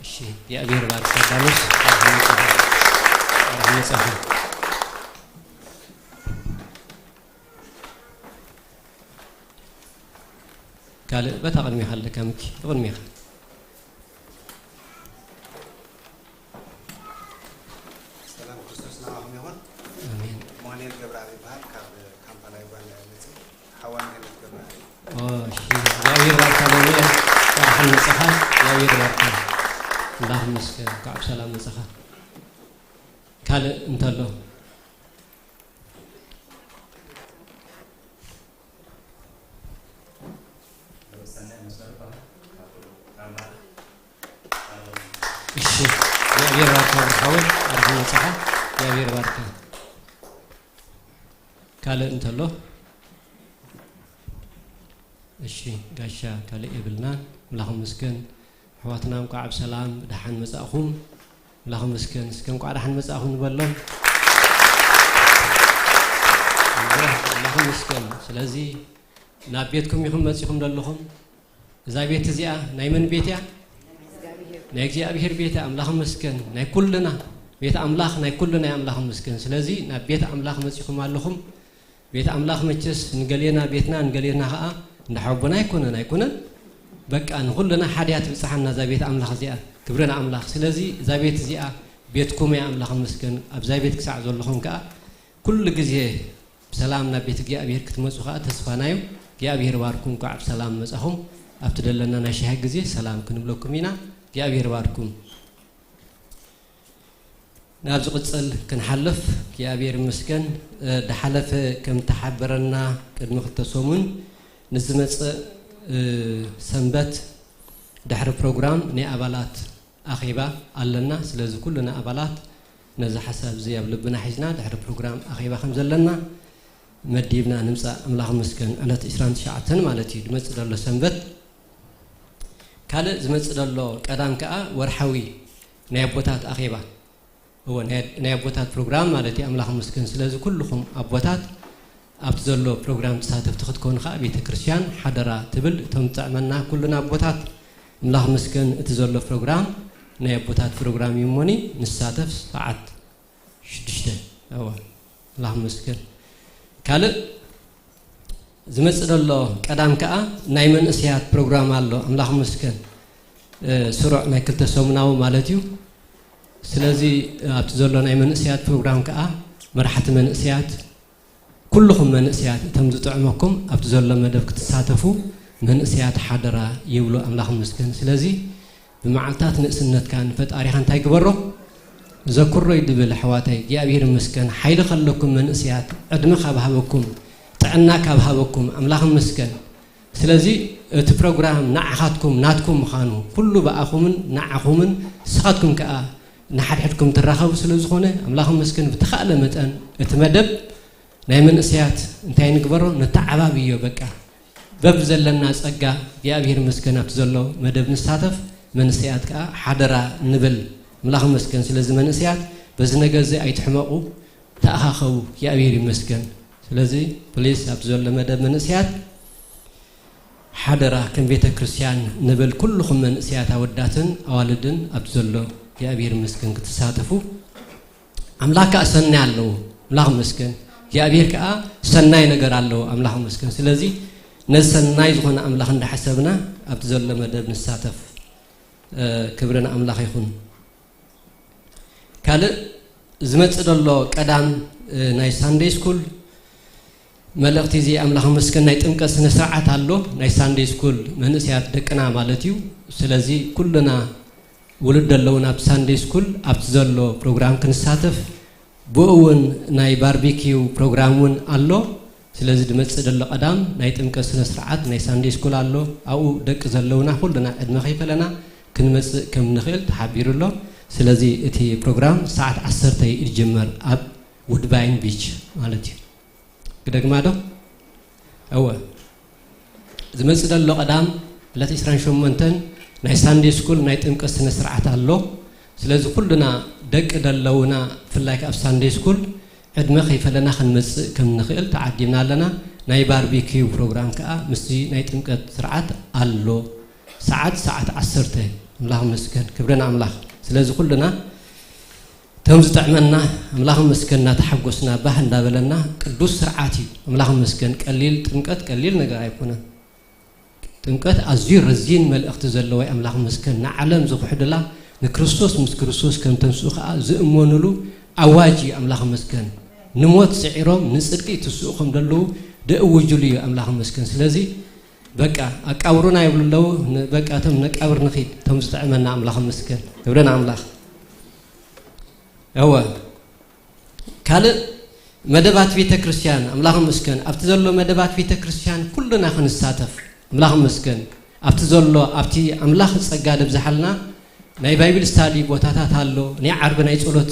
እሺ፣ እግዚኣብሔር ይባርክ። ዮርዳኖስ፣ ኣርሒ መጻኺ። ኣርሒ መጻኺ። ካልእ በታ ቅድሚኻ ኣለካ፣ ምኪ፣ ብቅድሚኻ። ሰላም ክርስቶስ ናባኹም ይኹን። ኣሜን። ሞኔል ገብረኣብ ይበሃል፣ ካብ ካምፓላ ዩጋንዳ እየ መፅእ። ሓዋ ሞኔል ገብረኣብ። ኦ፣ እሺ፣ እግዚኣብሔር ባርካ ሞኔል፣ እንኳዕ ደሓን መጻኻ። እግዚኣብሔር ባርካ። ኣምላኽ ይመስገን፣ እንኳዕ ብሰላም መጻኻ። ካልእ እንተሎ? እሺ፣ እግዚኣብሔር ባርካ ብርሃወይ፣ ኣርጊ መጻኻ፣ እግዚኣብሔር ባርካ። ካልእ እንተሎ? እሺ፣ ጋሻ ካልእ የብልናን። ኣምላኽ ይመስገን። ኣሕዋትና እንኳዕ ብሰላም ብደሓን መጻእኹም። ኣምላኽ ይመስገን። እስከ እንኳዕ ደሓን መጻእኹም ንበሎም። ኣምላኽ ይመስገን። ስለዚ ናብ ቤትኩም ኢኹም መጺኹም ዘለኹም። እዛ ቤት እዚኣ ናይ መን ቤት እያ? ናይ እግዚኣብሔር ቤት እያ። ኣምላኽ ይመስገን። ናይ ኩልና ቤት ኣምላኽ፣ ናይ ኩልና እያ። ኣምላኽ ይመስገን። ስለዚ ናብ ቤት ኣምላኽ መጺኹም ኣለኹም። ቤት ኣምላኽ መቸስ ንገሌና ቤትና፣ ንገሌና ኸኣ እንዳ ሓቦና ኣይኮነን፣ ኣይኮነን። በቃ ንኹልና ሓደ እያ ትብጽሓና እዛ ቤት ኣምላኽ እዚኣ። ክብሪ ንኣምላኽ። ስለዚ እዛ ቤት እዚኣ ቤትኩም እያ። ኣምላኽ ይመስገን። ኣብዛ ቤት ክሳዕ ዘለኹም ከኣ ኩሉ ግዜ ብሰላም ናብ ቤት እግዚኣብሔር ክትመጹ ከኣ ተስፋና እዩ። እግዚኣብሔር ይባርኩም፣ እንኳዕ ብሰላም መጻኹም። ኣብቲ ደለና ናይ ሻሂ ግዜ ሰላም ክንብለኩም ኢና። እግዚኣብሔር ይባርኩም። ናብ ዝቕጽል ክንሓልፍ እግዚኣብሔር ይመስገን። እ፣ ድሓለፈ ከም ተሓበረና ቅድሚ ክልተ ሰሙን ንዝመጽእ፣ እ፣ ሰንበት ድሕሪ ፕሮግራም ናይ ኣባላት ኣኼባ ኣለና። ስለዚ ኩልና ኣባላት ነዚ ሓሳብ እዚ ኣብ ልብና ሒዝና ድሕሪ ፕሮግራም ኣኼባ ከም ዘለና መዲብና ንምጻእ ኣምላኽ ይመስገን። ዕለት ዕስራን ትሽዓተን ማለት እዩ፣ ዝመጽእ ዘሎ ሰንበት። ካልእ ዝመጽእ ዘሎ ቀዳም ከኣ ወርሓዊ ናይ ኣቦታት ኣኼባ። እወ፣ ናይ፣ ናይ ኣቦታት ፕሮግራም ማለት እዩ። ኣምላኽ ይመስገን። ስለዚ ኩልኹም ኣቦታት ኣብቲ ዘሎ ፕሮግራም ተሳተፍቲ ክትኮኑ ከኣ ቤተ ክርስቲያን ሓደራ ትብል። እቶም ዝጥዕመና ኩልና ኣቦታት ኣምላኽ ይመስገን። እቲ ዘሎ ፕሮግራም ናይ ኣቦታት ፕሮግራም እዩ እሞኒ ንሳተፍ ሰዓት ሽዱሽተ። እወ፣ ኣምላኽ ይመስገን። ካልእ ዝመጽእ ዘሎ ቀዳም ከኣ ናይ መንእሰያት ፕሮግራም ኣሎ። ኣምላኽ ይመስገን። እ፣ ስሩዕ ናይ ክልተ ሰሙናዊ ማለት እዩ። ስለዚ ኣብቲ ዘሎ ናይ መንእሰያት ፕሮግራም ከኣ መራሕቲ መንእሰያት፣ ኩልኹም መንእሰያት እቶም ዝጥዕመኩም ኣብቲ ዘሎ መደብ ክትሳተፉ መንእሰያት ሓደራ ይብሉ። ኣምላኽ ይመስገን። ስለዚ ብመዓልታት ንእስነትካ ንፈጣሪኻ እንታይ ግበሮ? ዘክሮ እዩ ድብል። ኣሕዋተይ፣ እግዚኣብሔር ይመስገን። ሓይሊ ከለኩም መንእሰያት፣ ዕድመ ካብ ሃበኩም፣ ጥዕና ካብ ሃበኩም፣ ኣምላኽ ይመስገን። ስለዚ እቲ ፕሮግራም ንዓኻትኩም፣ ናትኩም ምዃኑ፣ ኩሉ ብኣኹምን ንዓኹምን፣ ንስኻትኩም ከኣ ንሓድሕድኩም ትራኸቡ ስለ ዝኾነ፣ ኣምላኽ ይመስገን። ብተኻእለ መጠን እቲ መደብ ናይ መንእሰያት እንታይ ንግበሮ? ነተዓባብዮ። በቃ በብ ዘለና ጸጋ እግዚኣብሔር ይመስገን ኣብቲ ዘሎ መደብ ንሳተፍ፣ መንእሰያት ከኣ ሓደራ ንብል። ኣምላኽ ይመስገን። ስለዚ መንእሰያት በዚ ነገር እዚ ኣይትሕመቑ፣ ተኣኻኸቡ። እግዚኣብሔር ይመስገን። ስለዚ ፕሊስ ኣብቲ ዘሎ መደብ መንእሰያት ሓደራ ከም ቤተ ክርስቲያን ንብል፣ ኩልኹም መንእሰያት ኣወዳትን ኣዋልድን ኣብቲ ዘሎ እግዚኣብሔር ይመስገን ክትሳተፉ። ኣምላኽ ከኣ ሰናይ ኣለዎ። ኣምላኽ ይመስገን። እግዚኣብሔር ከኣ ሰናይ ነገር ኣለዎ። ኣምላኽ ይመስገን። ስለዚ ነዚ ሰናይ ዝኾነ ኣምላኽ እንዳሓሰብና ኣብቲ ዘሎ መደብ ንሳተፍ። እ፣ ክብሪ ንኣምላኽ ይኹን። ካልእ ዝመጽእ ዘሎ ቀዳም፣ እ፣ ናይ ሳንደይ ስኩል መልእኽቲ እዚ ኣምላኽ ይመስገን ናይ ጥምቀት ስነ ስርዓት ኣሎ። ናይ ሳንደይ ስኩል መንእሰያት ደቅና ማለት እዩ። ስለዚ ኩልና ውሉድ ዘለውና ኣብ ሳንደይ ስኩል ኣብቲ ዘሎ ፕሮግራም ክንሳተፍ፣ ብኡ እውን ናይ ባርቢኪው ፕሮግራም እውን ኣሎ። ስለዚ ዝመጽእ ዘሎ ቀዳም ናይ ጥምቀት ስነ ስርዓት ናይ ሳንደይ ስኩል ኣሎ። ኣብኡ ደቂ ዘለውና ኩልና ዕድመ ከይፈለና ክንመጽእ ከም ንኽእል ተሓቢሩ ኣሎ። ስለዚ እቲ ፕሮግራም ሰዓት ዓሰርተ እዩ ዝጅመር ኣብ ውድባይን ቢች ማለት እዩ። ክደግማ ዶ? እወ። ዝመጽእ ዘሎ ቀዳም ዕለት ዕስራን ሸሞንተን ናይ ሳንደይ ስኩል ናይ ጥምቀት ስነ ስርዓት ኣሎ። ስለዚ ኩልና ደቂ ደለውና ብፍላይ ከኣ ኣብ ሳንደይ ስኩል ዕድመ ከይፈለና ክንመጽእ ከም ንኽእል ተዓዲምና ኣለና። ናይ ባርቢኪው ፕሮግራም ከኣ ምስዚ ናይ ጥምቀት ስርዓት ኣሎ። ሰዓት፣ ሰዓት ዓሰርተ። ኣምላኽ ይመስገን፣ ክብሪ ንኣምላኽ። ስለዚ ኩልና እቶም ዝጥዕመና ኣምላኽ ይመስገን እናተሓጎስና ባህ እንዳበለና ቅዱስ ስርዓት እዩ። ኣምላኽ ይመስገን። ቀሊል ጥምቀት ቀሊል ነገር ኣይኮነን። ጥምቀት ኣዝዩ ረዚን መልእኽቲ ዘለዎ እዩ። ኣምላኽ ይመስገን። ንዓለም ዝኽሕዱላ ንክርስቶስ ምስ ክርስቶስ ከም ተንስኡ ከኣ ዝእመኑሉ ኣዋጅ እዩ። ኣምላኽ ይመስገን። ንሞት ስዒሮም ንጽድቂ ይትስኡ ከም ዘለዉ ደእውጅሉ እዩ። ኣምላኽ ይመስገን። ስለዚ በቃ ኣቃብሩና ይብሉ ኣለዉ። ን-፣ በቃ እቶም ነቃብር ንኺድ፣ እቶም ዝጥዕመና። ኣምላኽ ይመስገን። ክብሪ ንኣምላኽ። እወ። ካልእ መደባት ቤተ ክርስቲያን፣ ኣምላኽ ይመስገን። ኣብቲ ዘሎ መደባት ቤተ ክርስቲያን ኩልና ክንሳተፍ፣ ኣምላኽ ይመስገን። ኣብቲ ዘሎ፣ ኣብቲ ኣምላኽ ጸጋ ደብዝሓልና ናይ ባይብል ስታዲ ቦታታት ኣሎ። ናይ ዓርቢ ናይ ጸሎት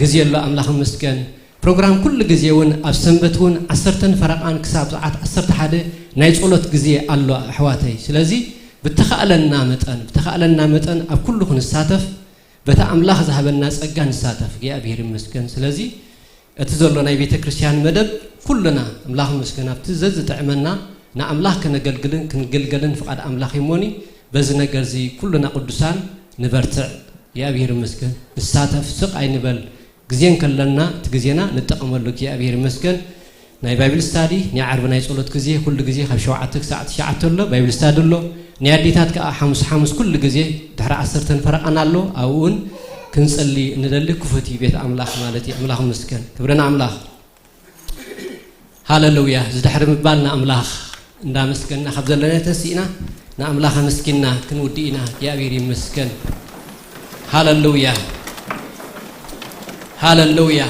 ግዜ ኣሎ፣ ኣምላኽ ይመስገን። ፕሮግራም ኩሉ ግዜ እውን ኣብ ሰንበት እውን ዓሰርተን ፈረቓን ክሳብ ሰዓት ዓሰርተ ሓደ ናይ ጸሎት ግዜ ኣሎ፣ ኣሕዋተይ። ስለዚ ብተኻእለና መጠን፣ ብተኻእለና መጠን ኣብ ኩሉ ክንሳተፍ፣ በቲ ኣምላኽ ዝሃበና ጸጋ ንሳተፍ። እግዚኣብሔር ይመስገን። ስለዚ እቲ ዘሎ ናይ ቤተ ክርስቲያን መደብ ኩልና ኣምላኽ ይመስገን ኣብቲ ዘዝጥዕመና ንኣምላኽ ከነገልግልን ክንግልገልን ፍቓድ ኣምላኽ እዩ እሞኒ፣ በዚ ነገር እዚ ኩልና ቅዱሳን ንበርትዕ። እግዚኣብሔር ይመስገን። ንሳተፍ፣ ስቕ ኣይንበል። ግዜ እንከለና እቲ ግዜና ንጠቐመሉ። እግዚኣብሔር ይመስገን። ናይ ባይብል ስታዲ ናይ ዓርቢ ናይ ጸሎት ግዜ ኩሉ ግዜ ካብ ሸውዓተ ክሳዕ ትሽዓተ ኣሎ፣ ባይብል ስታዲ ኣሎ። ናይ ኣዴታት ከኣ ሓሙስ ሓሙስ ኩሉ ግዜ ድሕሪ ዓሰርተን ፈረቓን ኣሎ። ኣብኡ እውን ክንጽሊ እንደሊ ክፉት እዩ ቤት ኣምላኽ ማለት እዩ። ኣምላኽ ይመስገን። ክብሪ ንኣምላኽ። ሃለሉያ። እዚ ድሕሪ ምባል ንኣምላኽ እንዳመስገንና ካብ ዘለና ተሲእና ንኣምላኽ ኣመስጊንና ክንውድእ ኢና። እግዚኣብሔር ይመስገን። ሃለሉያ። ሃለሉያ።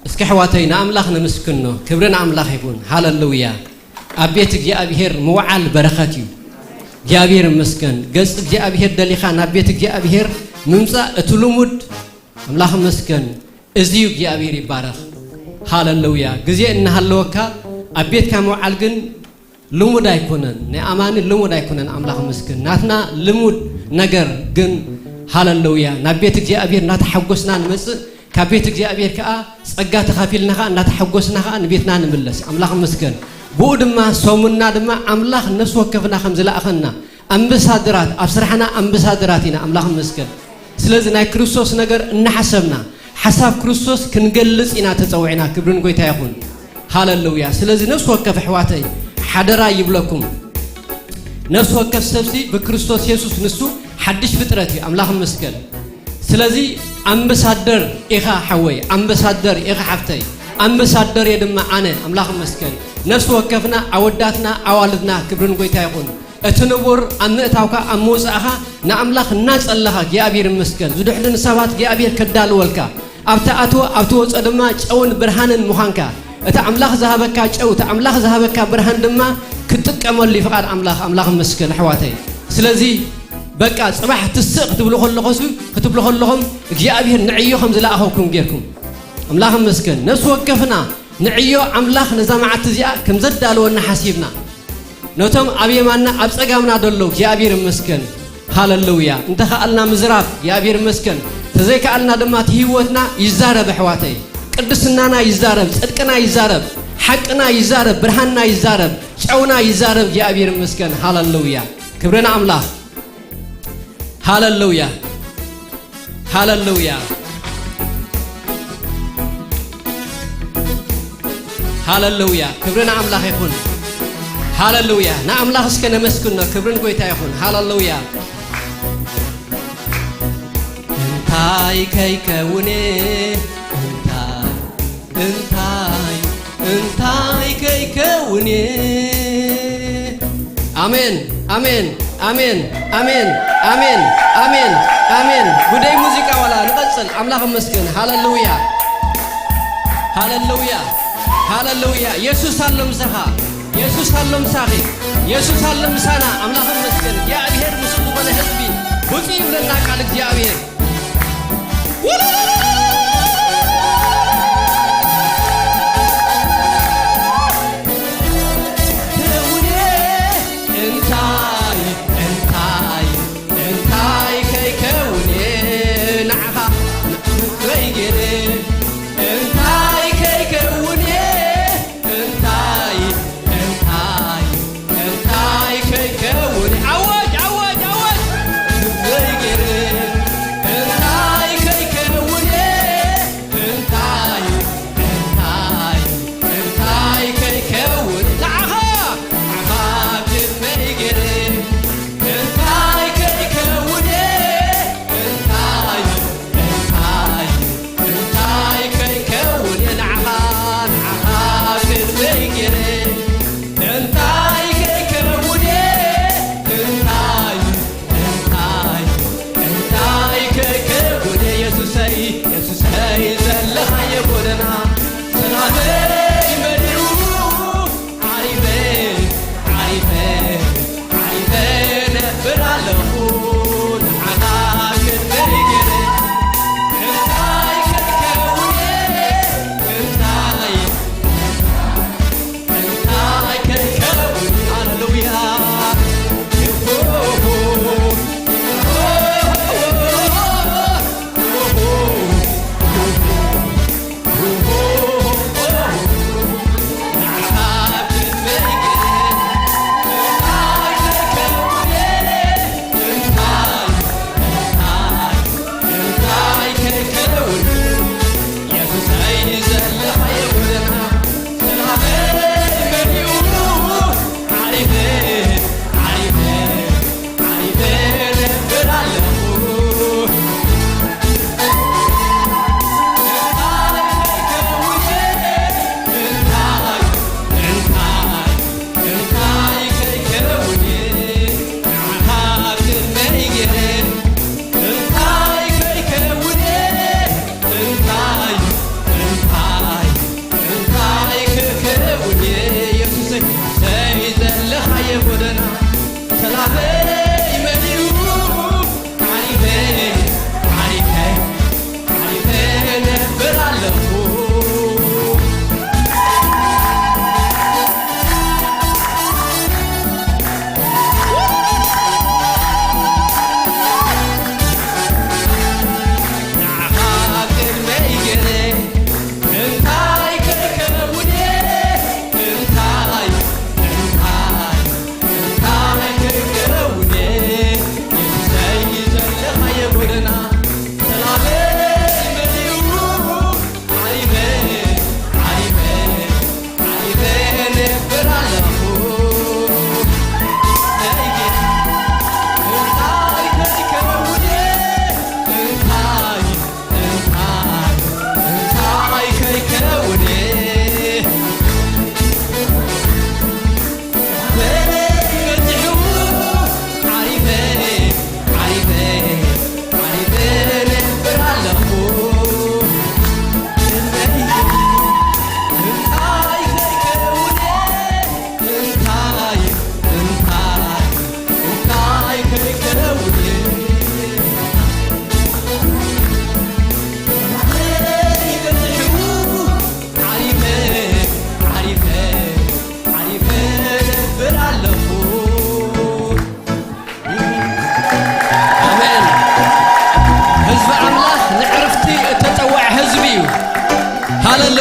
እስኪ ኣሕዋተይ ንኣምላኽ ነመስግኖ። ክብሪ ንኣምላኽ ይኹን። ሃለሉያ። ኣብ ቤት እግዚኣብሔር ምውዓል በረኸት እዩ። እግዚኣብሔር ይመስገን። ገጽ እግዚኣብሔር ደሊኻ ናብ ቤት እግዚኣብሔር ምምጻእ እቲ ልሙድ። ኣምላኽ ይመስገን። እዚ እዩ እግዚኣብሔር ይባረኽ። ሃለሉያ። ግዜ እናሃለወካ ኣብ ቤትካ ምውዓል ግን ልሙድ ኣይኮነን። ናይ ኣማኒ ልሙድ ኣይኮነን። ኣምላኽ ይመስገን። ናትና ልሙድ ነገር ግን ሃለሉያ። ናብ ቤት እግዚኣብሔር እናተሓጎስና ንመጽእ፣ ካብ ቤት እግዚኣብሔር ከኣ ጸጋ ተኻፊልና ከኣ እናተሓጎስና ከኣ ንቤትና ንምለስ። ኣምላኽ ይመስገን። ብኡ ድማ ሰሙንና ድማ ኣምላኽ ነፍሲ ወከፍና ከም ዝለኣኸና ኣምባሳደራት፣ ኣብ ስራሕና ኣምባሳደራት ኢና። ኣምላኽ ይመስገን። ስለዚ ናይ ክርስቶስ ነገር እናሓሰብና ሓሳብ ክርስቶስ ክንገልጽ ኢና ተጸዊዕና። ክብርን ጎይታ ይኹን። ሃለሉያ። ስለዚ ነፍሲ ወከፍ ኣሕዋተይ ሓደራ ይብለኩም። ነፍሲ ወከፍ ሰብሲ ብክርስቶስ የሱስ ንሱ ሓድሽ ፍጥረት እዩ። ኣምላኽ ይመስገን። ስለዚ ኣምባሳደር ኢኻ ሓወይ፣ ኣምባሳደር ኢኻ ሓፍተይ፣ ኣምባሳደር እየ ድማ ኣነ። ኣምላኽ ይመስገን። ነፍሲ ወከፍና ኣወዳትና ኣዋልድና ክብርን ጎይታ ይኹን። እቲ ንቡር ኣብ ምእታውካ ኣብ ምውጻእኻ ንኣምላኽ እናጸለኻ እግዚኣብሔር ይመስገን። ዝድሕዱ ንሰባት እግዚኣብሔር ከዳልወልካ፣ ኣብቲ ኣትዎ ኣብቲ ወጾ ድማ ጨውን ብርሃንን ምዃንካ፣ እቲ ኣምላኽ ዝሃበካ ጨው፣ እቲ ኣምላኽ ዝሃበካ ብርሃን ድማ ክትጥቀመሉ እዩ ፍቓድ ኣምላኽ። ኣምላኽ ይመስገን ኣሕዋተይ። ስለዚ በቃ ጽባሕ ትስእ ክትብሉ ከለኹስ፣ ክትብሉ ከለኹም እግዚኣብሔር ንዕዮ ከም ዝለኣኸኩም ጌርኩም። ኣምላኽ ይመስገን። ነፍሲ ወከፍና ንዕዮ ኣምላኽ ነዛ መዓልቲ እዚኣ ከም ዘዳለወና ሓሲብና፣ ነቶም ኣብ የማንና ኣብ ጸጋምና ደሎ እግዚኣብሔር ይመስገን። ሃለሉያ። እንተኸኣልና ምዝራብ እግዚኣብሔር ይመስገን። ተዘይከኣልና ድማ እቲ ህይወትና ይዛረብ ኣሕዋተይ። ቅድስናና ይዛረብ፣ ጽድቅና ይዛረብ፣ ሓቅና ይዛረብ፣ ብርሃንና ይዛረብ፣ ጨውና ይዛረብ። እግዚኣብሔር ይመስገን። ሃለሉያ። ክብሪ ንኣምላኽ። ሃለሉያ። ሃለሉያ። ሃለሉያ። ክብሪ ንኣምላኽ ይኹን። ሃለሉያ። ንኣምላኽ እስከ ነመስግኖ። ክብሪ ንጎይታ ይኹን። ሃለሉያ። እንታይ ከይከውኔ እንታይ እንታይ እንታይ ከይከውኔ። ኣሜን ኣሜን ኣሜን ኣሜን ኣሜን ኣሜን ኣሜን። ጉደይ ሙዚቃ ዋላ ንቐጽል። ኣምላኽ ይመስገን። ሃለሉያ ሃለሉያ ሃለሉያ። የሱስ ኣሎ ምሳኻ። የሱስ ኣሎ ምሳኺ። የሱስ ኣሎ ምሳና። ኣምላኽ ይመስገን። እግዚኣብሔር ምስኡ ዝኾነ ህዝቢ ውፅእ ይብለና ቃል እግዚኣብሔር። እንታይ እንታይ እንታይ ከይከውን እየ ንዓኻ ንዓኻ ገይረ እንታይ ከይከውን እየ እንታይ እንታይ እንታይ ከይከውን ኣወጅ ኣወጅ ኣወጅ ገይረ እንታይ ከይከውን እየ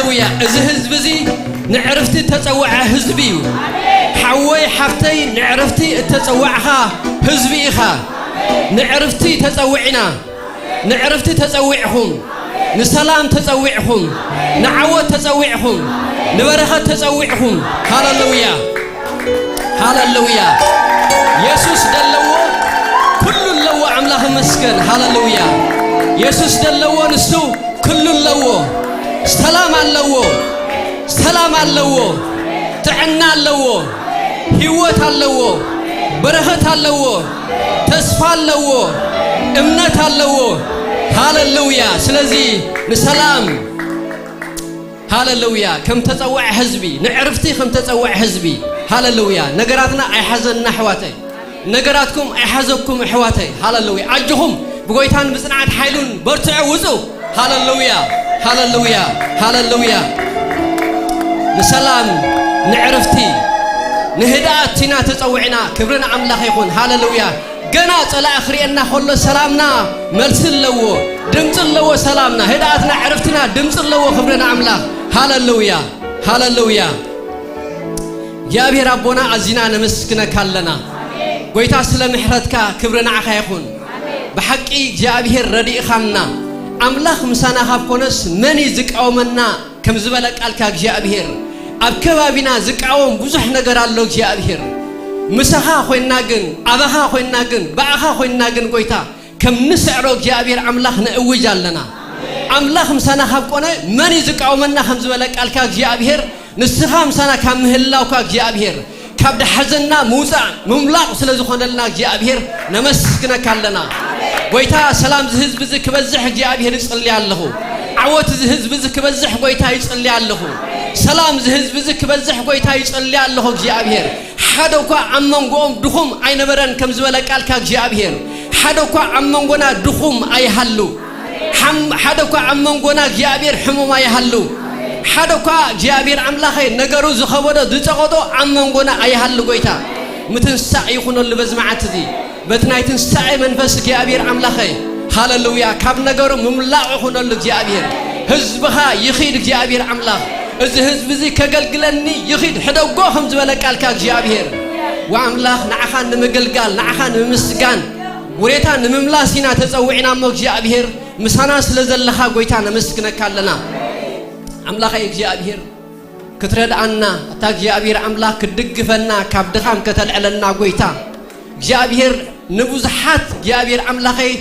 ሃሌሉያ። እዚ ህዝቢ እዚ ንዕርፍቲ እተጸውዐ ህዝቢ እዩ። ሓወይ ሓፍተይ፣ ንዕርፍቲ እተጸዋዕኻ ህዝቢ ኢኻ። ንዕርፍቲ ተጸዊዕና። ንዕርፍቲ ተጸዊዕኹም፣ ንሰላም ተጸዊዕኹም፣ ንዓወት ተጸዊዕኹም፣ ንበረኸት ተጸዊዕኹም። ሃሌሉያ፣ ሃሌሉያ። የሱስ ደለዎ ኩሉ ኣለዎ። ኣምላኽ ይመስገን። ሃሌሉያ። የሱስ ደለዎ ንሱ ኩሉ ኣለዎ። ሰላም ኣለዎ፣ ሰላም ኣለዎ፣ ጥዕና ኣለዎ፣ ህይወት ኣለዎ፣ በረኸት ኣለዎ፣ ተስፋ ኣለዎ፣ እምነት ኣለዎ። ሃሌሉያ። ስለዚ ንሰላም፣ ሃሌሉያ፣ ከም ተጸውዐ ህዝቢ፣ ንዕርፍቲ ከም ተጸውዐ ህዝቢ፣ ሃሌሉያ፣ ነገራትና ኣይሓዘና ኣሕዋተይ። ነገራትኩም ኣይሓዘኩም ኣሕዋተይ። ሃሌሉያ። ኣጆኹም ብጎይታን ብጽንዓት ሓይሉን በርትዑ፣ ውጹ። ሃሌሉያ፣ ሃሌሉያ፣ ሃሌሉያ። ንሰላም፣ ንዕርፍቲ፣ ንህድኣት ኢና ተጸዊዕና። ክብሪ ንኣምላኽ ይኹን። ሃሌሉያ። ገና ጸላኢ ክርእየና ከሎ ሰላምና መልሲ ኣለዎ፣ ድምጺ ኣለዎ። ሰላምና፣ ህድኣትና፣ ዕርፍትና ድምጺ ኣለዎ። ክብሪ ንኣምላኽ። ሃሌሉያ፣ ሃሌሉያ። እግዚኣብሔር ኣቦና ኣዚና ነመስግነካ ኣለና። ጎይታ ስለ ምሕረትካ ክብሪ ንዓኻ ይኹን። ብሓቂ እግዚኣብሔር ረዲእኻና። ኣምላኽ ምሳና ካብ ኮነስ መን እዩ ዝቃወመና? ከም ዝበለ ቃልካ እግዚኣብሔር ኣብ ከባቢና ዝቃወም ብዙሕ ነገር ኣሎ እግዚኣብሔር። ምሳኻ ኮይንና ግን፣ ኣባኻ ኮይንና ግን፣ ብኣኻ ኮይንና ግን ጎይታ ከም ንስዕሮ እግዚኣብሔር ኣምላኽ ነእውጅ ኣለና። ኣምላኽ ምሳና ካብ ኮነ መን እዩ ዝቃወመና? ከም ዝበለ ቃልካ እግዚኣብሔር ንስኻ ምሳና ካብ ምህላውካ እግዚኣብሔር ካብ ድሓዘና ምውፃእ ምምላቕ ስለ ዝኾነልና እግዚኣብሔር ነመስግነካ ኣለና። ጎይታ ሰላም እዚ ህዝቢ እዚ ክበዝሕ እግዚኣብሔር ይጽሊ ኣለኹ። ዓወት እዚ ህዝቢ እዚ ክበዝሕ ጎይታ ይጽሊ ኣለኹ። ሰላም እዚ ህዝቢ እዚ ክበዝሕ ጎይታ ይጽሊ ኣለኹ እግዚኣብሔር። ሓደ እኳ ኣብ መንጎኦም ድኹም ኣይነበረን ከም ዝበለ ቃልካ እግዚኣብሔር፣ ሓደ እኳ ኣብ መንጎና ድኹም ኣይሃሉ። ሓም-፣ ሓደ እኳ ኣብ መንጎና እግዚኣብሔር ሕሙም ኣይሃሉ። ሓደ እኳ እግዚኣብሔር ኣምላኸይ ነገሩ ዝኸበዶ ዝጸቐጦ ኣብ መንጎና ኣይሃሉ። ጎይታ ምትንሳእ ይኹነሉ በዚ መዓልቲ እዚ። በቲ ናይ ትንሳኤ መንፈስ እግዚኣብሔር ኣምላኸይ፣ ሃሌሉያ፣ ካብ ነገሩ ምምላቕ ይኹነሉ እግዚኣብሔር። ህዝብኻ ይኺድ እግዚኣብሔር ኣምላኽ። እዚ ህዝቢ እዚ ከገልግለኒ ይኺድ ሕደጎ ከም ዝበለ ቃልካ እግዚኣብሔር። ወኣምላኽ ንዓኻ ንምግልጋል፣ ንዓኻ ንምምስጋን፣ ውሬታ ንምምላስ ኢና ተጸዊዕና እሞ እግዚኣብሔር ምሳና ስለ ዘለኻ ጎይታ ነመስግነካ ኣለና። ኣምላኸይ እግዚኣብሔር ክትረድኣና፣ እታ እግዚኣብሔር ኣምላኽ ክትድግፈና፣ ካብ ድኻም ከተልዕለና ጎይታ እግዚኣብሔር ንብዙሓት እግዚኣብሔር ኣምላኸይ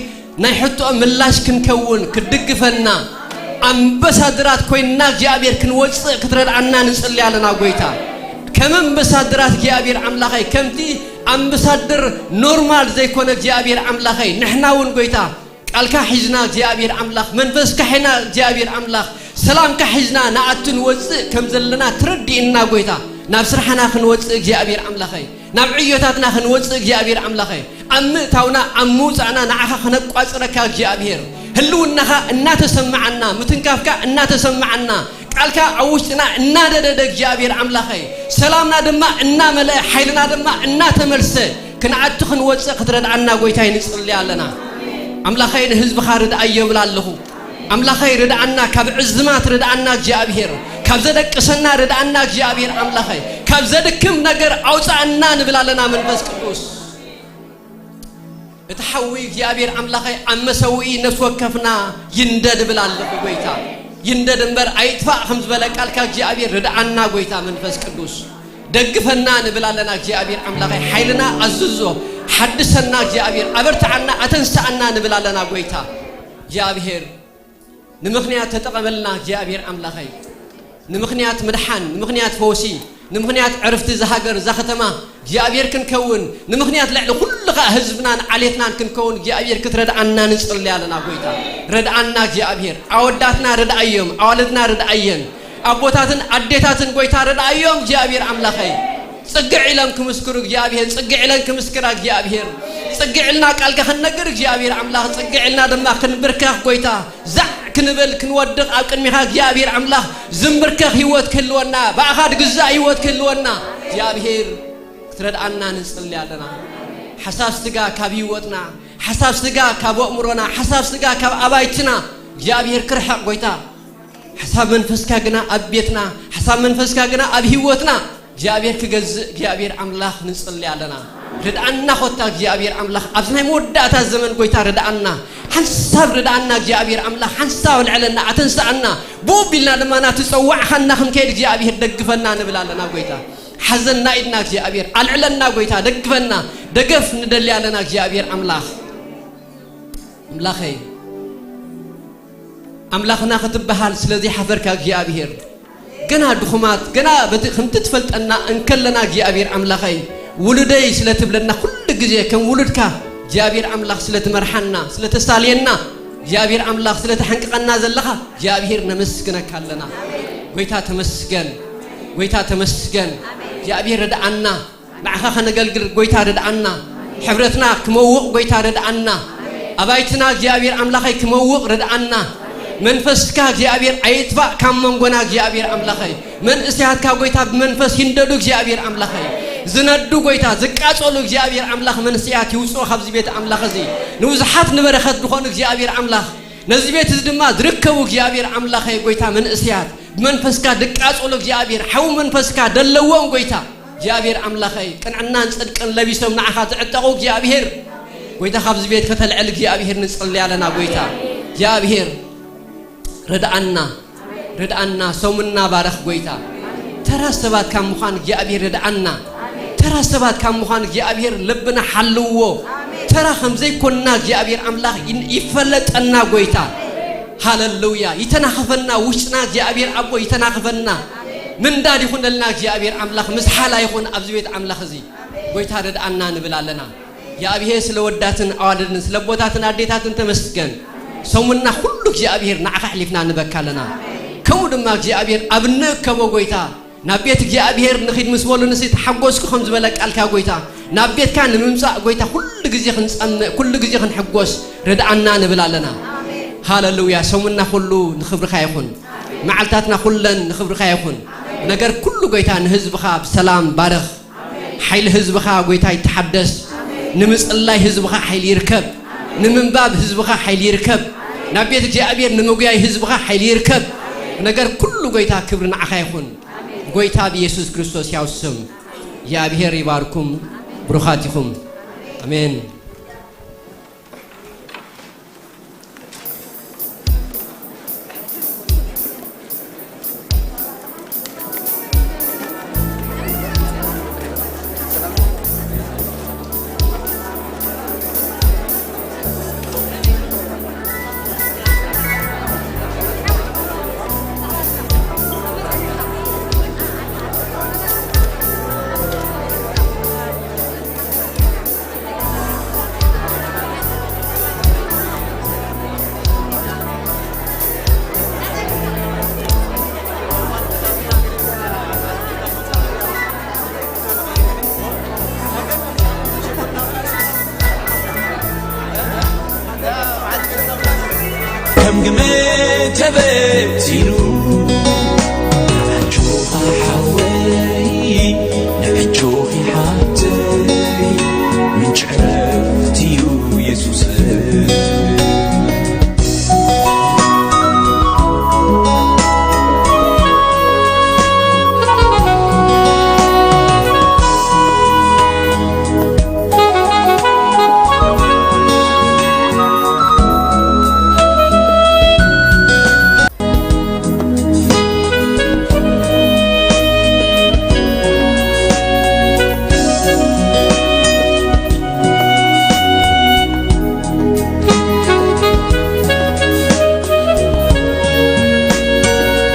ናይ ሕቶኦም ምላሽ ክንከውን ክትድግፈና ኣምበሳድራት ኮይንና እግዚኣብሔር ክንወፅእ ክትረድኣና ንፅሊ ኣለና ጎይታ። ከም ኣምበሳድራት እግዚኣብሔር ኣምላኸይ ከምቲ ኣምበሳድር ኖርማል ዘይኮነ እግዚኣብሔር ኣምላኸይ ንሕና እውን ጎይታ ቃልካ ሒዝና እግዚኣብሔር ኣምላኽ መንፈስካ ሒና እግዚኣብሔር ኣምላኽ ሰላምካ ሒዝና ንኣቱ ንወፅእ ከም ዘለና ትረድእና ጎይታ። ናብ ስራሕና ክንወፅእ እግዚኣብሔር ኣምላኸይ ናብ ዕዮታትና ክንወፅእ እግዚኣብሔር ኣምላኸይ ኣብ ምእታውና ኣብ ምውፃእና ንዓኻ ክነቋፅረካ እግዚኣብሔር ህልውናኻ እናተሰማዓና ምትንካፍካ እናተሰማዓና ቃልካ ኣብ ውሽጥና እናደደደ እግዚኣብሔር ኣምላኸይ ሰላምና ድማ እናመለአ ሓይልና ድማ እናተመልሰ ክንኣቱ ክንወፅእ ክትረድኣና ጎይታይ ንፅሊ ኣለና። ኣምላኸይ ንህዝብኻ ርድኣዮ እብል ኣለኹ። ኣምላኸይ ርድኣና ካብ ዕዝማት ርድኣና እግዚኣብሔር ካብ ዘደቅሰና ርድኣና እግዚኣብሔር ኣምላኸይ ካብ ዘድክም ነገር ኣውፃኣና ንብል ኣለና መንፈስ ቅዱስ። እቲ ሓዊ እግዚኣብሔር ኣምላኸይ ኣብ መሰውኢ ነፍሲ ወከፍና ይንደድ እብል ኣለኹ ጎይታ። ይንደድ እምበር ኣይጥፋእ ከም ዝበለ ቃልካ እግዚኣብሔር ርድኣና ጎይታ መንፈስ ቅዱስ። ደግፈና ንብል ኣለና እግዚኣብሔር ኣምላኸይ ሓይልና ኣዝዞ ሓድሰና እግዚኣብሔር ኣበርትዓና ኣተንስኣና ንብል ኣለና ጎይታ። እግዚኣብሔር ንምኽንያት ተጠቐመልና እግዚኣብሔር ኣምላኸይ ንምኽንያት ምድሓን ንምኽንያት ፈውሲ ንምኽንያት ዕርፍቲ እዛ ሃገር እዛ ከተማ እግዚኣብሔር ክንከውን ንምኽንያት ልዕሊ ኩሉ ኸዓ ህዝብናን ዓሌትናን ክንከውን እግዚኣብሔር ክትረድኣና ንፅሊ ኣለና ጎይታ። ረድኣና እግዚኣብሔር ኣወዳትና ርድኣዮም ኣዋልድና ርድኣየን ኣቦታትን ኣዴታትን ጎይታ ርድኣዮም እግዚኣብሔር ኣምላኸይ። ፅግዕ ኢሎም ክምስክሩ እግዚኣብሔር ፅግዕ ኢለን ክምስክራ እግዚኣብሔር ፅግዕ ኢልና ቃልካ ክንነግር እግዚኣብሔር ኣምላኽ ፅግዕ ኢልና ድማ ክንብርከኽ ጎይታ። ዛዕ ክንብል ክንወድቕ ኣብ ቅድሚኻ እግዚኣብሔር ኣምላኽ ዝምብርከኽ ህይወት ክህልወና ብኣኻ ድግዛእ ህይወት ክህልወና እግዚኣብሔር ክትረድኣና ንፅሊ ኣለና። ሓሳብ ስጋ ካብ ህይወትና ሓሳብ ስጋ ካብ ኣእምሮና ሓሳብ ስጋ ካብ ኣባይትና እግዚኣብሔር ክርሕቕ ጎይታ። ሓሳብ መንፈስካ ግና ኣብ ቤትና፣ ሓሳብ መንፈስካ ግና ኣብ ህይወትና እግዚኣብሔር ክገዝእ እግዚኣብሔር ኣምላኽ ንጽሊ ኣለና። ርድኣና ኾታ እግዚኣብሔር ኣምላኽ፣ ኣብዚ ናይ መወዳእታ ዘመን ጎይታ ርድኣና፣ ሓንሳብ ርድኣና እግዚኣብሔር ኣምላኽ፣ ሓንሳብ ኣልዕለና፣ ኣተንስኣና፣ ብኡ ቢልና ድማ ናቲ ጸዋዕኻና ክንከይድ እግዚኣብሔር ደግፈና ንብል ኣለና ጎይታ። ሓዘና ኢድና እግዚኣብሔር፣ ኣልዕለና ጎይታ፣ ደግፈና፣ ደገፍ ንደሊ ኣለና እግዚኣብሔር ኣምላኽ። ኣምላኸይ ኣምላኽና ክትበሃል ስለ ዘይሓፈርካ እግዚኣብሔር፣ ገና ድኹማት፣ ገና በቲ ከምቲ ትፈልጠና እንከለና እግዚኣብሔር ኣምላኸይ፣ ውሉደይ ስለ ትብለና ኩሉ ግዜ ከም ውሉድካ እግዚኣብሔር ኣምላኽ ስለ ትመርሓና፣ ስለ ተሳልየና፣ እግዚኣብሔር ኣምላኽ ስለ ተሐንቅቐና ዘለኻ እግዚኣብሔር ነመስግነካ ኣለና። ጎይታ ተመስገን፣ ጎይታ ተመስገን። እግዚኣብሔር ርድኣና፣ ንዓኻ ከነገልግል ጎይታ ርድኣና። ሕብረትና ክመውቕ ጎይታ ርድኣና። ኣባይትና እግዚኣብሔር ኣምላኸይ ክመውቕ ርድኣና። መንፈስካ እግዚኣብሔር ኣይጥፋእ ካብ መንጎና እግዚኣብሔር ኣምላኸይ። መንእሰያትካ ጎይታ ብመንፈስ ይንደዱ እግዚኣብሔር ኣምላኸይ። ዝነዱ ጎይታ ዝቃጸሉ እግዚኣብሔር ኣምላኽ መንእሰያት ይውፅኦ ካብዚ ቤት ኣምላኽ እዚ። ንብዙሓት ንበረኸት ዝኾኑ እግዚኣብሔር ኣምላኽ። ነዚ ቤት እዚ ድማ ዝርከቡ እግዚኣብሔር ኣምላኸይ ጎይታ መንእሰያት ብመንፈስካ ዝቃጸሉ እግዚኣብሔር ሓዊ መንፈስካ ደለዎም ጎይታ። እግዚኣብሔር ኣምላኸይ ቅንዕናን ጽድቅን ለቢሶም ንዓኻ ዝዕጠቑ እግዚኣብሔር ጎይታ ካብዚ ቤት ከተልዕል እግዚኣብሔር ንጽሊ ኣለና። ጎይታ እግዚኣብሔር ርድኣና፣ ርድኣና፣ ሰሙንና ባረኽ ጎይታ። ተራ ሰባት ካብ ምዃን እግዚኣብሔር ርድኣና። ተራ ሰባት ካብ ምዃን እግዚኣብሔር ልብና ሓልዎ። ተራ ከም ዘይኮንና እግዚኣብሔር ኣምላኽ ይን- ይፈለጠና ጎይታ። ሃለሉያ። ይተናኸፈና ውሽጥና እግዚኣብሔር ኣቦ ይተናኸፈና። ምንዳድ ይኹነልና እግዚኣብሔር ኣምላኽ ምስ ሓላ ይኹን ኣብዚ ቤት ኣምላኽ እዚ። ጎይታ ርድኣና ንብል ኣለና። እግዚኣብሔር ስለ ወዳትን ኣዋልድን ስለ ኣቦታትን ኣዴታትን ተመስገን። ሰሙንና ኩሉ እግዚኣብሔር ንዓኻ ኣሕሊፍና ንበካ ኣለና። ከምኡ ድማ እግዚኣብሔር ኣብ እንእከቦ ጎይታ ናብ ቤት እግዚኣብሔር ንኺድ ምስ በሉ ንሲ ተሓጎስኩ ከም ዝበለ ቃልካ ጎይታ ናብ ቤትካ ንምምጻእ ጎይታ ኩሉ ግዜ ክንጸምእ ኩሉ ግዜ ክንሕጎስ ርድኣና ንብል ኣለና። ሃለሉያ። ሰሙንና ኩሉ ንኽብርኻ ይኹን። መዓልታትና ኩለን ንኽብርኻ ይኹን። ነገር ኩሉ ጎይታ ንህዝብኻ ብሰላም ባርኽ። ሓይሊ ህዝብኻ ጎይታ ይተሓደስ። ንምጽላይ ህዝብኻ ሓይሊ ይርከብ። ንምንባብ ህዝብኻ ሓይሊ ይርከብ። ናብ ቤት እግዚኣብሔር ንምጉያይ ህዝብኻ ሓይሊ ይርከብ። ነገር ኩሉ ጎይታ ክብሪ ንዓኻ ይኹን። ጎይታ ብኢየሱስ ክርስቶስ ያው ስም። እግዚኣብሔር ይባርኩም። ብሩኻት ኢኹም። ኣሜን።